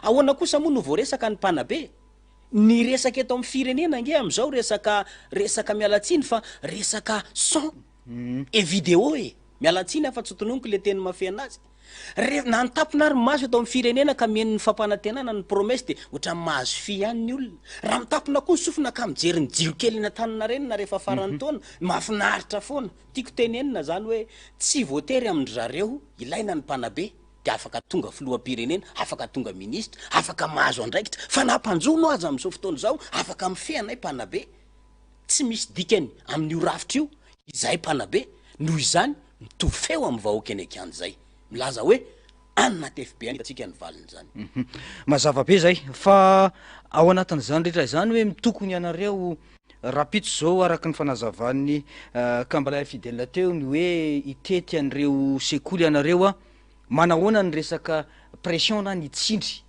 Ahoana kosa moa no voaresaka ny mpanabe? Ny resaka eto amin'ny firenena ange amin'izao resaka resaka miala tsiny fa resaka son et vidéo e! Miala tsiny aho fa tsy tononiko le teny mafy anazy. Ref na nitapona ary ny maso eto amin'ny firenena ka mihaino ny fampanantenana, ny promesse dia ohatran'ny mahazo fy ihany ny olona. Raha mitapona koa ny sofina ka mijery ny jiro kely eny Antaninarenina rehefa faran'ny taona, mahafinaritra foana. Tiako tenenina zany hoe tsy voatery amin-dry zareo ilaina ny mpanabe dia afaka tonga filoham-pirenena, afaka tonga ministra, afaka mahazo andraikitra, fa na mpanjono aza amin'izao fotoana izao afaka mifehy anay mpanabe. Tsy misy dikany amin'io rafitra io izahay mpanabe, noho izany mitovy feo amin'ny vahoaka eny an-kianja izay milaza hoe any anaty FBI hitantsika ny valin'izany. Mazava be izay, fa ao anatin'izany rehetra izany hoe mitokony ianareo rahampitso izao araka ny fanazavan'ny Kambalahy Fidèle teo ny hoe hitety an'ireo sekoly ianareo an, manahoana ny resaka pression na ny tsindry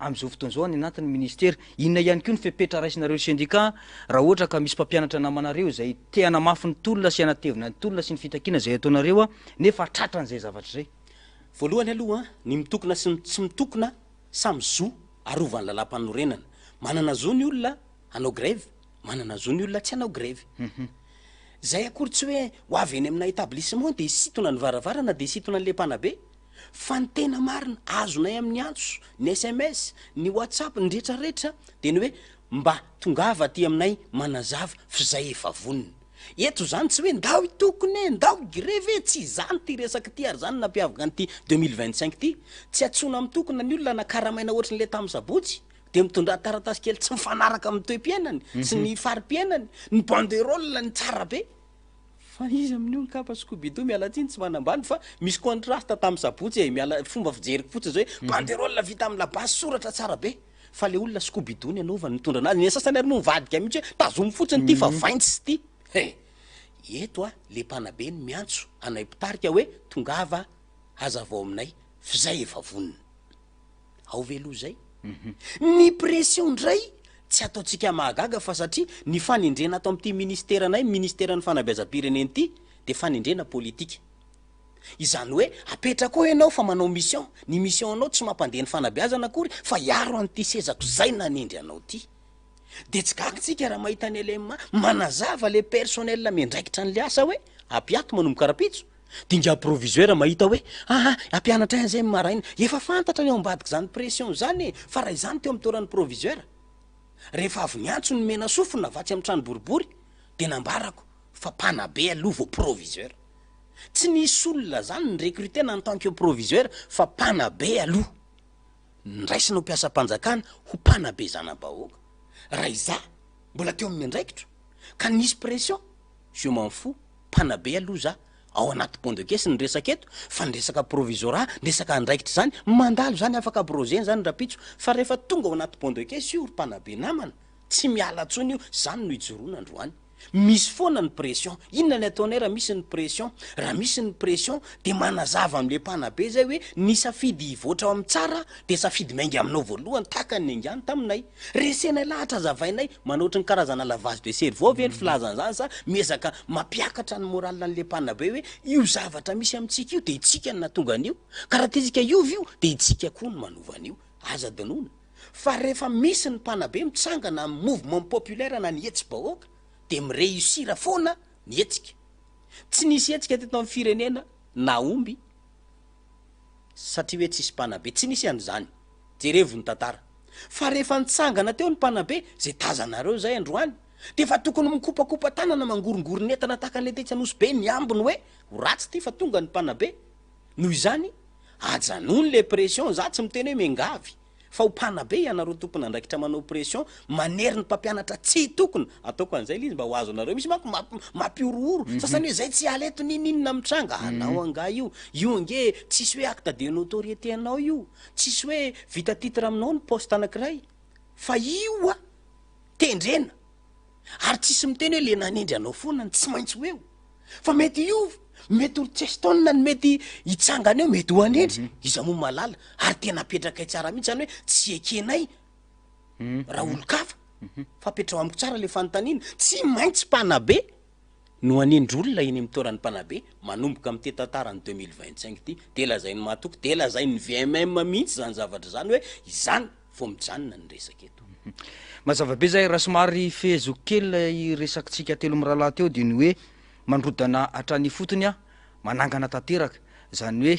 amin'izao fotoana izao any anatin'ny ministera? Inona ihany koa ny fepetra raisinareo sendika raha ohatra ka misy mpampianatra namanareo izay te hanamafy ny tolona sy hanatevina ny tolona sy ny fitakiana izay ataonareo nefa tratran'izay zavatra izay? Voalohany aloha, ny mitokona sy ny tsy mitokona samy zo arovan'ny lalàmpanorenana. Manana zo ny olona hanao grève, manana zo ny olona tsy hanao grève. Izay akory tsy hoe ho avy eny amina établissement dia hisintona ny varavarana dia hisintona an'ilay mpanabe. Fa ny tena marina azonay amin'ny antso, ny sms, ny whatsapp, ny retraretra dia ny hoe mba tongava aty aminay manazava f'izay efa vonona. Eto izany tsy hoe ndao hitokona e, ndao higrevy e, tsy izany ity resaka ity ary izany no nampiavaka an'ity 2025 ity. Tsy antsoina mitokona ny olona na karamaina ohatran'ilay tamin'ny sabotsy dia mitondrà taratasy kely tsy mifanaraka amin'ny toe-piainany sy ny fari-piainany, ny banderole ny tsara be. Fa iza amin'io ny kapa Scooby-Doo? Miala tsiny tsy manambany fa misy contraste tamin'ny sabotsy e, miala fomba fijeriko fotsiny zao hoe banderole vita amin'ny labasy soratra tsara be fa le olona Scooby-Doo ny anaovany mitondra anazy, ny sasany ary moa mivadika mihitsy hoe tazomy fotsiny ity fa vaintsy ity he! Eto a le mpanabe no miantso anay mpitarika hoe tongava hazavao aminay f'izay efa vonona. Ao ve aloha izay? Ny pression indray tsy ataontsika mahagaga fa satria ny fanendrena ato amin'ity ministeranay, ministeran'ny fanabeazam-pirenena ity dia fanendrena politika. Izany hoe apetrako eo ianao fa manao mission, ny mission anao tsy mampandeha ny fanabeazana akory fa hiaro an'ity sezako izay nanendry anao ity. Dia tsy gaga tsika raha mahita ny LMA manazava le personnel miandraikitra an'le asa hoe ampiato manomboka rahampitso. Dinga proviseur mahita hoe aa hampianatra ahy an'izay ny maraina. Efa fantatra ny ao ambadik'izany pression izany e! Fa raha izany teo amin'ny toeran'ny proviseur, rehefa avy niantso ny mena sofina avy atsy amin'ny trano boribory dia nambarako fa mpanabe aloha vao proviseur. Tsy nisy olona izany ni-recruter-na en tant que proviseur fa mpanabe aloha. Nraisina ho mpiasam-panjakana ho mpanabe zana-bahoaka. Raha izaho mbola teo amin'ny andraikitro ka nisy pression, je m'en fous. Mpanabe aloha za ao anaty pont de caisse ny resaka eto fa ny resaka provisorat ny resaka andraikitra izany mandalo izany afaka abrogena izany rapitso fa rehefa tonga ao anaty pont de caisse io ry mpanabe namana tsy miala tsony io zany no ijoroana androany. Misy foana ny pression. Inona ny ataonay raha misy ny pression? Raha misy ny pression dia manazava amin'ilay mpanabe izay hoe ny safidy hivoatra ao amin'ny tsara dia safidy miainga aminao voalohany tahaka ny niaingàny taminay. Resenay lahatra azavainay, manao ohatry ny karazana lavage de cerveau ve ny filazana izany sa miezaka mampiakatra ny moral an'ilay mpanabe hoe io zavatra misy amintsika io dia itsika no nahatonga an'io ka raha tiantsika hiova io dia itsika koa no manova an'io. Aza adinoina. Fa rehefa misy ny mpanabe mitsangana amin'ny mouvement populaire na ny hetsi-bahoaka dia mi-réussir foana ny hetsika. Tsy nisy hetsika teto amin'ny firenena nahomby satria hoe tsisy mpanabe. Tsy nisy an'izany. Jerevo ny tantara. Fa rehefa nitsangana teo ny mpanabe, izay tazanareo izay androany, dia efa tokony mikopakopa-tanana mangorongoron'entana tahaka an'ilay tetsy Anosibe ny ambiny hoe ho ratsy ity fa tonga ny mpanabe. Noho izany, ajanony le pression, za tsy miteny hoe miangavy fa ho mpanabe ianareo tompon'andraikitra manao pression manery ny mpampianatra tsy tokony ataoko an'izay le izy mba ho azonareo, misy manko mampihorohoro, sasany hoe zay tsy hiala eto n'inon'inona mitranga, anao angaha io, io ange tsisy hoe acte de notoriété anao io, tsisy hoe vita titre aminao ny poste anakiray fa io a tendrena. Ary tsisy miteny hoe le nanendry anao foana no tsy maintsy ho eo. Fa mety hiova, mety ho ry Cheston no mety hitsangana eo, mety ho anendry, iza moa mahalala. Ary tena apetrakay tsara mihitsy zany hoe tsy ekenay raha olon-kafa. Fa apetraho amiko tsara le fanontaniana, tsy maintsy mpanabe no hanendry olona eny amin'ny toeran'ny mpanabe manomboka amin'ity tantaran'ny 2025 ity. Dia lazain'i Mahatoky, dia lazain'ny VMM mihitsy izany zavatra izany hoe izany vao mijanona ny resaka eto. Mazava be zay, raha somary feheziko kely ilay resakitsika telo mirahalahy teo dia ny hoe mandrodana hatrany ifotony an, manangana tanteraka, izany hoe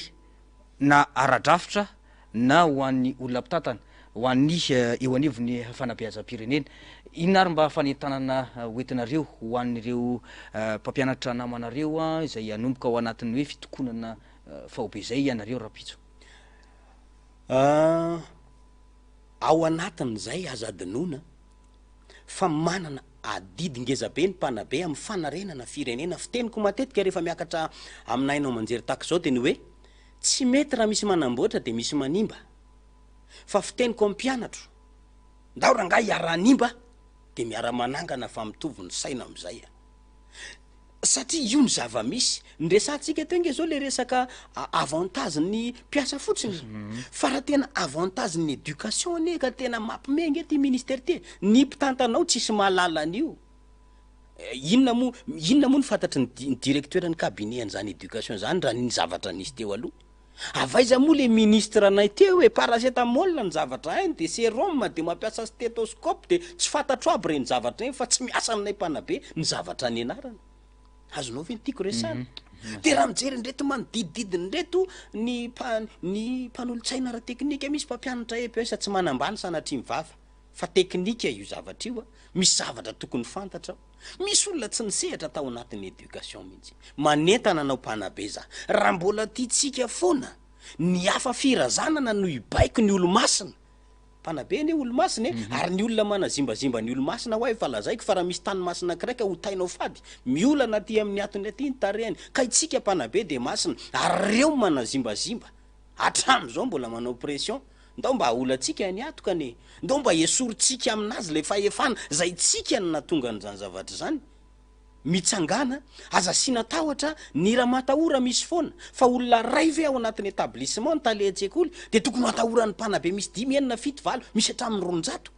na ara-drafitra na ho an'ny olona mpitantana, ho an'ny eo anivon'ny fanabeazam-pirenena. Inona ary mba fanentanana hoentinareo ho an'ireo mpampianatra namanareo izay hanomboka ao anatin'ny hoe fitokonana faobe izay ianareo rahampitso? Ao anatin'izay aza adinoina fa manana adidy ngezabe ny mpanabe amin'ny fanarenana firenena. Fiteniko matetika rehefa miakatra amina haino aman-jery tahaka izao dia ny hoe tsy mety raha misy manamboatra dia misy manimba. Fa fiteniko amin'ny mpianatro, ndao rangahy hiara-hanimba dia miara-manangana fa mitovy ny saina amin'izay a. Satria io ny zava-misy. Ny resahantsika teo nge zao le resaka avantage ny mpiasa fotsiny e. Fa raha tena avantage ny éducation anie ka tena mampime nge ty ministère ty e. Ny mpitantana ao tsisy mahalala an'io. Inona moa, inona moa no fantatry ny directeur ny cabinet an'izany éducation zany raha ny zavatra nisy teo aloha. Avy aiza moa le ministre anay teo e, paracetamol ny zavatra hainy de serum de mampiasa stetoscope de tsy fantatro aby reny zavatra reny fa tsy miasa aminay mpanabe ny zavatra nianarana. Azonao ve ny tiako resahana? De raha mijery an'ireto manodidididina ireto ny mpa- ny mpanolotsaina ara-teknika misy mpampianatra EPS tsy manambany sanatria ny vava fa teknika io zavatra io a, misy zavatra tokony fantatra ao. Misy olona tsy nisehatra tao anatin'ny éducation mihitsy. Manentana anao mpanabe za. Raha mbola tiantsika foana ny hafa firazanana no hibaiko ny olomasina. Mpanabe anie olomasina e! Ary ny olona manazimbazimba ny olomasina hoa efa lazaiko fa raha misy tany masina ankiray ka hotainao fady, miolana aty amin'ny atony aty ny tarehiny. Ka itsika mpanabe dia masina. Ary reo manazimbazimba. Hatramin'izao mbola manao pression. Ndao mba aholantsika ny hatoka anie. Ndao mba esorintsika aminazy ilay fahefana izay tsika no nahatonga an'izany zavatra izany. Mitsangàna, aza asiana tahotra, ny ramatahora misy foana, fa olona ray ve ao anatin'ny établissement, ny tale an-tsekoly, dia tokony ho atahoran'ny mpanabe misy dimy, enina, fito, valo, misy hatramin'ny 200.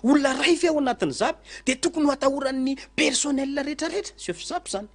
Olona ray ve ao anatin'ny zap dia tokony ho atahoran'ny personnel rehetrarehetra, chef zap izany.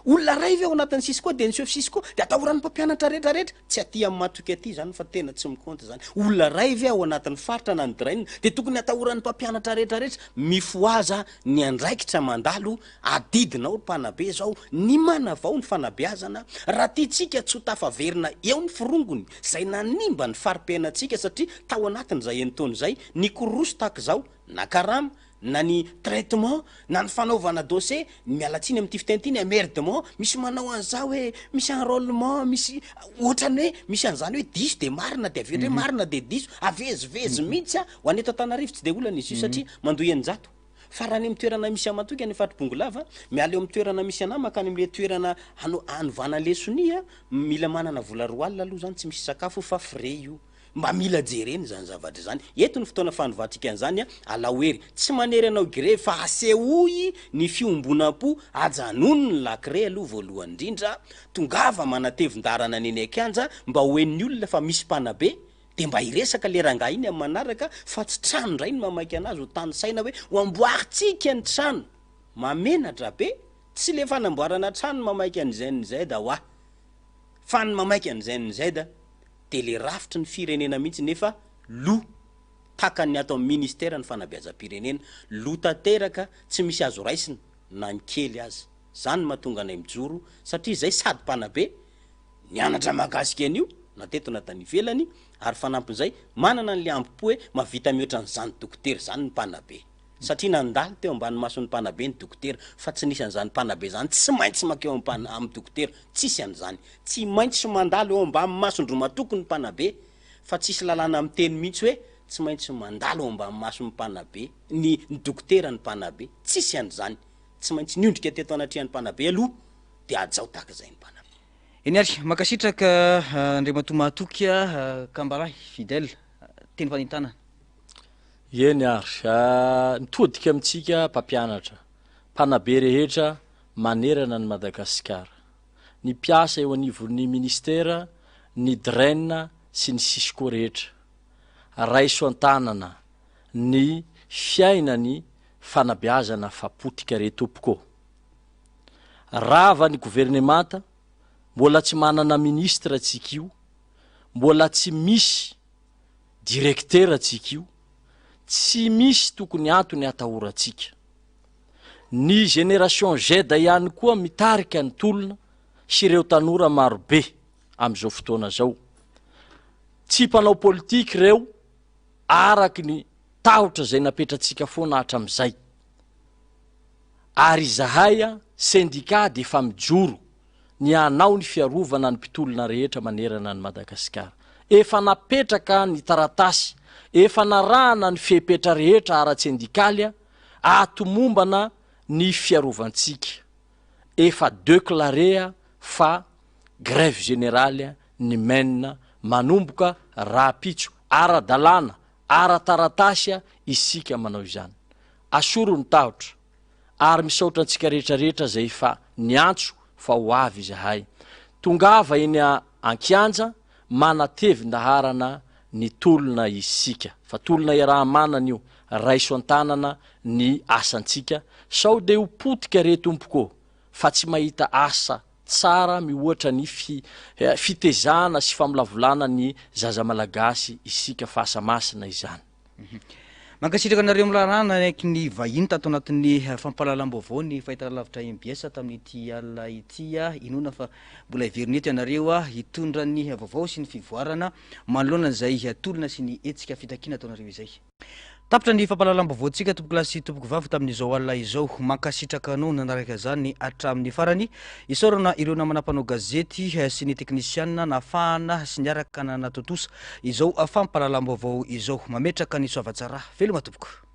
Olona ray ve ao anatin'ny cisco dia ny chef cisco dia atahoran'ny mpampianatra rehetra rehetra? Tsy aty amin'ny matoky aty izany fa tena tsy mi-compte izany. Olona ray ve ao anatin'ny faritra na ny drain dia tokony atahoran'ny mpampianatra rehetra rehetra? Mifohaza ny andraikitra mandalo adidinao ry mpanabe zao ny manavao ny fanabeazana raha tiantsika tsy ho tafaverina eo ny forongony izay nanimba ny fari-piainantsika satria tao anatin'izay enin-taona izay nikorosy tahak'izao na karama na ny traitement na ny fanaovana dossier, miala tsiny amin'ity fiteny ity, ny emmerdement, misy manao an'izao hoe misy enrôlement, misy ohatran'ny hoe misy an'izany hoe diso dia marina dia avy eo indray marina dia diso, avezivezy mihitsy a, ho an'ny eto Antananarivo tsy dia olana izy io satria mandoa 600, fa raha any amin'ny toerana misy aman-toky any faritry Bongolava, miala eo amin'ny toerana misy anà mankany amin'ilay toerana hano- hanovana an'ilay sonia, mila manana vola 20 aloha izany, tsy misy sakafo fa frais io. Mba mila jerena izany zavatra izany. Eto ny fotoana fanovantsika an'izany, alao hery. Tsy manery anao grevy fa asehoy ny fiombonam-po, ajanony ny lakre aloha voalohany indrindra, tongava manatevin-daharana ny eny an-kianja mba ho henon'ny olona fa misy mpanabe, dia mba hiresaka le rangahy iny amin'ny manaraka fa tsy trano indray no mamaika anazy ho tanisaina hoe ho amboarintsika ny trano. Mahamenatra be, tsy le fanamboarana trano no mamaika ny Gen Z hoa fa ny mamaika ny Gen Z dia le rafitry ny firenena mihitsy nefa lo tahaka ny ato amin'ny ministera ny fanabeazam-pirenena, lo tanteraka tsy misy azo raisina na ny kely aza. Zany no mahatonga anay mijoro satria zay sady mpanabe, nianatra mahakasika an'io na teto na tany ivelany ary fanampin'izay manana an'le ambo-po hoe mahavita mihoatra an'izany dokotera izany ny mpanabe. Satria nandalo teo ambany mason'ny mpanabe ny dokotera, fa tsy nisy an'izany mpanabe izany tsy maintsy mankeo amin'ny dokotera, tsisy an'izany. Tsy maintsy mandalo eo ambany mason-dRomatoky ny mpanabe, fa tsisy lalàna miteny mihitsy hoe tsy maintsy mandalo eo ambany mason'ny mpanabe, ny ny dokotera ny mpanabe, tsisy an'izany. Tsy maintsy niondrika teto anatrehan'ny mpanabe aloha dia hajao tahaka izay ny mpanabe. Eny ary, mankasitraka Andriamatoa Mahatoky Kambalahy Fidèle, teny fanentanana. Eny ary, mitodika amintsika mpampianatra, mpanabe rehetra manerana an'i Madagasikara, ny mpiasa eo anivon'ny ministera, ny DREN sy ny Cisco rehetra, raiso an-tanana ny fiainany fanabeazana fa potika re tompoko ô! Rava ny governemanta, mbola tsy manana ministra tsika io, mbola tsy misy Direktera tsika io, tsy misy tokony antony atahorantsika. Ny génération Z ihany koa mitarika ny tolona sy ireo tanora marobe amin'izao fotoana izao. Tsy mpanao politika ireo araky ny tahotra izay napetratsika foana hatramin'izay. Ary izahay sendika dia efa mijoro ny hanao ny fiarovana ny mpitolona rehetra manerana an'i Madagasikara. Efa napetraka ny taratasy, efa narahana ny fepetra rehetra ara-tsendikaly ahatomombana ny fiarovantsika. Efa declarer fa grève générale ny men manomboka rahampitso, ara-dalàna, ara-taratasy isika manao izany. Asoro ny tahotra. Ary misaotra antsika rehetra rehetra zay efa niantso fa ho avy izahay. Tongava eny ankianja manatevin-daharana ny tolona isika. Fa tolona iaraha-manana io, raiso an-tanana ny asantsika sao dia ho potika re tompoko ô, fa tsy mahita asa tsara mihoatra ny fitezana sy famolavolana ny zaza malagasy isika fa asa masina izany. Mankasitraka anareo miraharaha nanaiky ny vahiny tato anatin'ny fampahalalam-baovao ny fahitalavitra mbs tamin'ity alina ity. Inoana fa mbola hiverina eto ianareo hitondra ny vaovao sy ny fivoarana manoloana izay tolona sy ny hetsika fitakiana ataonareo izay. Tapitra ny fampahalalam-baovaontsika tompokolahy sy tompokovavy tamin'izao alina izao. Mankasitraka anao nanaraka izany hatramin'ny farany. Isaorana ireo namana mpanao gazety sy ny teknisianina nahafahana sy niaraka nanatontosa Izao fampahalalam-baovao izao. Mametraka ny soavatsara. Veloma tompoko.